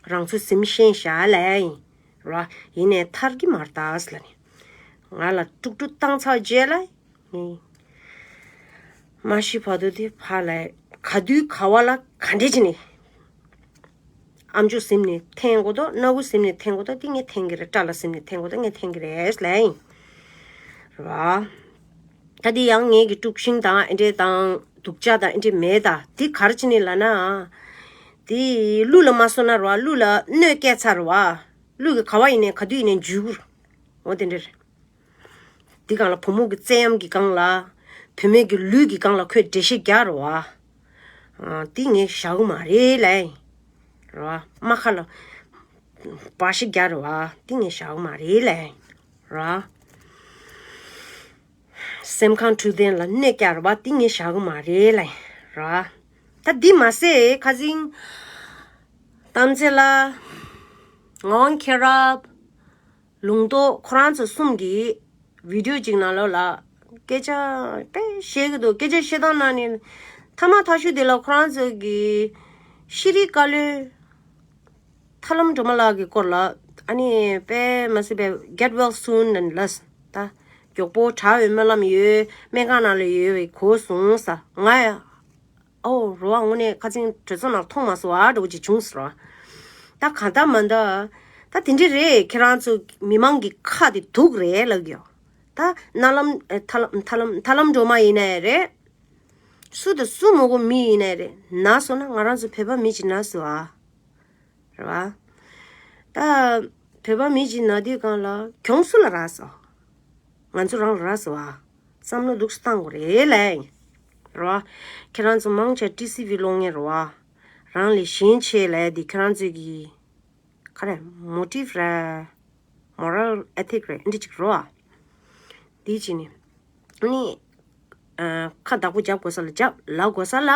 རང་ཚོ་སེམས་ཤེས་བཞག་ལེ་ཡིན་ར། ཡིན་ནའི་ཐར་གྱི་མ་རེད་ད་ཟེར་ལབ་ནས། ང་ལ་དཀྲུག་དཀྲུག་བཏང་ཚར་རྗེས་ལ། ངས་མ་ཤི་བར་དུ་དེ་ཕར་ལ་ག་དུས་ག་བ་ལ་ག་འདྲས་བྱས་ནས། ཨ་མཆོག་གཟིམ་ནས་འཐེན་དགོས་དོ། སྣ་ཁུག་གཟིམ་ནས་འཐེན་དགོས་དོ། དེ་ངས་འཐེན་གྱི་རེད། སྐྲ་ལ་གཟིམ་ནས་འཐེན་དགོས་དོ། ངས་འཐེན་གྱི་རེད་ལབ་ཡིན། རེད་བ། ད་དེ་ཡང་ངེད་ཀྱི་དཀྲུག་ཤིང་དང་ཨེ་འདྲས་དང་སྡུག་ཅག་དང་ཨེ་འདྲས་མེད་ད། དེ་ག་རེ་བྱས་ནས་ལབ་ན། དེ་ཀླུ་ལ་མ་གསོད་ན་རེད་བ། ཀླུ་ལ་གནོད་སྐྱེལ་ཚར་རེད་བ། ཀླུ་གི་ག་བ་ཡིན་ནའི་ག་དུས་ཡིན་ནའི་འཇུས་ཀྱི་རེད། འོ་དེ་འདྲ་རེད། འདི་སྒང་ལ་བུ་མོ་གི་བཙན་གཡེམ་གྱི་སྒང་ལ། བུད་མེད་ཀྱི་ལུས་ཀྱི་སྒང་ལ་ཁོས་འགྲེལ་བཤད་རྒྱག་རེད་བ། ཨ། འདི་ངས་བཞག་གི་མ་རེད་ལབ་ཡིན། རེད་བ། རྨ་ཁ་ལ་འབའ་ཞིག་རྒྱག་རེད་བ། དེ་ངས་བཞག་གི་མ་རེད་ལ། རེད་བ། སེམས་ཁམས་འཕྲོད་བསྟེན་ལ་གནོད་རྒྱག་རེད་བ། དེ་ངས་བཞག་གི་མ་རེད་ལ། རེད་བ། ད་འདི་མ་ཟད་ཁ་སང་གཏམ་ཚེ་ལ་ངག་དབང་མཁྱེན་རབ། ལུང་རྟོགས་ཁོ་རང་ཚོ་གསུམ་གྱིས་བི་ཌིའོ་གཅིག་ནང་ལོགས་ལ་སྐད་ཆ་དཔེ་བཤད་ཀྱི་འདུག་སྐད་ཆ་བཤད་སྟངས་ནང་ནས་ཐ་མ་ཐག་ཤུ་དེ་ལ་ཁོ་རང་ཚོ་གི་ཤེས་རིག་བཀའ་བློན་ཐར་ལམ་སྒྲོལ་མ་ལགས་ཀྱི་སྐོར་ལ་ཨ་ནི་དཔེ་མ་སྲིད་པའི་get well soon and less ད་མགྱོགས་པོ་དྲག་པའི་སྨོན་ལམ་ཡོད། སྨན་ཁང་ནང་ལ་ཡོད་པའི་གོ་སོང་ས། ང་ཡ། ཨོ་རོ་བ། དངོས་གནས་ཁ་སང་གྲོས་ཚོགས་ནང་མཐོང་མ་སོང་བ་འདྲ་བོ་ཅིག་བྱུང་ཟེར་བ། ད་གང་ལྟར་མ་ལྟར་ད་དེ་འདྲ་རེད། ཁྱེད་རང་ཚོ་མི་མང་གི་ཁ་དེ་སྡུག་རེད་ལབ་ཀྱི་ཡོད། ད་ནཱ་ལམ་ཨེ་ཐར་ལམ་ཐར་ལམ་ཐར་ལམ་སྒྲོལ་མ་ཡིན་ནའི་རེད། སུ་དང་སུ་མོ་གོ་མི་ཡིན་ནའི་རེད། ན་སོང་ན་ང་རང་ཚོ་བོད་པ་མི་གཅིག་ན་སོང་ཨ། རེད་བ། ད་བོད་པ་མི་གཅིག་ན་དུས་གང་ལ་གྱོང་སུ་ལ་རག་སོང་། ང་ཚོ་རང་ལ་རག་སོང་ཨ། བསམ་བློ་འདུག་སེ་བཏང་དགོས་རེད་ལ། རེད་བ། ཁྱེད་རང་ཚོ་མང་ཆེ་ཊི་སི་ཝི་ཀློག་མཁན་རེད་བ། རང་ལས་གཞན་ཆེ་ལབ་དེ་ཁྱེད་རང་ཚོའི་གི་ག་རེ་མོ་ཊིབ་རེད། མོ་རལ་ཨེ་ཐིག་རེད། འདི་གཅིག་རེད་བ། འདི་གཅིག་ནི། ནི། ཨ། ཁ་བདག་པོ་རྒྱབ་དགོས་ས་ལ་རྒྱབ་ལབ་དགོས་ས་ལ།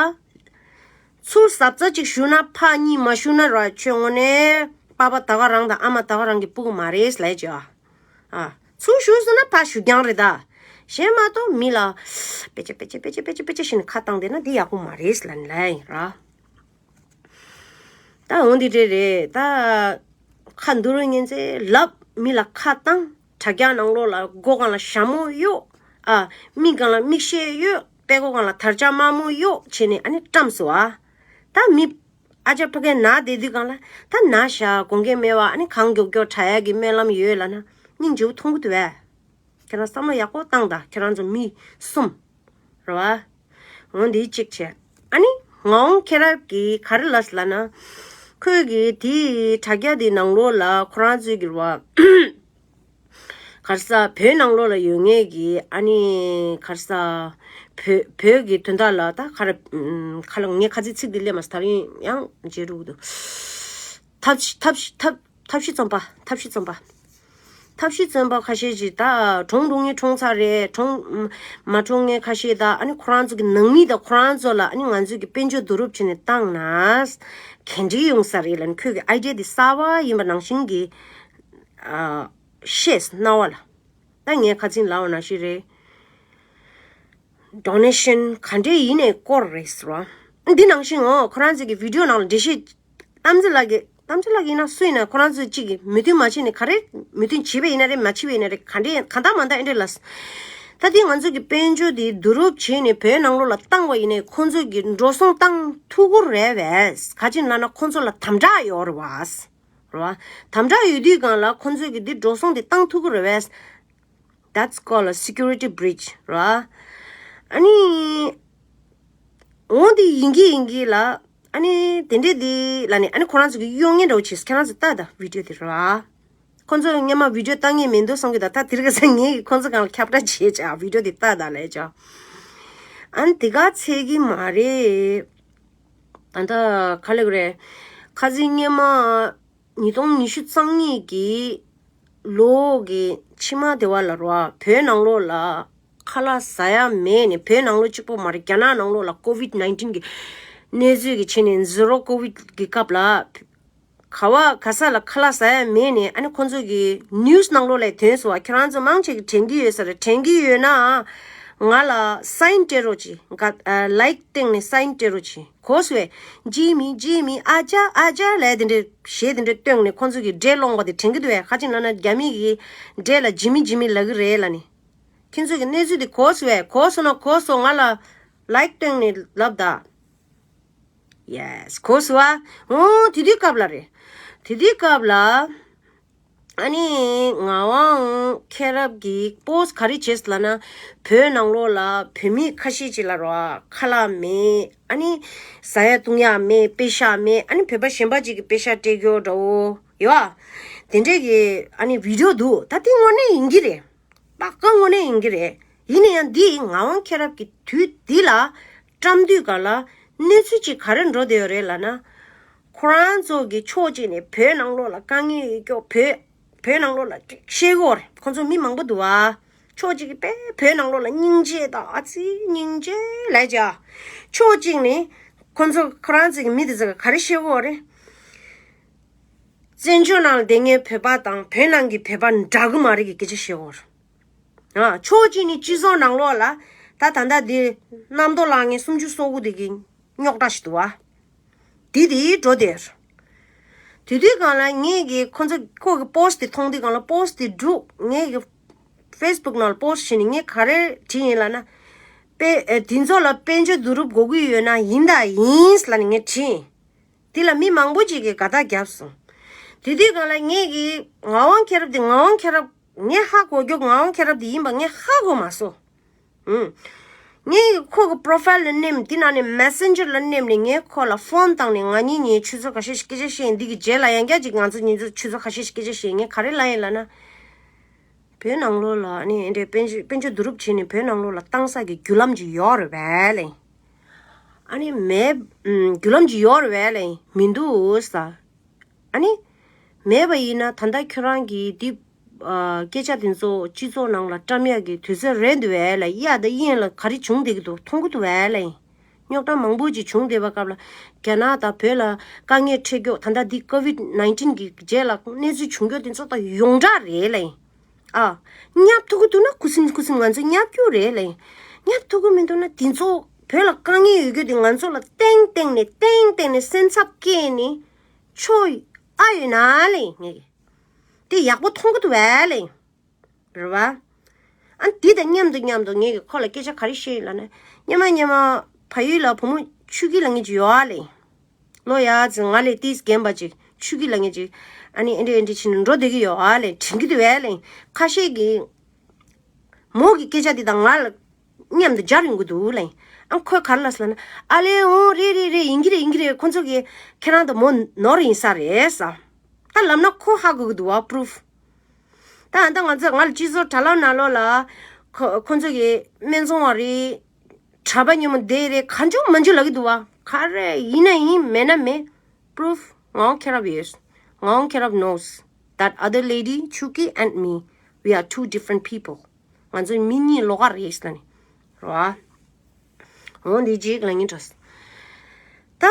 ཚུར་ཟབ་ཙག་ཅིག་ཞུ་ན་ཕར་གཉིས་མ་ཞུ་ན་ར་ཁྱོད་དངོས་གནས་པ་ཕ་ད་ག་རང་དང་ཨ་མ་ད་ག་རང་གི་སྤུ་གུ་མ་རེད་ལབ་བྱས་ཨ། ཚུར་ཞུ་སོང་ན་ཕར་ཞུ་རྐྱང་རེད་ད། གཞན་མ་གཏོགས་མི་ལ་དཔེ་ཆ་དཔེ་ཆ་དཔེ་ཆ་དཔེ་ཆ་དཔེ་ཆ་བཤད་ནས་ཁ་བཏང་བསྡད་ན་འདི་ཡག་པོ་མ་རེད་ལབ་ནས་ལབ་ཡིན་ར། ད་འོ་འདི་འདྲས་རེད་ད། ཁ་འདུར་ཉན་ཚེ་ལབ་མི་ལ་ཁ་བཏང་། དྲ་རྒྱ་ནང་ལོགས་ལ་མགོ་སྒང་ལ་ཞྭ་མོ་གཡོགས། ཨ། མིག་སྒང་ལ་མིག་ཤེལ་གཡོགས། པད་མགོ་སྒང་ལ་དར་ལྕོག་དམར་མོ་གཡོགས་བྱས་ནས་ཨ་ནི་བཀྲམས་སོང་ཨ། ད་མི་ཨ་ཅག་ཕ་གིར་ན་བསྡད་དུས་སྒང་ལ་ད་ན་ཤག་དགོངས་འགལ་མེད་པ་ཨ་ནི་གང་མགྱོགས་མགྱོགས་དྲག་ཡག་གི་སྨོན་ལམ་ཡོད་ལབ་ན་སྙིང་རྗེ་པོ་མཐོང་གི་འདུག་བས། ཁྱེད་རང་བསམ་བློ་ཡག་པོ་བཏང་དང་། ཁྱེད་རང་ཚོ་མི་གསུམ་རེད་བ། འོ་འདི་གཅིག་བྱས། ཨ་ནི་ངག་དབང་མཁྱེན་རབ་ཀྱིས་ག་རེ་ལབ་ལབ་ན། ཁོས་ཀྱིས་དེའི་དྲ་རྒྱ་དེའི་ནང་ལོགས་ལ་ཁོ་རང་ཚོའི་གི་རེད་བ། ག་རེ་ཟ། བོད་ནང་ལོགས་ལ་ཡོད་མཁན་གྱི་ཨ་ནི་ག་རེ་ཟ། བོད་བོད་ཀྱི་དོན་དག་ལ་ད་ག་རེ་ཁ་ལ་ངས་ཁ་ཚིག་ཚིག་འདི་སླེབས་མ་སོང་། ད་རིང་ཡང་བརྗེད་འགྲོ་གི་འདུག་ཐབས་ཤེས་ཐབས་ཤེས་ཐབས། ཐབས་ཤེས་བརྩམས་པ། ཐབས་ཤེས་བརྩམས་པ། ཐབས་ཤེས་བརྩམས་པ་ཁ་ཤས་ཅིག་ད་གྲོངས་འགྲོ་མཁན་གྲོངས་ཚར་རེད། གྲོངས་མ་གྲོངས་མཁན་ཁ་ཤས་ད་ཨ་ནི་ཁོ་རང་ཚོ་གི་ནང་མི་དང་ཁོ་རང་ཚོ་ལ་ཨ་ནི་ང་ཚོས་ཀྱི་དཔལ་འབྱོར་བསྡུ་རུབ་བྱས་ནས་བཏང་ན་ག་འདྲ་ཡོང་ས་རེད་ལབ་ནས་ཁོས་ཀྱི་ཨའི་ཌི་ཡ་དེ་གསར་པ་ཡིན་པ་ནང་བཞིན་གྱི་ཨ་བཤད་སྣང་བ་ལ། ད་ངས་ཁ་ཚིག་ལབ་པ་ནང་བཞིན་རེད། ཌོ་ནེ་ཤན་ག་འདྲས་ཡིན་ནའི་སྐོར་རེད་ཟེར་བ། འདི་ནང་བཞིན་འོ་ཁོ་རང་ཚོ་གི་བི་ཌིའོ་ནང་ལ་འགྲེལ་བཤད་གཏམ་ཚེ་ལགས་ཀྱིས། གཏམ་ཚེ་ལགས་ཀྱིས་ཡིན་ན་སུ་ཡིན་ན་ཁོ་རང་ཚོས་གཅིག་གིས་མོས་མཐུན་མ་བྱས་ནས་ག་རེ་མོས་མཐུན་བྱས་པ་ཡིན་ན་རེད། མ་བྱས་པ་ཡིན་ན་རེད། ག་འདྲས་གང་ལྟར་མ་ལྟར་ཨེ་འདྲས་ལབ། ད་འདི་ང་ཚོ་གི་དཔལ་འབྱོར་འདི་བསྡུ་རུབ་བྱས་ནས་བོད་ནང་ལོགས་ལ་བཏང་བ་ཡིན་ནའི་ཁོང་ཚོ་གི་འགྲོ་སོང་བཏང་ཐུབ་ཀྱི་རེད་བས། ག་ཅི་ལབ་ན་ཁོང་ཚོ་ལ་དམ་དྲག་ཡོད་རེད་བ། རེད་བ། དམ་དྲག་ཡོད་དུས་སྒང་ལ་ཁོང་ཚོས་ཀྱི་འདི་འགྲོ་སོང་དེ་བཏང་ཐུབ་ཀྱི་རེད་བས། That's called a security breach ར། ཨ་ནི། འོ་འདི་ཡིན་གྱི་ཡིན་གྱི་ལ། ཨ་ནི་དེ་འདྲས་འདི་ལ་ནི་ཨ་ནི་ཁོ་རང་ཚོ་གི་གཡོ་ངན་འདྲ་བོ་བྱས། ཁྱེད་རང་ཚོ་ལྟ་ད་བི་ཌིའོ་དེ་ར། ཁོ་ཚོ་སྔོན་མ་བི་ཌིའོ་ལྟ་ངེས་མི་འདུག་བསམ་གྱི་འདུག་ད་དེ་རིང་ཁ་སང་ངས་ཁོ་ཚོ་སྒང་ལ་ཁྱབ་བསྒྲགས་བྱས་ཅག་བི་ཌིའོ་དེ་ལྟ་ད་ལས་ཅག་ཨ་ནི་དེ་ག་ཚད་ཀྱི་མ་རེད། ད་ལྟ་ག་ལབ་དགོས་རེད། ཁ་སང་སྔོན་མ། ཉིས་སྟོང་ཉི་ཤུ་རྩ་གཉིས་ཀྱི་ལོ་གི་ཕྱི་མ་དེ་བ་ལ་རོ། བོད་ནང་ལོགས་ལ་ཁ་ལག་ཟ་ཡ་མེད་ནས། བོད་ནང་ལོགས་གཅིག་པོ་མ་རེད། རྒྱ་ནག་ནང་ལོགས་ལ་ཀོ་ཝིད་ནའིན་ཊིན་གི་གནས་ཚུལ་གྱི་ཆེད་ནས་ཛི་རོ་ཀོ་ཝིད་ཀྱི་སྐབས་ལ་ག་བ་ག་ས་ལ་ཁ་ལག་ཟ་ཡ་མེད་ནས། ཨ་ནི་ཁོང་ཚོ་གི་ནིའུ་སི་ནང་ལོགས་ལ་ཐོན་སོང་བ། ཁྱེད་རང་ཚོ་མང་ཆེ་གི་དྲན་གྱི་ཡོད་ས་རེད། དྲན་གྱི་ཡོད་ན་ང་ལ་སའིན་སྤྲད་རོགས་གྱིས། ལའིཀ་བཏང་ནས་སའིན་སྤྲད་རོགས་གྱིས། གོ་སོང་བས། ཇི་མི་ཇི་མི་ཨ་ཅག་ཨ་ཅག་ལབ་དེ་འདྲའི་གཞས་དེ་འདྲ་བཏོན་ནས་ཁོང་ཚོ་གི་འགྲེལ་སློང་བ་དེ་དྲན་གྱི་འདུག་བས། ཁ་ཅིག་ལབ་ན་རྒྱ་མི་གི་འགྲེལ་ལ་ཇི་མི་ཇི་མི་ལབ་གི་རེད་ལབ་ནས། ཁྱེད་ཚོ་གི་གནས་ཚུལ་དེ་གོ་སོང་བས། གོ་སོང་ན་གོ་སོང་། ང་ལ་ལའིཀ་བཏོན་ནས་ལབ་ད། ཡེས། གོ་སོང་བ། འོ་དེ་དུས་སྐབས་ལ་རེད། དེ་དུས་སྐབས་ལ། ཨ་ནི་ངག་དབང་མཁྱེན་རབ་ཀྱིས་པོ་སི་ག་རེ་བྱས་ལབ་ན། བོད་ནང་ལོགས་ལ་བོད་མི་ཁ་ཤས་ཅིག་ལ་རོ་ཁ་ལག་མེད། ཨ་ནི་ཟ་ཡ་བཏུང་ཡ་མེད། པེ་ཤག་མེད། ཨ་ནི་བོད་པ་གཞན་པ་ཅིག་གིས་པེ་ཤག་སྤྲད་རྒྱུ་འདྲ་བོ་ཡོད་ཨ། དེ་འདྲས་ཀྱི་ཨ་ནི་བི་ཌིའོ་འདུག་ད་དེ་དངོས་གནས་ཡིན་གྱི་རེད། པ་ཀ་དངོས་གནས་ཡིན་གྱི་རེད། ཡིན་ན་ཡང་འདི་ངག་དབང་མཁྱེན་རབ་ཀྱི་དུས་འདི་ལ་བཀྲམ་དུས་ག་ལ་གནས་ཚུལ་ཅིག་ག་རེ་འགྲོ་བསྡད་ཡོད་རེད་ལབ་ན། ཁོ་རང་ཚོ་གི་ཕྱོགས་གཅིག་ནས་བོད་ནང་ལོགས་ལ་དཀའ་ངལ་ཡོད་ཀྱོག་བོད་བོད་ནང་ལོགས་ལ་ཅིག་བཤད་ཀྱི་ཡོད་རེད། ཁོ་ཚོ་མི་མང་པོ་འདུག་བ། ཕྱོགས་གཅིག་གིས་དཔེ་བོད་ནང་ལོགས་ལ་སྙིང་རྗེ་དང་ཨ་ཙི་སྙིང་རྗེ་ལབ་བྱས། ཕྱོགས་གཅིག་ནས་ཁོ་ཚོ་ཁོ་རང་ཚོ་གི་མི་དེ་ཚོ་ག་རེ་བཤད་ཀྱི་ཡོད་རེད། བཙན་བྱོལ་ནང་ལ་བསྡད་མཁན་བོད་པ་དང་བོད་ནང་གི་བོད་པ་འདྲ་གི་མ་རེད་གི་སྐད་ཆ་བཤད་ཀྱི་ཡོད་རེད། ཨ། ཕྱོགས་གཅིག་ནས་སྤྱི་ཚོགས་ནང་ལོགས་ལ་ད་ད་ལྟ་འདི་གནམ་ཐོག་ལ་ངས་སུམ་ཅུ་སོ་དགུ་དེ་གི་རྙོག་དྲ་ཞིག་འདུག་བ། དེ་དེའི་འགྲོ་དེར། དེ་དུས་སྒང་ལ་ངས་གི་ཁོ་ཚོ་ཁོ་གི་པོ་སི་ཊི་དེ་མཐོང་དུས་སྒང་ལ་པོ་སི་ཊི་དེ་བསྒྲུགས། ངས་གི་ཕེ་སི་བུག་ནང་ལ་པོ་སི་ཊི་བྱས་ནས་ངས་ག་རེ་བྲིས་ཡིན་ལབ་ན། དཔེ་ཨེ་དེ་ཚོ་ལ་དཔལ་འབྱོར་བསྡུ་རུབ་དགོས་ཀྱི་ཡོད་ན་ཡིན་ད་ཡིན་ལབ་ནས་ངས་བྲིས་ཡིན། དེ་ལ་མི་མང་པོ་ཅིག་གིས་དགའ་རྟགས་བརྒྱབ་སོང་། དེ་དུས་སྒང་ལ་ངས་གི་ངག་དབང་མཁྱེན་རབ་དེ་ངག་དབང་མཁྱེན་རབ། ངས་ཧ་གོ་རྒྱུ་ངག་དབང་མཁྱེན་རབ་དེ་ཡིན་པ་ངས་ཧ་གོ་མ་སོང་། ཨུམ། ངས་ཁོ་གི་པོ་རོ་ཕའིལ་ལ་མནན། དེ་ནང་ནས་མེ་སེན་ཇར་ལ་མནན་ནས་ངས་ཁོ་ལ་ཕོན་བཏང་ནས་ང་གཉིས་གཉིས་ཆུ་ཚོད་ཁ་ཤས་ཤིག་སྐད་ཆ་བཤད་ཡིན། འདི་གི་རྗེས་ལ་ཡང་བསྐྱར་ཅིག་ང་ཚོ་གཉིས་ཆུ་ཚོད་ཁ་ཤས་ཤིག་སྐད་ཆ་བཤད་ཡིན། ངས་ག་རེ་ལབ་ཡིན་ལབ་ན། བོད་ནང་ལོགས་ལ་ཨ་ནི་འདྲའི་དཔལ་འབྱོར་དཔལ་འབྱོར་བསྡུ་རུབ་བྱས་ནས་བོད་ནང་ལོགས་ལ་བཏང་ས་གི་བརྒྱུད་ལམ་ཅིག་ཡོད་རེད་པས་ལབ་ཡིན། ཨ་ནི་མེད། ཨུམ། བརྒྱུད་ལམ་ཅིག་ཡོད་རེད་པས་ལབ་ཡིན། མི་འདུག་ཟེར། ཨ་ནི། མེད་པ་ཡིན་ན་ད་ལྟ་ཁྱོད་རང་གིས་འདི། ཨ། སྐད་ཆ་དེ་ཚོ་སྤྱི་ཚོགས་ནང་ལ་བཀྲམ་ཡག་གི་དུས་ཚོད་རན་འདུག་པས་ལབ་ཡིན། ད་གཡས་ལ་ག་རེ་བྱུང་བསྡད་ཀྱི་འདུག་མཐོང་གི་འདུག་པས་ལབ་ཡིན། རྙོག་དྲ་མང་པོ་ཅིག་བྱུང་བསྡད་པའི་སྐབས་ལ། རྒྱ་ནག་དང་བོད་ལ་དཀའ་ངལ་འཕྲད་རྒྱུ། ད་ལྟ་འདི་ཀོ་ཝིཌ་ནའིན་ཊིན་གི་རྗེས་ལ་གནས་ཚུལ་བྱུང་རྒྱུ་དེ་ཚོ་ད་ཡོངས་གྲགས་རེད་ལབ་ཡིན། ཨ། བསྙབ་ཐུབ་ཀྱི་འདུག་ན་ཁུ་སིམ་ཁུ་སིམ་ང་ཚོ་བསྙབ་རྒྱུ་རེད་ལབ་ཡིན། བསྙབ་ཐུབ་ཀྱི་མི་འདུག་ན་དེ་ཚོ་བོད་ལ་དཀའ་ངལ་ཡོད་རྒྱུ་དེ་ང་ཚོ་ལ་གཏན་གཏན་ནས་གཏན་གཏན་ནས་སེམས་འཚབ་སྐྱེས་ནས་ཆོ་ཨ་ཡོད་ན་ལབ་ཡིན། ངས་དེ་ཡག་པོ་མཐོང་གི་འདུག་པས་ལབ་ཡིན། རེད་བ། ཨ། དེ་དང་མཉམ་དུ་མཉམ་དུ་ངས་ཀྱི་ཁོ་ལ་སྐད་ཆ་ག་རེ་བཤད་ཡིན་ལབ་ན། སྔོན་མ་སྔོན་མ་ཕ་ཡུལ་ལ་བུ་མོ་ཆོས་སྐྱིད་ལབ་མཁན་ཅིག་ཡོད་ཨ་ལེ། ལོ་ཡ་ཙི་ང་ལས་ཏིས་རྒན་པ་ཅིག་ཆོས་སྐྱིད་ལབ་མཁན་ཅིག་ཨ་ནི་ཨེ་འདྲ་ཨེ་འདྲ་བྱས་ནས་འགྲོ་བསྡད་ཀྱི་ཡོད་ཨ་ལེ། དྲན་གྱི་འདུག་པས་ལེ། ཁ་ཤས་ཀྱིས་མོ་གི་སྐད་ཆ་དེ་དང་ང་ལ་མཉམ་དུ་སྦྱར་ཡོང་གི་འདུག་ལེ། ཨ། ཁོས་ག་རེ་ལབ་སོང་ལབ་ན། ཨ་ལེ། འོ་རེད་རེད་རེད། ཡིན་གྱི་རེད་ཡིན་གྱི་རེད། ཁོ་ཚོ་གིས་ཁྱེད་རང་དང་མོ་ནོར་ཡིན་ས་རེད་ཟེར། ད་ལབ་ན་ཁོ་ཧ་གོ་གི་འདུག་པ། པུ་རུབ། ད་ད་ང་ཚོ་ང་ལ་སྤྱི་ཚོགས་དྲ་ལམ་ནང་ལོགས་ལ་ཁོ་ཁོ་ཚོ་གིས་སྨད་འཚོང་བ་རེད། གྲྭ་པ་ཉོན་མོངས་དེ་རེད། གང་བྱུང་མང་བྱུང་ལབ་ཀྱི་འདུག་པ། ག་རེ་ཡིན་ན་ཡིན་མེད་ན་མེད། པུ་རུབ་ངག་དབང་མཁྱེན་རབ་ཡོད། ངག་དབང་མཁྱེན་རབ་knows that other lady Chuki and me, we are two different people. ང་ཚོ་མི་གཉིས་ལོགས་ཀ་རེད་ཟེར་ནས། རེད་བ། འོ་འདི་གཅིག་ལབ་སྙིང་འདོད། ད་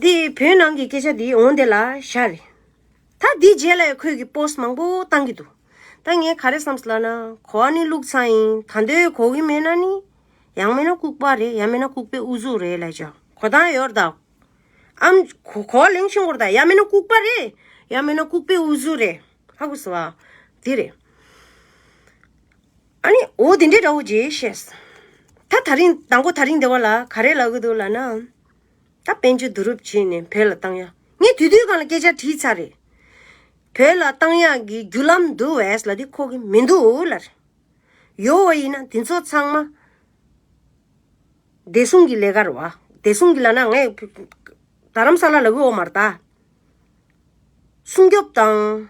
འདི་བོད་ནང་གི་སྐད་ཆ་འདི་འོ་འདི་ལ་བཞག་རེད། ད་འདི་རྗེས་ལ་ཡང་ཁོས་ཀྱི་པོ་སི་མང་པོ་བཏང་གི་འདུག་ད་ངས་ག་རེ་བསམ་སོང་ལབ་ན། གོ་བ་ནི་བླུགས་ཚར་ཡིན། ད་འདོད་གོ་གི་མེད་ན་ནི། ཡང་མིན་ན་ལྐུགས་པ་རེད། ཡང་མིན་ན་ལྐུགས་པའི་ཨུ་ཚུགས་རེད་ལབ་ཀྱང་གོ་སྟངས་ཡོད་རེད་ད། ཨམ། གོ་གོ་བ་ལེན་ཤེས་དགོས་རེད་ད། ཡང་མིན་ན་ལྐུགས་པ་རེད། ཡང་མིན་ན་ལྐུགས་པའི་ཨུ་ཚུགས་རེད། ཧ་གོ་སོང་བ། དེ་རེད། ཨ་ནི་འོ་དེ་འདྲའི་འདྲ་བོ་ཅིག་བཤད། ད་དེ་རིང་དང་པོ་དེ་རིང་འདི་བ་ལ་ག་རེ་ལབ་གི་འདུག་ལབ་ན། ད་དཔལ་འབྱོར་བསྡུ་རུབ་བྱས་ནས་བོད་ལ་བཏང་ཡ། ངས་དུས་དུས་སྒང་ལ་སྐད་ཆ་དྲིས་ཚར་རེད། བོད་ལ་བཏང་ཡག་གི་བརྒྱུད་ལམ་འདུག་པས་ལབ་དུས་ཁོ་གིས་མི་འདུག་ལབ་རེད། ཡོད་པ་ཡིན་ན་དེ་ཚོ་ཚང་མ་བདེ་སྲུང་གི་ལས་ཀ་རེད་བ། བདེ་སྲུང་གི་ལབ་ན་ངས་རྡ་རམ་ས་ལ་ལབ་གི་ཡོད་མ་རེད་ད། སྲུང་སྐྱོབ་དང་།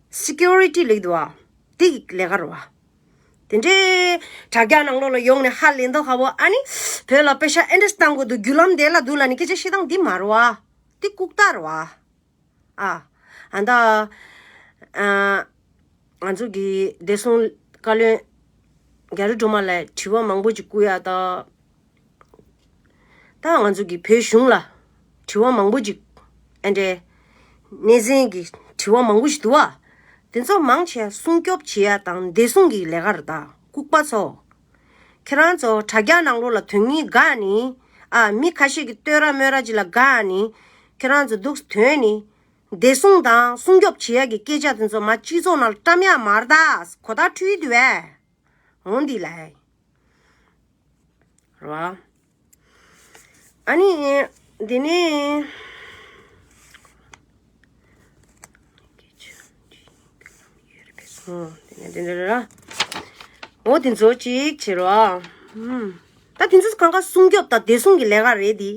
སི་ཀུ་རི་ཊི་ལབ་ཀྱི་འདུག་བ། དེ་གི་ལས་ཀ་རེད་བ། དེ་འདྲའི་དྲ་རྒྱ་ནང་ལོགས་ལ་ཡོང་ནས་ཧ་ལས་མདོག་ཁ་པོ། ཨ་ནི་བོད་ལ་པེ་ཤ་ཨེ་འདྲས་བཏང་དགོས་འདུག་བརྒྱུད་ལམ་དེ་ལ་འདུག་ལབ་ནས་སྐད་ཆ་བཤད་སྟངས་འདི་མ་རེད་བ། འདི་ལྐུགས་རྟགས་རེད་བ། ཨ། ཨ་ད། ཨ། ང་ཚོ་གི་བདེ་སྲུང་བཀའ་བློན་རྒྱ་རི་སྒྲོལ་མ་ལགས་དྲི་བ་མང་པོ་ཅིག་བསྐུར་ཡ་ད། ད་ང་ཚོ་གི་བོད་གཞུང་ལ་དྲི་བ་མང་པོ་ཅིག་ཨ་འདྲའི་གནས་ཚན་གྱི་དྲི་བ་མང་པོ་ཞིག་འདུག་བ། དེ་ཚོ་མང་ཆེ་སྲུང་སྐྱོབ་བྱེད་ཡ་དང་བདེ་སྲུང་གི་ལས་ཀ་རེད་ད། ལྐུགས་པ་ཚོ། ཁྱེད་རང་ཚོ་དྲ་རྒྱ་ནང་ལོགས་ལ་དོན་སྙིང་དགའ་ནི། ཨ། མི་ཁ་ཤས་ཀྱི་བསྟོད་ར་སྨོད་ར་ཅིག་ལ་དགའ་ནི། ཁྱེད་རང་ཚོ་འདུག་དོན་ནི། བདེ་སྲུང་དང་སྲུང་སྐྱོབ་བྱེད་ཡ་གི་སྐད་ཆ་དེ་ཚོ་མ་སྤྱི་ཚོགས་ནང་ལ་བཀྲམ་ཡ་མ་རེད་ད། གོ་བརྡ་འཕྲོད་ཀྱི་འདུག་བས། འོང་འདི་ལ། རེད་བ། ཨ་ནི། འདི་ནི། འོ་དེ་ཚོ་གཅིག་བྱེད་རོགས། ཨ། ད་དེ་ཚོ་གང་ག་སྲུང་སྐྱོབ་དང་བདེ་སྲུང་གི་ལས་ཀ་རེད་དེ།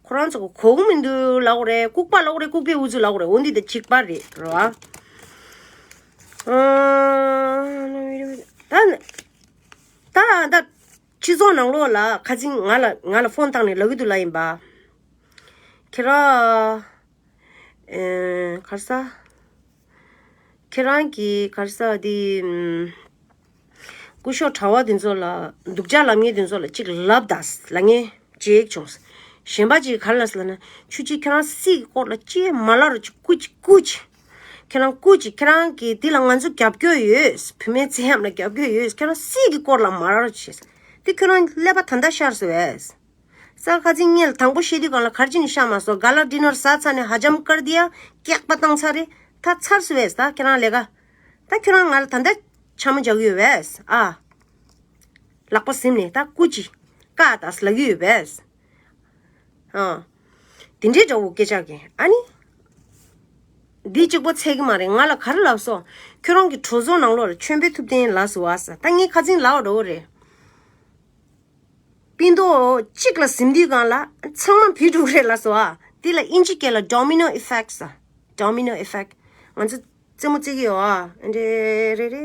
ཁོ་རང་ཚོ་གོ་གོ་གི་མི་འདུག་ལབ་དགོས་རེད། ལྐུགས་པ་ལབ་དགོས་རེད། ལྐུགས་པའི་ཨུ་ཚུགས་ལབ་དགོས་རེད། འོ་འདི་དང་གཅིག་པ་རེད། རེད་བ། ཨ། ད་ད་ད། སྤྱི་ཚོགས་ནང་ལོགས་ལ་ཁ་སང་ང་ལ་ང་ལ་ཕོན་བཏང་ནས་ལབ་ཀྱི་འདུག་ལབ་ཡིན་པ། ཁྱེད་རང་། ཨེ། ག་རེ་ཟ། ཁྱེད་རང་གིས་ག་རེ་ཟ་དེ། ཨམ། སྐུ་ཞབས་གྲྭ་པ་དེ་ཚོ་ལ། སྡུག་ཅག་ལབ་མཁན་དེ་ཚོ་ལ་གཅིག་ལབ་ད་ལབ་མཁན་གཅིག་བྱུང་། གཞན་པ་གཅིག་ག་རེ་ལབ་སོང་ལབ་ན། ཁྱོད་ཀྱིས་ཁྱེད་རང་སྲིད་ཀྱི་སྐོར་ལ་ཅི་ཡང་མ་ལབ་རོགས་གྱིས། སྐུ་མཁྱེན། སྐུ་མཁྱེན། ཁྱེད་རང་སྐུ་མཁྱེན། ཁྱེད་རང་གིས་འདི་ལ་ང་ཚོ་རྒྱབ་སྐྱོར་ཡོད། བུད་མེད་ཚེ་ཧམ་ལ་རྒྱབ་སྐྱོར་ཡོད། ཁྱེད་རང་སྲིད་ཀྱི་སྐོར་ལ་མ་ལབ་རོགས་བྱས། འདི་ཁྱོད་རང་ཀླད་པ་ད་ལྟ་ཤར་སོང་བས། ས་ཁ་ཚིག་ངས་དང་པོ་བཤད་དུས་སྒང་ལ་ག་རེ་བྱས་ནས་བཤད་མ་སོང་། ག་ལ་ཌི་ནར་ཟ་ཚར་ནས་ཧ་ཇམ་ཀར་དི་ཡ། སྐྱག་པ་བཏང་ཚར་རེད། ད་ཚར་སོང་བས། ད་ཁྱེད་རང་ལས་ཀ་ད་ཁྱོད་རང་ང་ལ་ད་ལྟ་འཕྱ་སྨོད་རྒྱག་གི་ཡོད་པས་ཨ། ལག་པ་ཟིམ་ནས་ད་སྐུ་མཁྱེན། བཀའ་ད་ལབ་ཀྱི་ཡོད་པས་ཨ། དེ་འདྲའི་འདྲ་བོ་སྐད་ཆ་གི་ཨ་ནི། འདི་གཅིག་པོ་ཚད་ཀྱི་མ་རེད། ང་ལ་ག་རེ་ལབ་སོང་། ཁྱོད་རང་གི་གྲོས་ཚོགས་ནང་ལོགས་ལ་ཆོས་འཕེལ་ཐུབ་བསྟན་ལབ་སོང་བ་ས། ད་ངས་ཁ་སང་ལབ་པ་འདྲ་བོ་རེད། སྤུན་ཟླ་གཅིག་ལ་ཟིན་དུས་སྒང་ལ་ཚང་མ་བུད་འགྲོ་གི་རེད་ལབ་སོང་ཨ། དེ་ལ་དབྱིན་ཇི་སྐད་ལ་domino effect ཟེར། Domino effect ང་ཚོ་རྩེད་མོ་རྩེ་གི་ཡོད་ཨ། འདྲེ་རེ་རེ་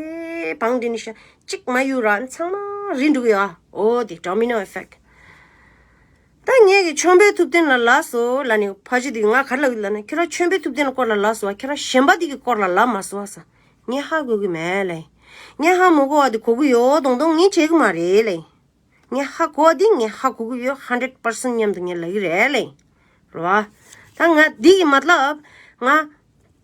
བང་སྒྲིག་ནས་ཤ་གཅིག་མ་གཡུག་ར་ཚང་མ་རིལ་འགྲོ་གི་ཡོད་ཨ། འོ་དེ་domino effect ད་ངས་ཀྱི་ཆོས་འཕེལ་ཐུབ་བསྟན་ལ་ལབ་སོང་ལབ་ནས་ཕ་ཆེ་དེ་ང་ག་རེ་ལབ་ཡོད་ལབ་ན། ཁྱོད་རང་ཆོས་འཕེལ་ཐུབ་བསྟན་ལ་སྐོར་ལ་ལབ་སོང་བ། ཁྱོད་རང་གཞན་པ་དེ་གི་སྐོར་ལ་ལབ་མ་སོང་བ་ས། ངས་ཧ་གོ་གི་མེད་ལེ། ངས་ཧ་མ་གོ་བ་དེ་གོ་གི་ཡོད་མདོག་མདོག་ངས་བྱེད་གི་མ་རེད་ལེ། ངས་ཧ་གོ་བ་འདི་ངས་ཧ་གོ་གི་ཡོད། ཧན་ཌེཌ་པར་སེན་ཊི་མཉམ་དུ་ངས་ལབ་ཀྱི་རེད་ལེ། རེད་བ། ད་ང་འདི་གི་མ་ལབ། ང་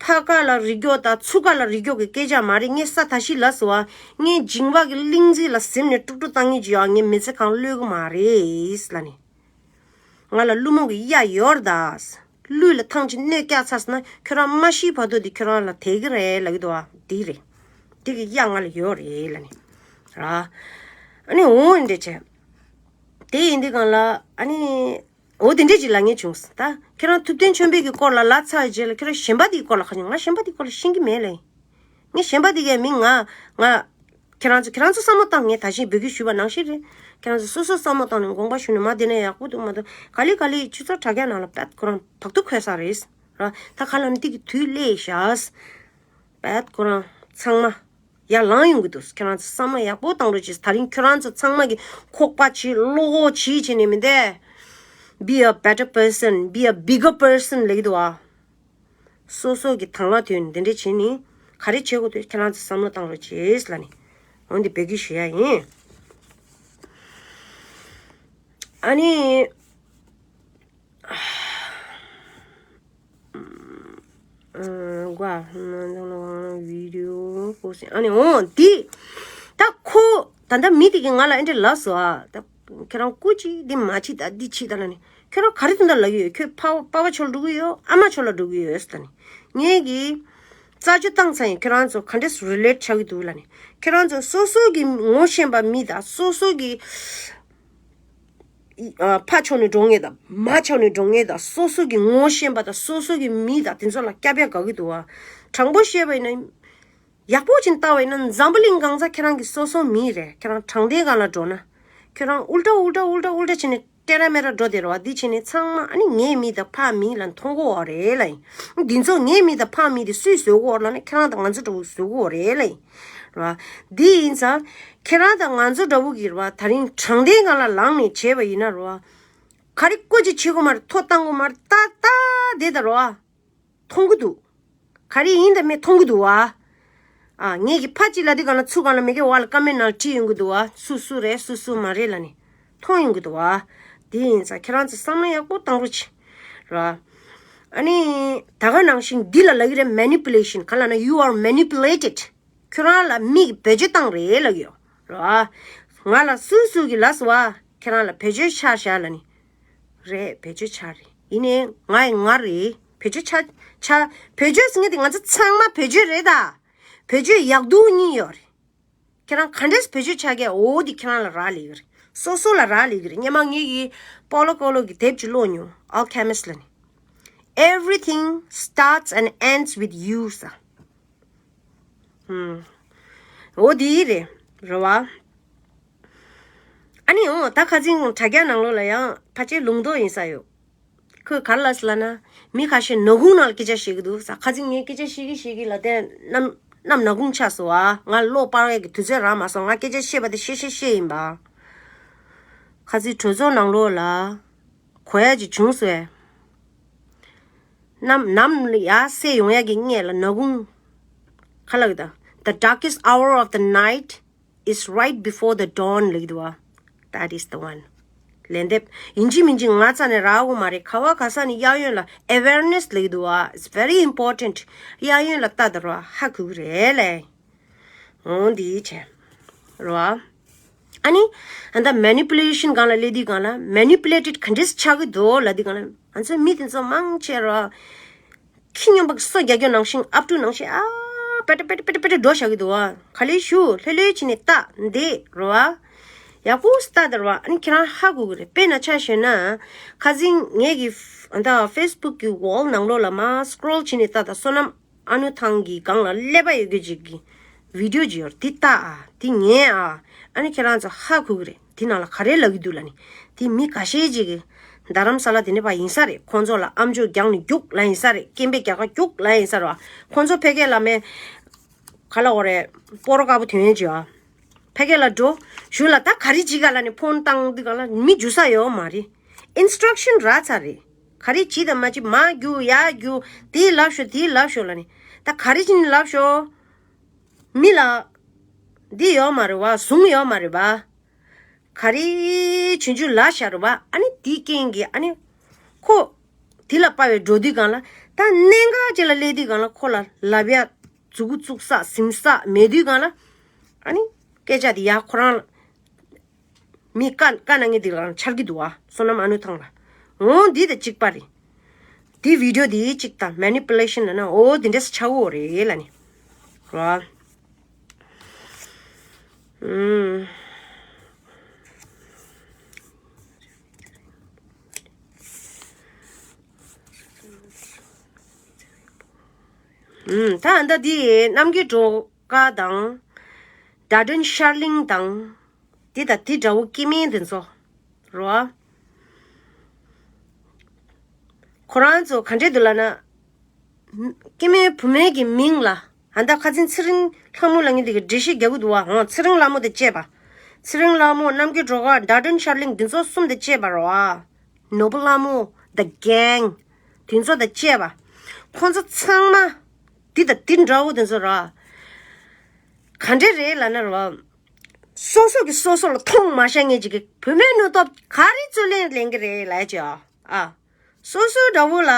ཕ་ཀ་ལ་རིག་མགྱོགས་དང་ཚུ་ཀ་ལ་རིག་མགྱོགས་ཀྱི་སྐད་ཆ་མ་རེད། ངས་ས་ད་ཤི་ལབ་སོང་བ། ངས་འཇིང་བ་གི་གླིང་རྩེ་ལ་ཟིན་ནས་དཀྲུག་དཀྲུག་བཏང་ངེས་ཀྱི་ཡོད། ངས་མི་ཚེ་གང་བློས་གི་མ་རེད་ལབ་ནས། ང་ལ་ཀླུ་མོ་གི་གཡའ་ཡོར་ད། ལུས་ལ་ཐང་ཅིག་གནོད་བཀྱག་ཚར་སོང་ན་ཁྱོད་རང་མ་ཤི་བར་དུ་འདི་ཁྱོད་རང་ལ་དེ་གི་རེད་ལབ་ཀྱི་འདུག་བ། འདི་རེད། འདི་གི་གཡའ་ང་ལ་ཡོད་རེད་ལབ་ནས། ར། ཨ་ནི་འོ་འདྲ་བྱས། དེ་ཡིན་དུས་སྒང་ལ་ཨ་ནི། འོ་དེ་འདྲ་ཅིག་ལབ་མཁན་བྱུང་། ད་ཁྱེད་རང་ཐུབ་བསྟན་ཆོས་འཕེལ་གྱི་སྐོར་ལ་ལབ་ཚར་རྗེས་ལ་ཁྱེད་རང་གཞན་པ་དེའི་སྐོར་ལ་ཁ་ཤས། ང་གཞན་པ་དེའི་སྐོར་ལ་ཤེས་ཀྱི་མེད་ལེ། ངས་གཞན་པ་དེ་གའི་མིང་ང་ང་། ཁྱེད་རང་ཚོ་ཁྱེད་རང་ཚོ་བསམ་བློ་བཏང་། ངས་ད་གིན་བོད་སྐད་ཞུས་པ་ནང་བཞིན་རེད། ཁྱེད་རང་ཚོ་སོ་སོ་བསམ་བློ་བཏང་ནས་དགོངས་པ་ཞུས་ནས་མ་བསྡད་ན་ཡག་པོ་འདུག་མ་གཏོགས་ག་ལེ་ག་ལེ་ཆུ་ཚོད་དྲ་རྒྱ་ནང་ལ་བད་ཁོ་རང་བག་ཐུག་ཁོལ་ས་རེད། ར་ད་ག་ལ་ནི་དེ་གི་དུས་སླེབས་ཤག་བད་ཁོ་རང་ཚང་མ་ཡར་ལངས་ཡོང་གི་འདུག་ཁྱེད་རང་ཚོ་བསམ་བློ་ཡག་པོ་བཏང་རོགས་གྱིས། ད་རིང་ཁྱེད་རང་ཚོ་ཚང་མ་གི་ཁོག་པ་བྱིས་བློ་ཁོག་བྱིས་བྱས་ནས་མི་འདས། Be a better person, be a bigger person ལབ་ཀྱི་འདུག་ཨ། སོ་སོ་གི་དང་བླངས་དོན་འདི་འདྲ་བྱས་ནས་ག་རེ་བྱེད་དགོས་འདུག་ཁྱེད་རང་ཚོ་བསམ་བློ་བཏང་རོགས་བྱེད་ལབ་ནས། འོན་ཏེ་བོད་སྐད་ཞུ་ཡ་ཡིན། ཨ་ནི། ཨ། ཨ་ནི་འོ་འདི། ད་ཁོ་ད་ལྟ་མི་དེ་གིས་ང་ལ་ཨེ་འདྲ་ལབ་སོང་ཨ། ད་ཁྱེད་རང་སྐུ་མཁྱེན་འདི་མ་བྱེད་ད་འདི་བྱེད་ད་ལབ་ནས། ཁྱོད་རང་ག་རེ་དོན་དག་ལབ་ཡོད། ཁྱོད་ཕ་པ་ཕ་པ་ཕྱོགས་ལ་འགྲོ་གི་ཡོད། ཨ་མ་ཕྱོགས་ལ་འགྲོ་གི་ཡོད་ཟེར་ནས། ངས་ཀྱིས་རྩད་གཅོད་བཏང་ཚར་ཡིན། ཁྱོད་རང་ཚོ་ག་འདྲས་རི་ལེཊ་ཆགས་ཀྱི་འདུག་ལབ་ནས། ཁྱོད་རང་ཚོ་སོ་སོ་གི་ངོ་ཤེས་པ་མི་དང་། སོ་སོ་གི་ཨ་ཕ་ཕྱོགས་ནས་འགྲོ་མཁན་དང་། མ་ཕྱོགས་ནས་འགྲོ་མཁན་དང་། སོ་སོ་གི་ངོ་ཤེས་པ་དང་། སོ་སོ་གི་མི་དང་། དེ་ཚོ་ལ་སྐྱབས་ཡ་དགའ་གི་འདུག་བ། དྲང་པོ་བཤད་པ་ཡིན་ན། ཡག་པོ་ཅིག་བལྟ་བ་ཡིན་ན་འཛམ་བུ་གླིང་གང་ས་ཁྱེད་རང་གི་སོ་སོ་མི་རེད། ཁྱེད་རང་དྲང་བདེན་སྒང་ལ་འགྲོ་ན། ཁྱོད་རང་ཨུལ་ཏྲ་ཨུལ་ཏྲ་ཨུལ་ཏྲ་ཨུལ་ཏྲ་བྱས་ནས་ཏེ་ར་མེ་ར་འགྲོ་བསྡད་རེད་བ། འདི་བྱས་ནས་ཚང་མ་ཨ་ནི་ངའི་མི་དང་ཕ་མི་ལ་མཐོང་གི་ཡོད་རེད་ལབ་ཡིན། འདི་ཚོ་ངའི་མི་དང་ཕ་མི་དེ་སུས་བཟོ་གི་ཡོད་ལབ་ན། ཁྱེད་རང་དང་ང་ཚོ་འདྲ་བོ་བཟོ་གི་ཡོད་རེད་ལབ་ཡིན། རེད་བ། འདི་ཡིན་ཙང་ཁྱེད་རང་དང་ང་ཚོ་འདྲ་བོ་གི་རེད་བ། ད་རིང་དྲང་བདེན་སྒང་ལ་ལངས་ནས་བྱས་པ་ཡིན་ན་རེད་བ། ག་རེ་བཀོད་ཅིག་བྱེད་དགོས་མ་རེད། ཐོ་བཏང་དགོས་མ་རེད། ཏག་ཏག་བསྡད་ད་རེད་བ། མཐོང་གི་འདུག་ག་རེ་ཡིན་དང་མིན་མཐོང་གི་འདུག་བ། ཨ། ངེད་ཀྱི་ཕ་གཅིག་ལ་དེ་གང་ལ་ཚུར་གང་ལ་མི་སྐད་བ་ལ་ཀ་མེན་ནང་བྲིས་ཡོང་གི་འདུག་བ། སུ་སུ་རེད་སུ་སུ་མ་རེད་ལབ་ནས་མཐོང་ཡོང་གི་འདུག་བ། དེ་ཡིན་ཙང་ཁྱེད་རང་ཚོ་བསམ་བློ་ཡག་པོ་བཏང་རོགས་བྱེད། ར། ཨ་ནི་ད་ག་ནང་བཞིན་འདི་ལ་ལབ་ཀྱི་རེད། མེ་ནི་པུ་ལེ་ཤན། ག་ལབ་ན། you are manipulated. ཁྱོད་རང་ལ་མིས་བེད་སྤྱོད་བཏང་རེད་ལབ་ཀྱི་ཡོད་ར། ང་ལ་སུ་སུ་གིས་ལབ་སོང་བ། ཁྱེད་རང་ལ་བེད་སྤྱོད་ཆགས་བཞག་ལབ་ནས། རེད། བེད་སྤྱོད་ཆགས་རེད། ཡིན་ནའི་ང་ཡི་ང་རེད། བེད་སྤྱོད་ཆགས་ཆགས། བེད་སྤྱོད་ཟེར་མཁན་དེ་ང་ཚོ་ཚང་མ་བེད་སྤྱོད་རེད་ད། བེད་སྤྱོད་ཡག་སྡུག་གཉིས་ཡོད་རེད། ཁྱེད་རང་ག་འདྲས་བེད་སྤྱོད་ཆགས་ཀྱི་འོ་དེ་ཁྱེད་རང་ལ་རག་ལས་ཀྱི་རེད། སོ་སོ་ལ་རག་ལས་ཀྱི་རེད། སྔོན་མ་ངེད་ཀྱིས་པའོ་ལོ་ཀོ་ལོ་གི་དེབ་ཅིག་ཀློག་མྱོང་། Alchemist ལབ་ནས། Everything starts and ends with you ཟེར། ཨུམ། འོ་དེ་རེད། རེད་བ། ཨ་ནི་འོ་ད་ཁ་སང་དྲ་རྒྱ་ནང་ལོགས་ལ་ཡང་ཕལ་ཆེར་ལུང་རྟོགས་ཡིན་ས་ཡོད། ཁོས་ག་རེ་ལབ་སོང་ལབ་ན། མི་ཁ་ཤས་ནག་ཁུང་ནང་ལ་སྐད་ཆ་བཤད་ཀྱི་འདུག་ཟེར། ཁ་སང་ངས་སྐད་ཆ་བཤད་ཀྱི་བཤད་ཀྱི་ལབ་དེ་གནམ་གནམ་ནག་ཁུང་ཆགས་སོང་བ། ང་གློག་སྤར་ཡས་ཀྱི་དུས་ཚོད་རག་མ་སོང་། ང་སྐད་ཆ་བཤད་པ་དེ་བཤད་བཤད་བཤད་ཡིན་པ། ཁ་སང་གྲོས་ཚོགས་ནང་ལོགས་ལ་གོ་ཡ་ཅིག་བྱུང་སོང་བས། ནམ་ནམ་ལ་ཡར་གསལ་ཡོང་ཡ་གི་སྔས་ལ་ནག་ཁུང་། ག་ལབ་ཀྱི་ད། The darkest hour of the night is right before the dawn ལབ་ཀྱི་འདུག་བ། That is the one. ལན་འདེབས་ཡིན་གཅིག་མིན་གཅིག་ང་རྩ་ནས་རག་གོ་མ་རེད། ག་བ་ག་ས་ནས་གཡས་གཡོན་ལ་awareness ལབ་ཀྱི་འདུག་བ། It's very important. གཡས་གཡོན་ལ་ལྟ་དང་ར་ཧ་གོ་གི་རེད་ལེ། འོ་འདི་བྱས། རེད་བ། ཨ་ནི། ཨ་ད་manipulation སྒང་ལ་སླེབས་དུས་སྒང་ལ་manipulated ག་འདྲས་ཆགས་ཀྱི་འདུག་ལབ་དུས་སྒང་ལ་ང་ཚོའི་མི་དེ་ཚོ་མང་ཆེ་ར། ཁྱི་སྨྱོན་པ་གི་སོ་རྒྱག་རྒྱུ་ནང་བཞིན་ཨབ་ཕྲུག་ནང་བཞིན་ཨ་པེ་ཏྲ་པེ་ཏྲ་པེ་ཏྲ་པེ་ཏྲ་འགྲོ་བཞག་གི་འདུག་བ། ག་ལེར་ཞུ་ལྷོད་ལྷོད་བྱས་ནས་ལྟ་འདི་རེད་བ། ཡག་པོ་ལྟ་དང་ར་བ། ཨ་ནི་ཁྱེད་རང་ཧ་གོ་གི་རེད། དཔེར་ན་ཆ་བཞག་ན། ཁ་སང་ངེད་ཀྱི་ཨ་ད་Facebook གི་wall ནང་ལོགས་ལ་མར་scroll བྱས་ནས་ལྟ་དང་། བསོད་ནམས་ཨ་ནུ་ཐང་གི་སྒང་ལ་ཀླད་པ་ཡོད་རྒྱུ་ཅིག་གི་video ཅིག་ཡོད་རེད། དེ་ལྟ་ཨ། དེ་ཉན་ཨ། ཨ་ནི་ཁྱེད་རང་ཚོ་ཧ་གོ་གི་རེད། དེ་ནང་ལ་ག་རེ་ལབ་ཀྱི་འདུག་ལབ་ནི། དེ་མི་ཁ་ཤས་ཅིག་གིས་རྡ་རམ་ས་ལ་དེ་འདྲ་པ་ཡིན་ས་རེད། ཁོང་ཚོ་ལ་ཨམ་ཅོག་རྒྱག་ནས་རྒྱུགས་ལབ་ཡིན་ས་རེད། སྐད་འབོད་རྒྱག་ག་རྒྱུགས་ལབ་ཡིན་ས་རེད་བ། ཁོང་ཚོ་ཕ་གི་ལ་མེད། ག་ལབ་དགོས་རེད། སྤོ་རོ་དཀར་པོ་ཐོན་ཡས་ཅིག་ཨ། ཕ་གི་ལ་འགྲོ། གཞུག་ལ་ད་ག་རེ་བྱེད་ག་ལབ་ནས་ཕོན་བཏང་དུས་སྒང་ལ་མི་རྒྱུགས་ས་ཡོད་མ་རེད། instruction རག་ཚར་རེད། ག་རེ་བྱེད་དང་མ་བྱེད། མར་རྒྱུགས་ཡར་རྒྱུགས། དེ་ལབ་ཤོག་དེ་ལབ་ཤོག་ལབ་ནས། ད་ག་རེ་བྱས་ནས་ལབ་ཤོག་མི་ལ་འདི་ཡོད་མ་རེད་བ། ཟུང་ཡོད་མ་རེད་བ། ག་རེ་བྱུང་བྱུང་ལབ་བཞག་རེད་བ། ཨ་ནི་དེའི་རྐྱེན་གྱིས་ཨ་ནི་ཁོ་དེ་ལ་དཔའ་བའི་འགྲོ་དུས་སྒང་ལ། ད་གནད་འགག་ཅིག་ལ་སླེབས་དུས་སྒང་ལ་ཁོ་ལ་ལབ་ཡ་མཛུ་གུ་བཙུགས་ས་ཟིན་ས་མེད་དུས་སྒང་ལ། ཨ་ནི་སྐད་ཆ་དེ་ཡར་ཁོ་རང་ལ། མི་བཀའ་བཀའ་གནང་མཁན་དེ་ལ་འཆར་གྱི་འདུག་བ། བསོད་ནམས་ཨ་ནུ་ཐང་ལ། འོ་འདི་དང་གཅིག་པ་རེད། འདི་video འདི་གཅིག་དང་manipulation ལབ་ན་འོ་འདི་འདྲས་ཆགས་ཀྱི་ཡོད་རེད་ལབ་ནི། རེད་བ། ཨུམ། ཨུམ། ད་ཨ་ད་འདི་རྣམ་རྒྱལ་སྒྲོལ་དཀར་དང་། ཌ་ཌན་ཤར་གླིང་དང་། འདི་དང་འདི་འདྲ་བོ་སྐྱེ་དམན་འདི་ཚོ། རོ། ཁོ་རང་ཚོ་ག་འདྲས་འདུག་ལབ་ན། སྐྱེ་དམན་བུད་མེད་ཀྱི་མིང་ལ། ཨ་ད་ཁ་སང་ཚེ་རིང་ལྷ་མོ་ལབ་མཁན་དེ་གིས་འགྲེལ་བཤད་རྒྱག་གི་འདུག་བ། འོ་ཚེ་རིང་ལྷ་མོ་དང་བཅས་པ། ཚེ་རིང་ལྷ་མོ། རྣམ་རྒྱལ་སྒྲོལ་དཀར། ཌ་ཌན་ཤར་གླིང་འདི་ཚོ་གསུམ་དང་བཅས་པ་རོ། ནོར་བུ་ལྷ་མོ། The gang དེ་ཚོ་དང་བཅས་པ། ཁོང་ཚོ་ཚང་མ། འདི་དང་འདི་འདྲ་བོ་དེ་ཚོ་ར། ག་འདྲས་རེད་ལབ་ན་ར། སོ་སོ་གིས་སོ་སོ་ལ་མཐོང་མ་ཤེས་མཁན་ཅིག་གིས་བུད་མེད་ནུས་སྟོབས་ག་རེ་རྩོད་ལེན་ལེན་གི་རེད་ལབ་ཀྱི་ཨ། སོ་སོའི་དགྲ་བོ་ལ།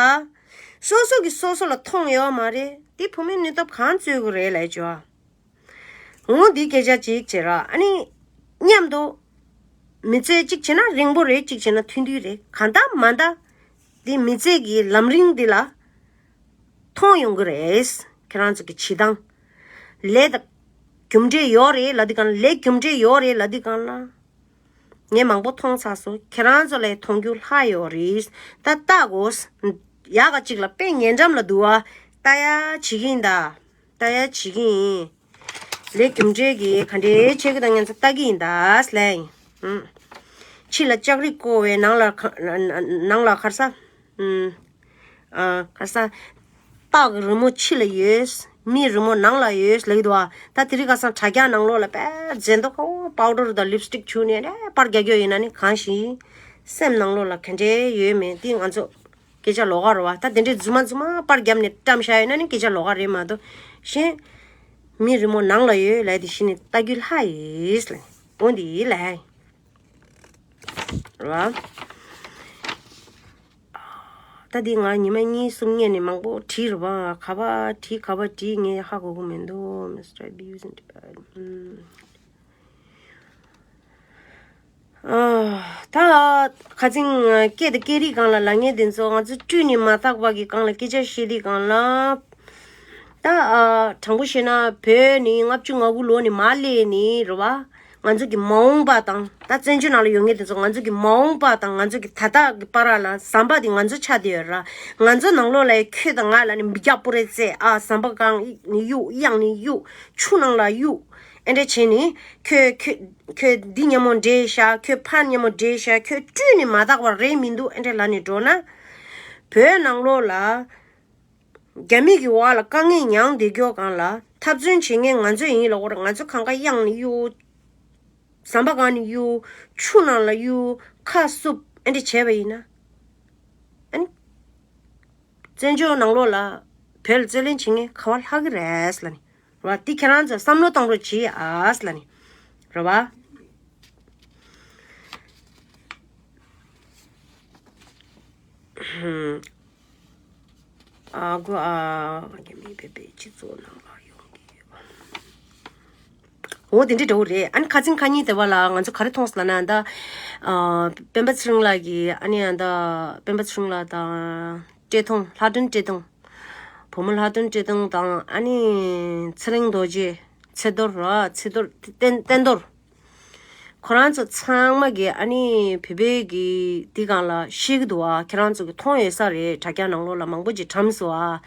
སོ་སོ་གིས་སོ་སོ་ལ་མཐོང་ཡོད་མ་རེད། དེ་བུད་མེད་ནུས་སྟོབས་གང་རྩོད་གི་རེད་ལབ་ཀྱི་ཨ། འོ་འདི་སྐད་ཆ་ཅིག་བྱེད་ར། ཨ་ནི། མཉམ་དུ། མི་ཚེ་གཅིག་བྱས་ན་རིང་པོ་རེད། གཅིག་བྱས་ན་ཐུང་ཐུང་རེད། གང་ལྟར་མ་ལྟར། འདི་མི་ཚེ་གི་ལམ་རིམ་འདི་ལ། མཐོང་ཡོང་གི་རེད། ཁྱེད་རང་ཚོ་གི་བྱེད་སྟངས། ལས་དང་། རྒྱུ་འབྲས་ཡོད་རེད་ལབ་དུས་སྒང་ལ། ལས་རྒྱུ་འབྲས་ཡོད་རེད་ལབ་དུས་སྒང་ལ། ངས་མང་པོ་མཐོང་ཚར་སོང་། ཁྱེད་རང་ཚོ་ལས་མཐོང་རྒྱུ་ལྷག་ཡོད་རེད། ད་ལྟ་གོ། ཡག་ག་ཅིག་ལ་དཔེ་ཉེ་འགྲམ་ལ་འདུག་བ། ལྟ་ཡ་བྱེད་ཀྱི་ཡིན་ད། ལྟ་ཡ་བྱེད་ཀྱི་ཡིན། ལས་རྒྱུ་འབྲས་ཀྱི་ག་འདྲའི་བྱེད་ཀྱི་དང་ངན་ཚོ་ལྟ་གི་ཡིན་ད་ལས་ཡིན། ཕྱི་ལ་ལྕགས་རི་བསྐོར་བའི་ནང་ལ་ནང་ལ་ག་རེ་ཟ། ག་རེ་ཟ། སྟག་གི་རི་མོ་ཕྱི་ལ་ཡོད། མིའི་རི་མོ་ནང་ལ་ཡོད་ལབ་ཀྱི་འདུག་བ། ད་དེ་རིང་ཁ་སང་དྲ་རྒྱ་ནང་ལོགས་ལ་དཔེ་མཛེས་མདོག་ཁ་པོ་པའུ་ཌར་དང་ལིབ་སི་ཊིག་བྱུགས་ནས་རེ་པར་རྒྱག་རྒྱུ་ཡིན་ན་ནི་གང་ཞིག་སེམས་ནང་ལོགས་ལ་ག་འདྲའི་ཡོད་མེད་དེ་ང་ཚོ་སྐད་ཆ་ལོགས་ཀ་རེད་བ། ད་དེ་འདྲའི་རྫུན་མ་རྫུན་མ་པར་བརྒྱབ་ནས་བཀྲམ་བཞག་ཡོད་ན་ནི་སྐད་ཆ་ལོགས་ཀ་རེད་མ་གཏོགས། གཞན། མིའི་རི་མོ་ནང་ལ་ཡོད་ལབ་དེ་གཞི་ནས་ལྟ་རྒྱུ་ལྷག་ཡོད་ལབ། འོ་འདི་ལབ། རེད་བ། ད་འདི་ང་ཉི་མ་གཉིས་གསུམ་སྔོན་ནས་མང་པོ་བྲིས་རེད་བ། ག་པར་བྲིས་ག་པར་བྲིས་ངས་ཧ་གོ་གི་མི་འདུག Mister Abuse and Divide. ཨ། ད་ཁ་སང་སྐད་དང་སྐད་རིགས་སྒང་ལ་ལབ་མཁན་དེ་ཚོ་ང་ཚོ་སྤྲུལ་ནས་མ་བཏགས་པ་གི་སྒང་ལ་སྐད་ཆ་བཤད་དུས་སྒང་ལ། ད་ཨ། དྲང་པོ་བཤད་ན་བོད་ནི་ལྔ་བཅུ་ང་དགུ་ལོ་ནས་མར་སླེབས་ནས་རེད་བ། ང་ཚོ་གི་མ་འོངས་པ་དང་ད་བཙན་བྱོལ་ནང་ལ་ཡོད་མཁན་དེ་ཚོ་ང་ཚོ་གི་མ་འོངས་པ་དང་ང་ཚོ་གི་ད་ལྟ་གི་བར་ལ་ཟམ་པ་དེ་ང་ཚོ་ཆགས་བསྡད་ཡོད་ར། ང་ཚོ་ནང་ལོགས་ལ་ཁྱོད་དང་ང་ལ་ནི་མི་རྒྱག་པོ་རེད་ཟེར། ཨ། ཟམ་པ་སྒང་ནས་གཡུག་གཡང་ནས་གཡུག་ཆུ་ནང་ལ་གཡུག་ཨེ་འདྲ་བྱས་ནས་ཁྱོད་ཁྱོད་ཁྱོད་འདི་སྙན་མོ་འདྲེས་ཤག་ཁྱོད་ཕ་སྙན་མོ་འདྲེས་ཤག་ཁྱོད་སྤྲུལ་ནས་མ་བཏགས་པ་རེད་མི་འདུག་ཨེ་འདྲ་ལབ་ནས་འགྲོ་ན། བོད་ནང་ལོགས་ལ། རྒྱ་མི་གི་འོག་ལ་དཀའ་ངལ་མྱངས་བསྡད་རྒྱུ་སྒང་ལ་འཐབ་རྩོད་བྱེད་མཁན་ང་ཚོ་ཡིན་ལབ་དགོས་རེད། ང་ཚོ་གང་ག་གཡང་ནས་གཡུག་ཟམ་པ་སྒང་ནས་གཡུག་ཆུ་ནང་ལ་གཡུག་ཁ་བསུབ་ཨེ་འདྲ་བྱས་པ་ཡིན་ན། ཨ་ནི། བཙན་བྱོལ་ནང་ལོགས་ལ་བོད་ལ་རྩོད་ལེན་བྱེད་མཁན་ག་བ་ལྷག་གི་རེད་ལབ་ནི་རེད་བ། འདི་ཁྱེད་རང་ཚོ་བསམ་བློ་གཏོང་རོགས་གྱིས་ཨ་ལབ་ནི་རེད་བ། ཨ་གོ་ཨ་རྒྱ་མི་བོད་པའི་སྤྱི་ཚོགས་ནང་ལ་ཡོང་གི་ཡོད། འོ་དེ་འདྲའི་འདྲ་བོ་རེད། ཨ་ནི་ཁ་སང་ཁ་ཉིན་དེ་བ་ལ་ང་ཚོ་ག་རེ་མཐོང་སོང་ལབ་ན། ད་ཨ་སྤེན་པ་ཚེ་རིང་ལགས་ཀྱིས་ཨ་ནི་ཨ་ད་སྤེན་པ་ཚེ་རིང་ལགས་དང་བཀྲས་མཐོང་ལྷ་སྒྲོན་བཀྲས་མཐོང་། བུ་མོ་ལྷ་སྒྲོན་བཀྲས་མཐོང་དང་ཨ་ནི་ཚེ་རིང་རྡོ་རྗེ། ཚེ་རྡོར་ར་ཚེ་རྡོར་བསྟན་བསྟན་རྡོར། ཁོ་རང་ཚོ་ཚང་མ་གིས་ཨ་ནི་བོད་པའི་གི་འདི་སྒང་ལ་བཤད་གི་འདུག་བ། ཁྱེད་རང་ཚོ་གིས་མཐོང་ཡོད་ས་རེད། དྲ་རྒྱ་ནང་ལོགས་ལ་མང་པོ་ཅིག་བཀྲམ་སོང་བ།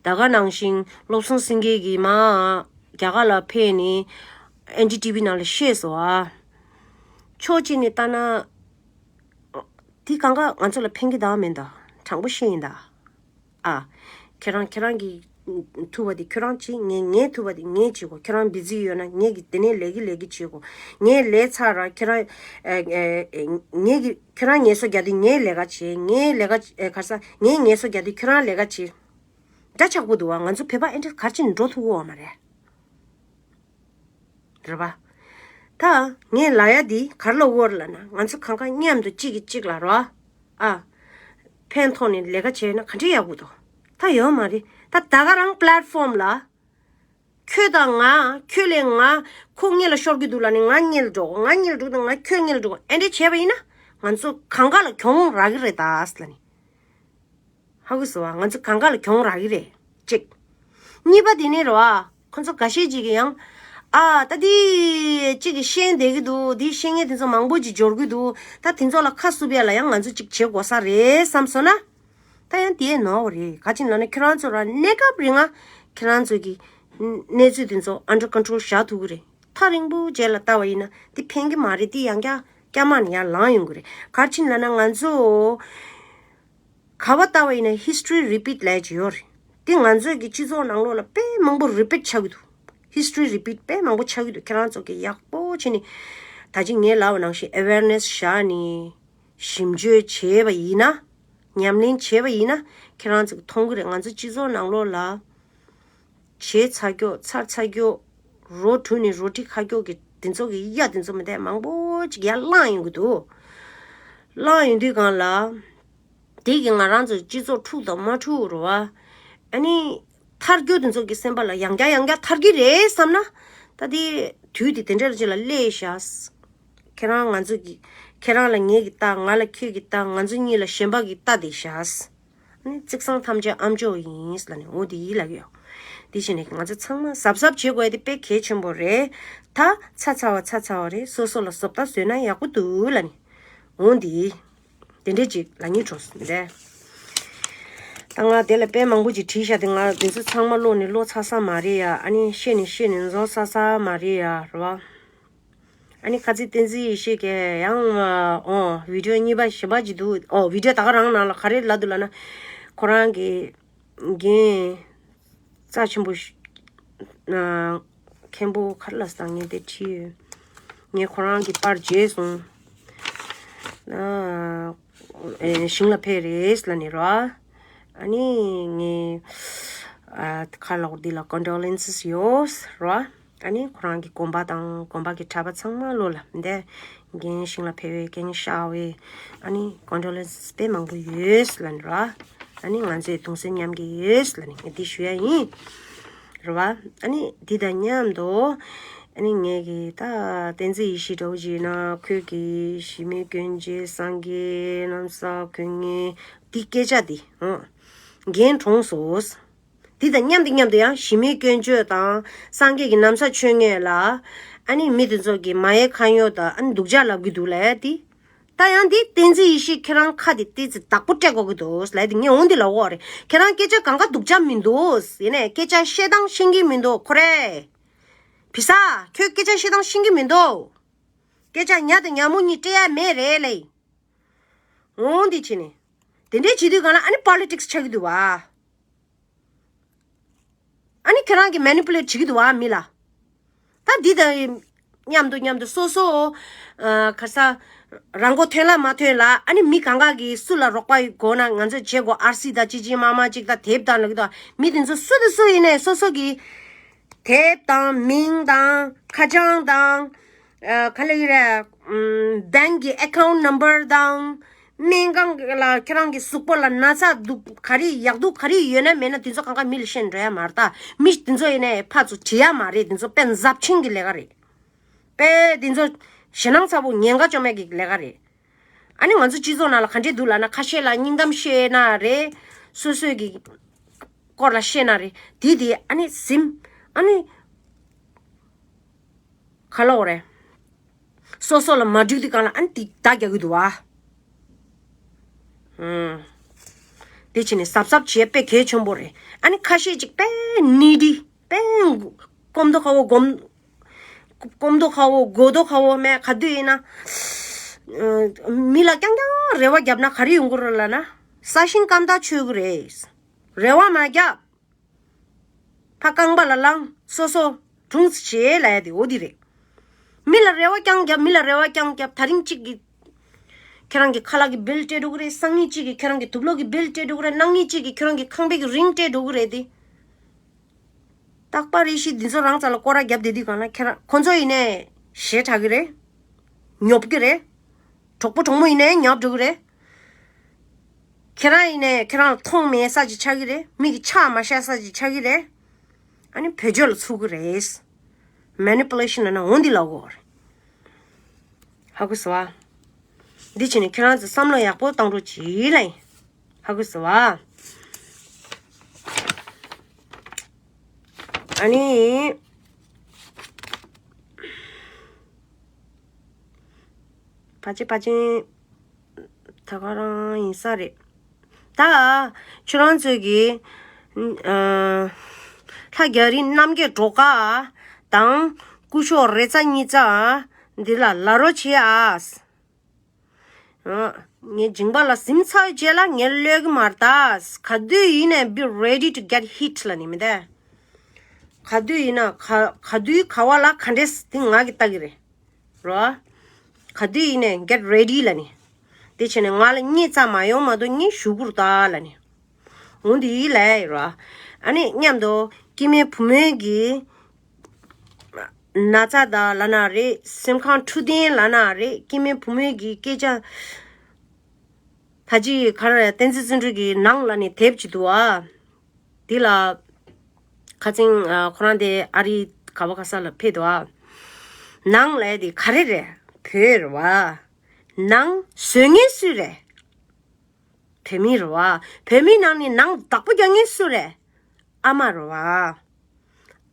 ད་ག་ནང་བཞིན་བློ་བཟང་སེང་གེ་གིས་མ་རྒྱ་གར་ལ་ཕེབས་ནས་ཨེན་ཌི་ཊི་བི་ནང་ལ་བཤད་སོང་བ། ཕྱོགས་གཅིག་ནས་ལྟ་ན་འདི་གང་ག་ང་ཚོ་ལ་ཕན་གི་ད་མེད་ད། དྲང་པོ་བཤད་ཡིན་ད། ཨ། ཁྱེད་རང་ཁྱེད་རང་གིས་ཐུབ་པ་དེ་ཁྱོད་རང་བྱེད། ངས་ངས་ཐུབ་པ་དེ་ངས་བྱེད་གོ། ཁྱེད་རང་བི་ཛི་ཡོད་ན་ངས་ཀྱི་དེ་ནས་ལས་ཀྱི་ལས་ཀྱི་བྱེད་གོ། ངས་ལས་ཚར་ར་ཁྱེད་རང་ཨེ་ཨེ་ཨེ་ངས་ཀྱི་ཁྱོད་རང་ངལ་གསོ་རྒྱག་དུས་ངས་ལས་ཀ་བྱེད། ངས་ལས་ཀ་ཨེ་ག་ས་ངས་ངལ་གསོ་རྒྱག་དུས་ཁྱོད་རང་ལས་ཀ་བྱེད། འདྲ་ཆགས་པོ་འདུག་བ། ང་ཚོ་བོད་པ་ཨེ་འདྲ་གར་ཕྱིན་འགྲོ་ཐུབ་གོ་བ་མ་རེད། རེད་པ། ད་ངས་ལབ་ཡ་འདི་ག་རེ་ལབ་དགོས་རེད་ལབ་ན། ང་ཚོ་གང་ག་མཉམ་དུ་གཅིག་གིས་གཅིག་ལ་རོ། ཨ། ཕན་ཐོགས་ནས་ལས་ཀ་བྱས་ན་ག་འདྲ་ཡག་པོ་འདུག་ད་ཡོད་མ་རེད། ད་ད་ག་རང་པི་ལེཊ་ཕོམ་ལ། ཁྱོད་དང་ང་། ཁྱོད་ལས་ང་། ཁོ་སྔོན་ལ་ཤོར་གི་འདུག་ལབ་ནས་ང་སྔོན་ལ་འགྲོ། ང་སྔོན་ལ་འགྲོ་དང་ང་ཁྱོད་སྔོན་ལ་འགྲོ། ཨེ་འདྲ་བྱས་པ་ཡིན་ན། ང་ཚོ་གང་ག་ལ་གྱོང་རག་གི་རེད་ད་ལབ་ནས། ཧ་གོ་སོང་བ། ང་ཚོ་གང་ག་ལ་གྱོང་རག་གི་རེད། གཅིག་གཉིས་པ་དེ་ནི་རེད་བ། ཁོ་ཚོ་འགའ་ཤས་ཅིག་གིས་ཡང་། ཨ་ད་དེ་གཅིག་གིས་ཤེས་བསྡད་ཀྱི་འདུག་དེ་ཤེས་མཁན་དེ་ཚོ་མང་པོ་ཅིག་འབྱོར་གྱི་འདུག་ད་དེ་ཚོ་ལ་ཁ་བསུབ་ཡ་ལ་ཡང་ང་ཚོ་ཅིག་བྱེད་དགོས་ས་རེད་བསམ་སོང་ན། ད་ཡང་དེ་ནོར་བ་རེད། ག་ཅི་ལབ་ན་ཁྱེད་རང་ཚོ་ར་གནས་སྐབས་རིང་ང་ཁྱེད་རང་ཚོ་གི་གནས་ཚུལ་དེ་ཚོ་ཨན་ཌར་ཀོན་ཊོལ་བཞག་ཐུབ་ཀྱི་རེད། ཐག་རིང་པོ་རྗེས་ལ་ལྟ་བ་ཡིན་ན་དེ་ཕན་གྱི་མ་རེད། དེ་ཡང་བསྐྱར་བསྐྱར་མ་ནས་ཡར་ལངས་ཡོང་གི་རེད། ག་ཅི་ལབ་ན་ང་ཚོ། ག་བ་ལྟ་བ་ཡིན་ན་ཧི་སི་ཊོ་རི་རི་པིཊ་ལས་ཀྱི་ཡོད་རེད། དེ་ང་ཚོའི་གི་སྤྱི་ཚོགས་ནང་ལོགས་ལ་དཔེ་མང་པོ་རི་པིཊ་ཆགས་ཀྱི་འདུག་ཧི་སི་ཊོ་རི་རི་པིཊ་དཔེ་མང་པོ་ཆགས་ཀྱི་འདུག་ཁྱེད་རང་ཚོ་གི་ཡག་པོ་བྱས་ནས་ད་ཅི་ངས་ལབ་པ་ནང་བཞིན་ཨེ་ཝེར་ནེ་སི་བཞག་ནས་ཞིབ་འཇུག་བྱས་པ་ཡིན་ན། ཉམས་ལེན་བྱས་པ་ཡིན་ན་ཁྱེད་རང་ཚོ་གི་མཐོང་གི་རེད། ང་ཚོ་སྤྱི་ཚོགས་ནང་ལོགས་ལ། བྱས་ཚར་ཀྱོག་ཚར་ཚར་ཀྱོག་རོ་དྲུད་ནས་རོ་ཁྲི་ཁ་ཀྱོག་གི་དེ་ཚོ་གི་གཡའ་དེ་ཚོ་མི་འདྲ་མང་པོ་ཅིག་ཡར་བསླངས་ཡོང་གི་འདུག་བསླངས་ཡོང་དུས་སྒང་ལ། དེ་གི་ང་རང་ཚོ་སྤྱི་ཚོགས་འཁྲུག་དང་མ་འཁྲུག་རུ་བ། ཨ་ནི། ཐར་རྒྱུ་དེ་ཚོ་གི་སེམས་པ་ལ་ཡང་བསྐྱར་ཡང་བསྐྱར་ཐར་གི་རེད་བསམ་ན། ད་དེ་དུས་དེ་དེ་འདྲ་ཅིག་ལ་སླེབས་ཤག་ཁྱེད་རང་ང་ཚོ་གི། ཁྱེད་རང་ལ་ངེད་ཀྱི་རྟ། ང་ལ་ཁྱོད་ཀྱི་རྟ། ང་ཚོ་གཉིས་ལ་གཞན་པ་གི་རྟ་དེ་ཤག་ཨ་ནི་ཚིག་གཙང་ཐམས་ཅད་ཨ་མཆོག་ཡིན་ལབ་ནས་འོ་དེ་ཡིན་ལབ་ཡོད། དེ་བཞིན་ནས་ང་ཚོ་ཚང་མ་གཟབ་གཟབ་བྱེད་དགོས་ཡ་དེ་དཔེ་གལ་ཆེན་པོ་རེད། ད་ཚ་ཚ་བ་ཚ་ཚ་བ་རེད། སོ་སོ་ལ་བཟོ་ལྟ་བཟོས་ན་ཡག་པོ་འདུག་ལབ་ནས་འོ་དེ། དེ་འདྲས་ཅིག་ལབ་སྙིང་བྲོ་སོང་རེད། ད་ང་དེ་ལ་དཔེ་མང་པོ་ཅིག་བྲིས་ཤག་དེ་ང་དེ་ཚོ་ཚང་མ་ཀློག་ནས་ཀློག་ཚར་ས་མ་རེད་ཡ། ཨ་ནི་བཤད་ནས་བཤད་ནས་རྫོགས་ཚར་ས་མ་རེད་ཡ་རེད་བ། ཨ་ནི་ཁ་ཚིག་བསྟན་འཛིན་ཡེ་ཤེས་ཀྱིས་ཡང་ཨོ་བི་ཌི་ཡོ་གཉིས་པ་གཞན་པ་ཅིག་འདུག་ཨོ་བི་ཌི་ཡོ་ད་ག་རང་ནང་ལ་ག་རེ་ལབ་འདུག་ལབ་ན། ཁོ་རང་གི་རྒན་རྩ་ཆེན་པོ་ཞིག་ཨ་མཁན་པོ་ག་རེ་ལབ་སོང་། ངས་དེ་བྲིས་ཡོད། ངས་ཁོ་རང་གི་པར་བརྗེད་སོང་། ཨ་ཨེ་ཞིང་ལ་ཕེབས་རེད་ལབ་ནས་རོ། ཨ་ནི་ངས་ཨ་ཁ་ལོག་འདི་ལ་ཀོན་ཌོ་ལེན་སི་ཡོད་རོ། ཨ་ནི་ཁོ་རང་གི་དགོན་པ་དང་དགོན་པ་གི་གྲྭ་པ་ཚང་མ་ལོ་ལ་འདི་རྒན་ཤིང་ལ་ཕེབས་པའི་རྒན་ཤ་བའི་ཨ་ནི་ཀོན་ཌོ་ལེན་སི་དཔེ་མང་པོ་ཡོད་ལབ་ནས་རོ། ཨ་ནི་ང་ཚོའི་གདུང་སེམས་མཉམ་སྐྱེད་ཡོད་ལབ་ནས་ངས་འདི་ཞུ་ཡ་ཡིན། རེད་བ། ཨ་ནི་འདི་དང་མཉམ་དུ་ཨ་ནི་ངས་གི་ད་བསྟན་འཛིན་ཡེ་ཤེས་འདྲ་བོ་ཞིག་ཡིན་ན་ཁོས་གི་གཞི་མེད་སྐྱོན་བརྗོད་སངས་རྒྱས་ན་བཟའ་གོན་ངེས་འདི་སྐད་ཆ་འདི་ཨང་། རྒན་གྲོངས་སོ། འདི་དང་མཉམ་དུ་མཉམ་དུ་ཡང་གཞི་མེད་སྐྱོན་བརྗོད་དང་སངས་རྒྱས་ཀྱི་ན་བཟའ་མཆོད་ངེས་ལ་ཨ་ནི་མི་དེ་ཚོ་གི་མ་ཡལ་ཁ་ཡོད་དང་ཨ་ནི་སྡུག་ཅག་ལབ་གི་འདུག་ལབ་ཡ་འདི། ད་ཡང་འདི་བསྟན་འཛིན་ཡེ་ཤེས་ཁྱེད་རང་ཁ་དེ་ཏི་ཙི་བདག་པོ་སྤྲད་དགོས་ཀྱི་འདུག་ལབ་དེ་ངས་འོང་འདི་ལ་འོ་རེད། ཁྱེད་རང་སྐད་ཆ་གང་ག་སྡུག་ཅག་མི་འདུག་ཡིན་ནས་སྐད་ཆ་བཤད་སྟངས་ཤེས་ཀྱི་མི་འདུག་ཁོ་རེ། བི་ས། ཁྱོད་སྐད་ཆ་བཤད་སྟངས་ཤེས་ཀྱི་མི་འདུག་སྐད་ཆ་ཉ་དང་ཉ་མོ་གཉིས་སྤྲད་ཡ་མེད་རེད་ལེ། འོང་འདི་བྱས་ནས། དེ་འདྲའི་བྱེད་དུས་གང་ལ་ཨ་ནི་པོ་ལི་ཊིག་སི་ཆགས་ཀྱི་འདུག་བ། ཨ་ནི་ཁྱེད་རང་གིས་མེ་ནི་པུ་ལེཊ་བྱེད་ཀྱི་འདུག་བ་མི་ལ། ད་འདི་ད། མཉམ་དུ་མཉམ་དུ་སོ་སོ། ཨ། ག་ས། རང་མགོ་ཐོན་ལ་མ་ཐོན་ལ། ཨ་ནི་མི་གང་ག་གིས་སུ་ལ་རོགས་པ་དགོས་ན་ང་ཚོས་བྱེད་དགོས། ཨར་སི་དང་ཅི་ཅི་མ་མ་ཅིག་དང་དེབ་དང་ལ་གི་དང་མི་དེ་ཚོ་སུ་དང་སུ་ཡིན་ནའི་སོ་སོ་གི་དེབ་དང་མིང་དང་ཁ་བྱང་དང་། ཨ། ག་ལ་ཡིན་རེད། ཨམ། བེང་གི་ཨེ་ཁའུན་ཊི་ནམ་བར་དང་། སྨན་ཁང་ལ་ཁྱེད་རང་གི་གཟུགས་པོ་ལ་ན་ཚ་འདུག་ག་རེ་ཡག་སྡུག་ག་རེ་ཡོད་ན་མེད་ན་དེ་ཚོ་གང་ག་མི་ལ་བཤད་འགྲོ་ཡ་མ་རེད། ད་མི་དེ་ཚོ་ཡིན་ནའི་ཕར་ཚུར་དྲི་ཡ་མ་རེད། དེ་ཚོ་དཔེ་འཛབ་ཆེན་གྱི་ལས་ཀ་རེད། དཔེ་དེ་ཚོ་ཞེད་སྣང་ཚ་པོ་ཉེན་ཁ་བཅོ་མེད་ཀྱི་ལས་ཀ་རེད། ཨ་ནི་ང་ཚོ་སྤྱི་ཚོགས་ནང་ལ་ག་འདྲས་འདུག་ལབ་ན། ཁ་ཤས་ལ་སྙིང་གཏམ་བཤད་ན་རེད། སོ་སོའི་གི་སྐོར་ལ་བཤད་ན་རེད། དེ་དེ་ཨ་ནི་ཟིམ། ཨ་ནི་ག་ལ་འོ་རེད། སོ་སོ་ལ་མ་འགྲིག་དུས་གང་ལ་ཨ་ནི་དེ་བརྡ་རྒྱག་གི་འདུག་བ། ཨུམ། དེ་བྱས་ནས་གཟབ་གཟབ་བྱེད་དཔེ་གལ་ཆེན་པོ་རེད། ཨ་ནི་ཁ་ཤས་ཅིག་དཔེ་ནི་དི་དཔེ་སྐོམ་དོ་ཁ་བོ་སྒོམ། སྐོམ་དོ་ཁ་བོ་དགོས་དོ་ཁ་བོ་མེད། ག་དུས་ཡིན་ན། ཨ། མི་ལ་རྐྱང་རྐྱང་རེ་བ་བརྒྱབ་ན་ག་རེ་ཡོང་གི་རེད་ལབ་ན། ས་ཞིང་སྐམ་ཐག་ཆོད་གི་རེད། རེ་བ་མ་བརྒྱབ། ཕ་རྐང་པ་ལ་ལངས། སོ་སོ་གྲུང་ཙམ་བྱེད་ལབ་ཡ་དེ་འོ་དེ་རེད། མི་ལ་རེ་བ་རྐྱང་བརྒྱབ། མི་ལ་རེ་བ་རྐྱང་བརྒྱབ། ད་རིང་གཅིག་གི་ཁྱེད་རང་གི་ཁ་ལག་གི་བིལ་སྤྲད་འགྲོ་གི་རེད། སང་ཉིན་གཅིག་གི་ཁྱེད་རང་གི་དུག་ལོག་གི་བིལ་སྤྲད་འགྲོ་གི་རེད། གནངས་ཉིན་གཅིག་གི་ཁྱེད་རང་གི་ཁང་པའི་གི་རིན་སྤྲད་འགྲོ་གི་རེད་དེ། རྟག་པར་རེ་ཞིག་འདི་ཚོ་རང་རྩ་ལ་སྐོར་ར་བརྒྱབ་བསྡད་དུས་གང་ལ་ཁྱེད་རང་ཁོ་ཚོ་ཡིན་ནའི་ཞེ་དྲག་གི་རེད། ཉོབ་ཀྱི་རེད། གྲོགས་པོ་གྲོགས་མོ་ཡིན་ནའི་ཉོབ་འགྲོ་གི་རེད། ཁྱེད་རང་ཡིན་ནའི་ཁྱེད་རང་ལ་མཐོང་མེད་ས་ཅིག་ཆགས་ཀྱི་རེད། མིག་གིས་ཆ་མ་ཤེས་ས་ཅིག་ཆགས་ཀྱི་རེད། ཨ་ནི་བེད་སྤྱོད་ལ་ཚུགས་ཀྱི་རེད། མེ་ནི་པུ་ལེ་ཤན་ལབ་ན་འོ་འདི་ལབ་དགོས་རེད། ཧ་གོ་སོང་བ། འདི་བྱས་ནས་ཁྱེད་རང་ཚོ་བསམ་བློ་ཡག་པོ་བཏང་རོགས་གྱིས་ལབ་ཡིན། ཧ་གོ་སོང་བ། ཨ་ནི། ཕ་ཆེ་ཕ་ཆེན། ད་ག་རང་ཡིན་ས་རེད། ད་ཁྱོད་རང་ཚོས་ཀྱི། ཨ། ལྷ་རྒྱ་རི་རྣམ་རྒྱལ་སྒྲོལ་དཀར་དང་སྐུ་ཞབས་རེ་ཚ་གཉིས་ཚ་འདི་ལ་ལབ་རོགས་བྱེད་ཨ། ཨ། ངའི་མཇིང་པ་ལ་ཟིན་ཚར་བའི་རྗེས་ལ་ངས་གློད་ཀྱི་མ་རེད་ད། ག་དུས་ཡིན་ནའི་be ready to get hit ལབ་ནི་མི་འདུག་ག་དུས་ཡིན་ན་ག་ག་དུས་ག་བ་ལ་ག་འདྲས་དེ་ང་གིས་ལྟ་གི་རེད། རོ། ག་དུས་ཡིན་ནའི་get ready ལབ་ནི། དེ་བྱས་ནས་ང་ལ་གཉིད་ཙམ་མ་ཡོང་མ་གཏོགས་གཉིད་ཞུ་དགོས་རེད་ད་ལབ་ནི། འོ་འདི་ལས་རོ། ཨ་ནི་མཉམ་དུ་སྐྱེ་དམན་བུ་མོའི་གི་ན་ཚ་དང་ལབ་ན་རེད། སེམས་ཁམས་འཕྲོད་བསྟེན་ལབ་ན་རེད། སྐྱེ་དམན་བུ་མོའི་གི་སྐད་ཆ་ད་ཅི་ག་རེ་བསྟན་འཛིན་བརྩོན་འགྲུས་ཀྱི་ནང་ལ་ནི་དེབ་ཅིག་འདུག་ཨ། འདི་ལ་ཁ་སང་ཨ་ཁོ་རང་དེ་ཨ་རི་ག་བ་ག་ས་ལ་ཕེབས་འདུག་ཨ། ནང་ལ་དེ་ག་རེ་རེད། བོད་རེད་བ། ནང་བཟོ་མཁན་སུ་རེད། བོད་མི་རེད་བ། བོད་མི་ནང་ནས་ནང་བདག་པོ་རྒྱག་མཁན་སུ་རེད། ཨ་མ་རེད་བ།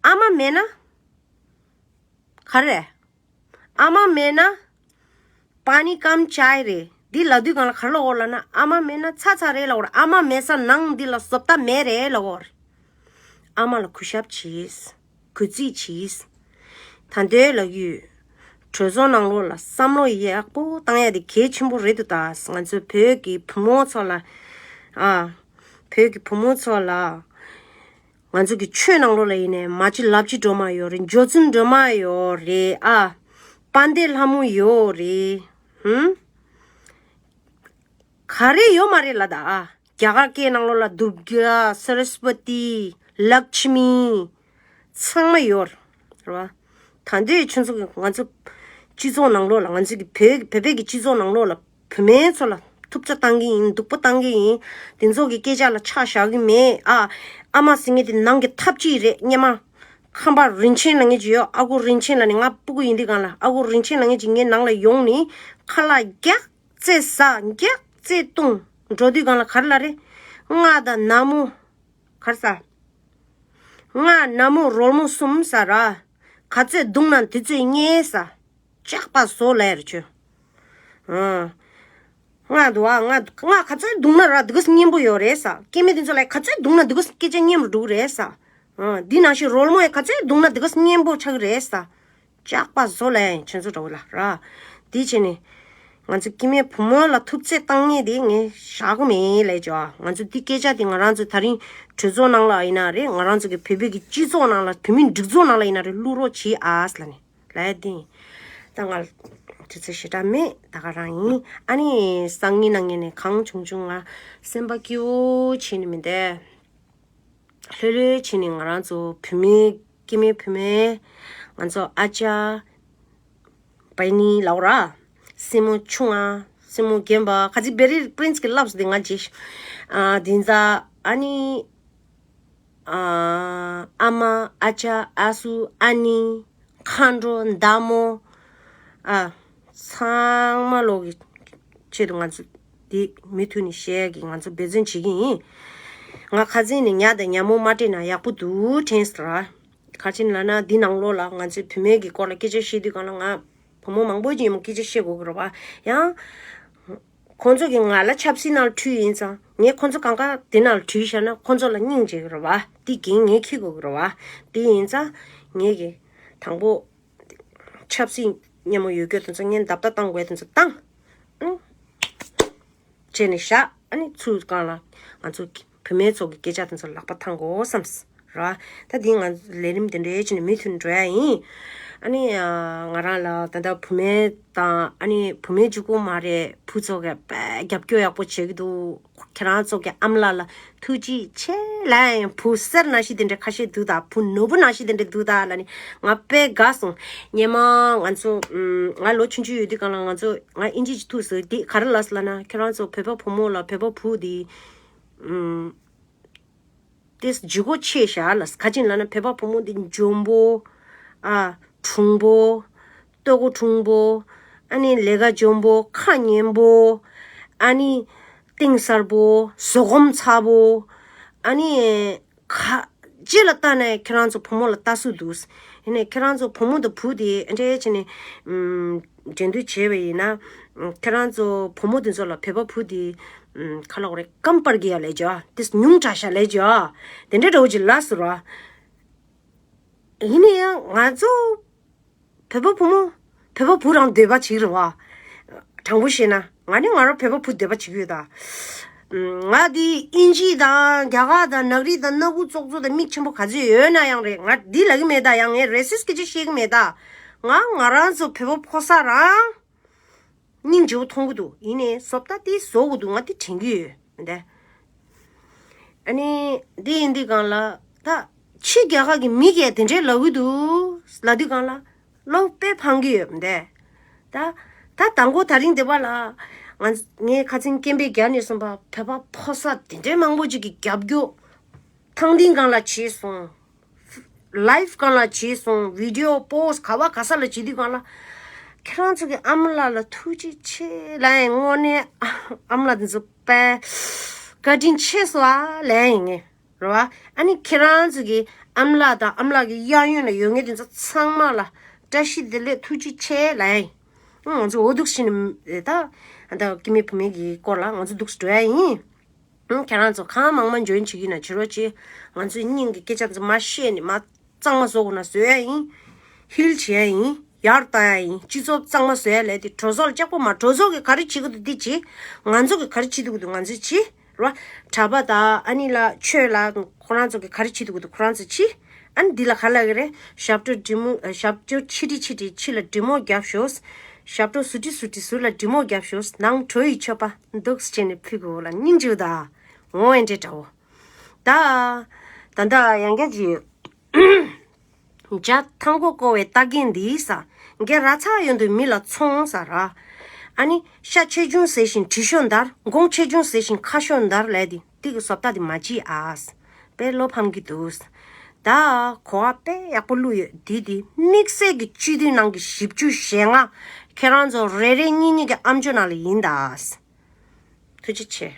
ཨ་མ་མེད་ན་ག་རེ་རེད། ཨ་མ་མེད་ན་པ་ནི་ཀམ་ཅའི་རེད། འདི་ལབ་དུས་གང་ལ་ག་རེ་ལབ་དགོས་ལབ་ན། ཨ་མ་མེད་ན་ཚ་ཚ་རེད་ལབ་དགོས་རེད། ཨ་མ་མེད་ས་ནང་འདི་ལ་བཟོ་ལྟ་མེད་རེད་ལབ་དགོས་རེད། ཨ་མ་ལ་གུས་ཞབས་བྱེད། གུས་བརྩི་བྱེད། ད་འདོད་ལབ་ཡོད། གྲོས་ཚོགས་ནང་ལོགས་ལ་བསམ་བློ་ཡག་པོ་བཏང་ཡ་དེ་གལ་ཆེན་པོ་རེད་འདུག་ད་ང་ཚོ་བོད་ཀྱི་བུ་མོ་ཚོ་ལ། ཨ། བོད་ཀྱི་བུ་མོ་ཚོ་ལ། ང་ཚོ་གི་ཆོས་ནང་ལོགས་ལ་ཡིན་ནའི་མ་གཅིག་ལབ་གཅིག་སྒྲོལ་མ་ཡོད་རེད། འཇོ་བཙུན་སྒྲོལ་མ་ཡོད་རེད། ཨ། དཔལ་ལྡན་ལྷ་མོ་ཡོད་རེད། ཧུམ། ག་རེ་ཡོད་མ་རེད་ལ་ད། ཨ། རྒྱ་གར་སྐད་ནང་ལོགས་ལ་དུརྒྱ། སར་སི་པ་ཏི། ལཀྵ་མི། ཚང་མ་ཡོད་རེད་བ། ད་འདོད་ཁྱོད་ཚོ་གི་ང་ཚོ་སྤྱི་ཚོགས་ནང་ལོགས་ལ། ང་ཚོ་གི་བོད་བོད་པའི་གི་སྤྱི་ཚོགས་ནང་ལོགས་ལ་བུད་མེད་ཚོ་ལ་ཐུབ་ཚོད་བཏང་གི་ཡིན། སྡུག་པོ་བཏང་གི་ཡིན། དེ་ཚོ་གི་སྐད་ཆ་ལ་ཆ་བཞག་གི་མེད། ཨ། ཨ་མ་ཟེར་མཁན་དེ་ནང་གི་ཐབས་ཅིག་རེད། སྙེ་མ། ཁམས་པ་རིན་ཆེན་ལབ་མཁན་ཅིག་ཡོད། ཨ་ཁུ་རིན་ཆེན་ལབ་ནི། ང་སྤུ་གུ་ཡིན་དུས་གང་ལ་ཨ་ཁུ་རིན་ཆེན་ལབ་མཁན་ཅིག་ངའི་ནང་ལ་ཡོང་ནི། ཁ་ལག་རྒྱག་རྩེ་ཟ། རྒྱག་རྩེ་བཏུང་། འགྲོ་དུས་གང་ལ་ག་རེ་ལབ་རེད། ང་དང་ནག་མོ་ག་རེ་ཟ། ང་ནག་མོ་རོལ་མོ་གསུམ་ཟ་ར། ག་ཚོད་བརྡུངས་ན་དེ་ཚོད་སྙན་ཟ། ལྕགས་པ་བཟོ་ལབ་རེད་ཁྱོད། ཨ། ང་འདུག་ཨ། ང་ང་ག་ཚོད་བརྡུངས་ན་ར་འདི་ག་སྙན་པོ་ཡོད་རེད་ཟ། སྐྱེ་དམན་དེ་ཚོ་ལ་ག་ཚོད་བརྡུངས་ན་འདི་ག་སྐད་ཆ་སྙན་པོ་འགྲོ་གི་རེད་ཟ། ཨ། འདི་ནང་བཞིན་རོལ་མོ་ཡང་ག་ཚོད་བརྡུངས་ན་འདི་ག་སྙན་པོ་ཆགས་ཀྱི་རེད་ཟ། ལྕགས་པ་བཟོ་ལབ་ཡིན་ཁྱོད་ཚོ་འདྲ་བོ་ལ་ར། དེ་བྱས་ནས་ང་ཚོ་སྐྱེ་དམན་བུ་མོ་ལ་ཐུབ་ཚོད་བཏང་མཁན་དེ་ངས་བཞག་གི་མེད་ལབ་ཀྱི་ཨ། ང་ཚོ་འདི་སྐད་ཆ་དེ་ང་རང་ཚོ་ད་རིང་གྲོས་ཚོགས་ནང་ལ་ཡིན་ན་རེད། ང་རང་ཚོ་གི་བོད་པའི་གི་སྤྱི་ཚོགས་ནང་ལ། བོད་མིའི་སྒྲིག་འཛུགས་ནང་ལ་ཡིན་ན་རེད། བླུག་རོགས་བྱེད་ཨ་ཟེར་ལབ་ནས། ལབ་ཡ་དེ་ཡིན། ད་ང་དུས་ཚོད་ཞེ་དྲག་མེད། ད་ག་རང་ཡིན། ཨ་ནི་སང་ཉིན་གནངས་ཉིན་ནས་གང་བྱུང་བྱུང་ང་སེམས་པ་སྐྱིད་པོ་བྱེད་ནི་མི་འདུག། ལྷོད་ལྷོད་བྱས་ནས་ང་རང་ཚོ་བུད་མེད། སྐྱེ་དམན་བུད་མེད། ང་ཚོ་ཨ་ཅག་བའི་ནི་ལའོ་ར། སྲིང་མོ་ཆུང་ང་། སྲིང་མོ་རྒན་པ། ཁ་ཚིག་བེ་རི་པི་རིན་སི་གི་ལབ་སོང་དེ་ང་རྗེས། ཨ་དེ་ཚ་ཨ་ནི། ཨ་ཨ་མ། ཨ་ཅག་ཨ་སུ། ཨ་ནི། མཁའ་འགྲོ། མདའ་མོ། ཨ། ཚང་མ་ལོག་གི་ཆེད་དུ་ང་ཚོ་འདི་མུ་མཐུད་ནས་བཤད་ཀྱི་ང་ཚོ་འབད་བརྩོན་བྱེད་ཀྱི་ཡིན། ང་ཁ་སང་ནས་ཉ་དང་ཉ་མོ་མ་སྤྲད་ན་ཡག་པོ་འདུག་དྲན་སོང་ར། ག་རེ་ཡིན་ལབ་ན་འདི་ནང་ལོགས་ལ་ང་ཚོའི་བུད་མེད་ཀྱི་སྐོར་ལ་སྐད་ཆ་བཤད་དུས་སྒང་ལ་ང་བུ་མོ་མང་པོ་ཅིག་ཡིན་མོ་སྐད་ཆ་བཤད་དགོས་ཀྱི་རེད་བ། ཡང་། ཁོང་ཚོ་གིས་ང་ལ་ཆབ་སྲིད་ནང་ལ་ཁྲིད་ཡིན་ཙང་ངས་ཁོང་ཚོ་གང་ག་དེ་ནང་ལ་ཁྲིད་བཞག་ན་ཁོང་ཚོ་ལ་སྙིང་རྗེ་གི་རེད་བ། དེ་འགན་ངས་འཁྱེར་དགོས་ཀྱི་རེད་བ། དེ་ཡིན་ཙང་ངས་ཀྱི་དང་པོ། ཆབ་སྲིད་སྙན་མོ་ཡོད་རྒྱུ་དེ་ཚོ་ངས་འདབ་ལྟ་བཏང་དགོས་དེ་ཚོ་བཏང་། ཨང་། བྱས་ནས་བཞག་ཨ་ནི་ཚུར་སྒང་ལ་ང་ཚོ་བུད་མེད་ཚོ་གི་སྐད་ཆ་དེ་ཚོ་ལག་པ་འཐང་དགོས་བསམས་ར། ད་འདི་ང་ལས་རིམ་དེ་འདྲའི་བྱས་ནས་མུ་མཐུད་འགྲོ་ཡ་ཡིན། ཨ་ནི་ང་རང་ལ་ད་ལྟ་བུད་མེད་དང་ཨ་ནི་བུད་མེད་གཅིག་པོ་མ་རེད། བུ་ཚོ་གི་དཔེ་རྒྱབ་སྐྱོར་ཡག་པོ་བྱེད་ཀྱི་འདུག་ཁྱེད་རང་ཚོ་གི་ཨ་མ་ལགས་ལ་ཐུགས་རྗེ་ཆེ་ལབ་ཡ་ཡིན། བུ་གསེར་ནང་བཞིན་དེ་འདྲའི་ཁ་ཤས་འདུག་ད། བུ་ནོར་བུ་ནང་བཞིན་དེ་འདྲ་འདུག་ད་ལབ་ནི་ང་དཔེ་དགའ་སོང་། སྔོན་མ་ང་ཚོ་ང་ལོ་ཆུང་ཆུང་ཡོད་དུས་སྒང་ལ་ང་ཚོ་ང་ཨིན་ཇི་ཅིག་ཐུག་སོང་། དེ་ག་རེ་ལབ་སོང་ལབ་ན་ཁྱེད་རང་ཚོ་བོད་པ་བུ་མོ་ལ་བོད་པ་བུ་དེ་དེ་ལྗིད་ཁོག་ཆེ་ཤག་ལབ། ག་རེ་ཡིན་ལབ་ན་བོད་པ་བུ་མོ་དེ་འཇོན་པོ། ཨ། གྲུང་པོ། ལྟོ་གོས་གྲུང་པོ། ཨ་ནི་ལས་ཀ་འཇོན་པོ། ཁ་ཉན་པོ། ཨ་ནི་གཏིང་གསར་པོ། བཟོད་སྒོམ་ཚ་པོ། ཨ་ནི་ག་ཅི་ལ་ལྟ་ནས་ཁྱེད་རང་ཚོ་བུ་མོ་ལ་ལྟ་སྲོལ་འདུག་ཡིན་ནའི་ཁྱེད་རང་ཚོ་བུ་མོ་དང་བུ་དེ་འདྲ་བྱས་ནས་འགྲན་བསྡུར་བྱས་པ་ཡིན་ན། ཁྱེད་རང་ཚོ་བུ་མོ་དེ་ཚོ་ལ་བོད་པ་བུ་དེ་ག་ལབ་དགོས་རེད། ཀམ་པར་གི་ཡ་ལས་ཇོ་དེ་ཉུང་དྲགས་ཤག་ལས་ཇོ་དེ་འདྲ་འདྲ་བོ་ཅིག་ལབ་སོང་ར། ཡིན་ན་ཡང་ང་ཚོ་བོད་པ་བུ་མོ་བོད་པ་བུ་རང་འདོད་པ་བྱེད་ཀྱི་རེད་བ། དྲང་པོ་བཤད་ན་ང་ནི་ང་རང་བོད་པ་བུ་འདོད་པ་བྱེད་ཀྱི་ཡོད་ད། ང་འདི་དབྱིན་ཇི་དང་རྒྱ་གར་དང་ནག་རིགས་དང་སྣ་ཁུག་ཙོག་ཙོག་དང་མིག་ཆེན་པོ་ག་ཚོད་ཡོད་ན་ཡང་རེད། ང་འདི་ལབ་ཀྱི་མེད་ད། ཡང་ངས་རེ་སིས་སྐད་ཆ་བཤད་ཀྱི་མེད་ད། ང་ང་རང་ཚོ་བོད་པ་ཕོ་གསར་རང་སྙིང་རྗེ་པོ་མཐོང་གི་འདུག་ཡིན་ནའི་བཟོ་ལྟ་དེ་བཟོ་དགོས་འདུག་ང་དེ་དྲན་གྱི་ཡོད་མི་འདུག་ཨ་ནི་འདི་ཡིན་དུས་སྒང་ལ་ད་ཕྱི་རྒྱལ་ཁག་གི་མི་གིས་དེ་འདྲའི་ལབ་ཀྱི་འདུག་ལབ་དུས་སྒང་ལ་བློ་དཔེ་ཕམ་གྱི་ཡོད་མི་འདུག་ད་ད་དང་པོ་ད་རིང་འདི་པ་ལ་ང་ངའི་ཁ་ཚིག་སྐད་འབོད་རྒྱག་ནས་སོང་པ། བོད་པ་ཕོ་གསར་དེ་འདྲའི་མང་པོ་ཅིག་གིས་རྒྱབ་སྐྱོར་ཐང་སྟེང་སྒང་ལ་བྱས་སོང་། ལའིབ་སྒང་ལ་བྱས་སོང་། བི་ཌི་ཡོ་པོ་སི་ག་བ་ག་ས་ལ་བྱེད་དུས་སྒང་ལ་ཁྱེད་རང་ཚོ་གི་ཨ་མ་ལགས་ལ་ཐུགས་རྗེ་ཆེ་ལབ་ཡིན། དངོས་གནས་ཨ་མ་ལགས་འདི་ཚོ་དཔེ་བཀའ་དྲིན་ཆེ་སོང་ཨ་ལབ་ཡིན་ངས་རེད་བ། ཨ་ནི་ཁྱེད་རང་ཚོ་གི་ཨ་མ་ལགས་དང་ཨ་མ་ལགས་ཀྱི་གཡས་གཡོན་ལ་ཡོད་མཁན་དེ་ཚོ་ཚང་མ་ལ་བཀྲ་ཤིས་བདེ་ལེགས་ཐུགས་རྗེ་ཆེ་ལབ་ཡིན། ང་ཚོ་འོ་འདུག་བྱས་ནས་ད་ད་སྐྱེ་དམན་བུད་མེད་ཀྱི་སྐོར་ལ་ང་ཚོ་འདུག་སེ་འགྲོ་ཡ་ཡིན། ཨང་། ཁྱེད་རང་ཚོ་གང་མང་མང་འཇོན་བྱེད་ཀྱི་ན་བྱེད་རོགས་གྱིས། ང་ཚོའི་སྙིང་གི་སྐད་ཆ་ཚོ་མ་བཤད་ནས་མ་གཙང་མ་བཟོ་དགོས་ན་བཟོ་ཡ་ཡིན། ཧིལ་བྱེད་ཡ་ཡིན། ཡར་བཏང་ཡ་ཡིན། སྤྱི་ཚོགས་གཙང་མ་བཟོ་ཡ་ལས་དེ་གྲོས་ཚོགས་ལ་ལྕགས་པོ་མ། གྲོས་ཚོགས་ཀྱིས་ག་རེ་བྱེད་ཀྱི་འདུག་འདི་བྱེད། ང་ཚོ་གིས་ག་རེ་བྱེད་ཐུབ་ཀྱི་འདུག་ང་ཚོས་བྱེད། རེད་བ། གྲྭ་པ་དང་ཨ་ནི་ལ་ཆོས་ལ་ཁོ་རང་ཚོ་གིས་ག་རེ་བྱེད་ཐུབ་ཀྱི་འདུག་ཁོ་རང་ཚོས་བྱེད། ཨ་ནི་འདི་ལ་ག་ལབ་ཀྱི་རེད། ཞབས་བྲོ་འབྲི་མོ། ཞབས་བྲོ་ཆི་ཏི་ཆི་ཏི་ཕྱི་ལ་འབྲི་མོ་རྒྱབ་ཤོག་ཞབས་བྲོ་ཟུར་ཏི་ཟུར་ཏི་ཟུར་ལ་འབྲི་མོ་རྒྱབ་ཤོག་ནང་བྲོ་ཡི་མཆོད་པ་འདུག་སེ་བྱས་ནས་ཕུལ་དགོས་ལ་སྙིང་རྗེ་ད། འོ་ཨེ་འདྲས་འདྲ་བོ། ད། ད་ད་ཡང་བསྐྱར་གྱིས། འཇའ་ཐང་པོ་བསྐོར་བའི་རྟ་རྒན་འདིས་ས། འགས་ར་ཚ་ཡོང་དུས་མི་ལ་ཚོང་ས་ར། ཨ་ནི་ཤ་ཆེ་ཆུང་ཟེར་བཞིན་དྲི་ཤོག་འདར། མགོ་ཆེ་ཆུང་ཟེར་བཞིན་ཁ་ཤོག་འདར་ལས་དེ་དེ་གི་བཟོ་ལྟ་དེ་མ་བྱེད་ཨ། དཔེ་བློ་ཕམ་གྱི་འདུག་ད་གོ་བ་དཔེ་ཡག་པོ་བླུགས་ཡོད། དེ་དེ་དམིགས་བསལ་གྱི་སྤྱི་འཐུས་ནང་གི་བཞི་བཅུ་ཞེ་ལྔ་ཁྱེད་རང་ཚོ་རེ་རེ་གཉིས་གཉིས་ཀྱི་ཨམ་ཅོག་ནང་ལ་ཡིན་ད། ཐུགས་རྗེ་ཆེ།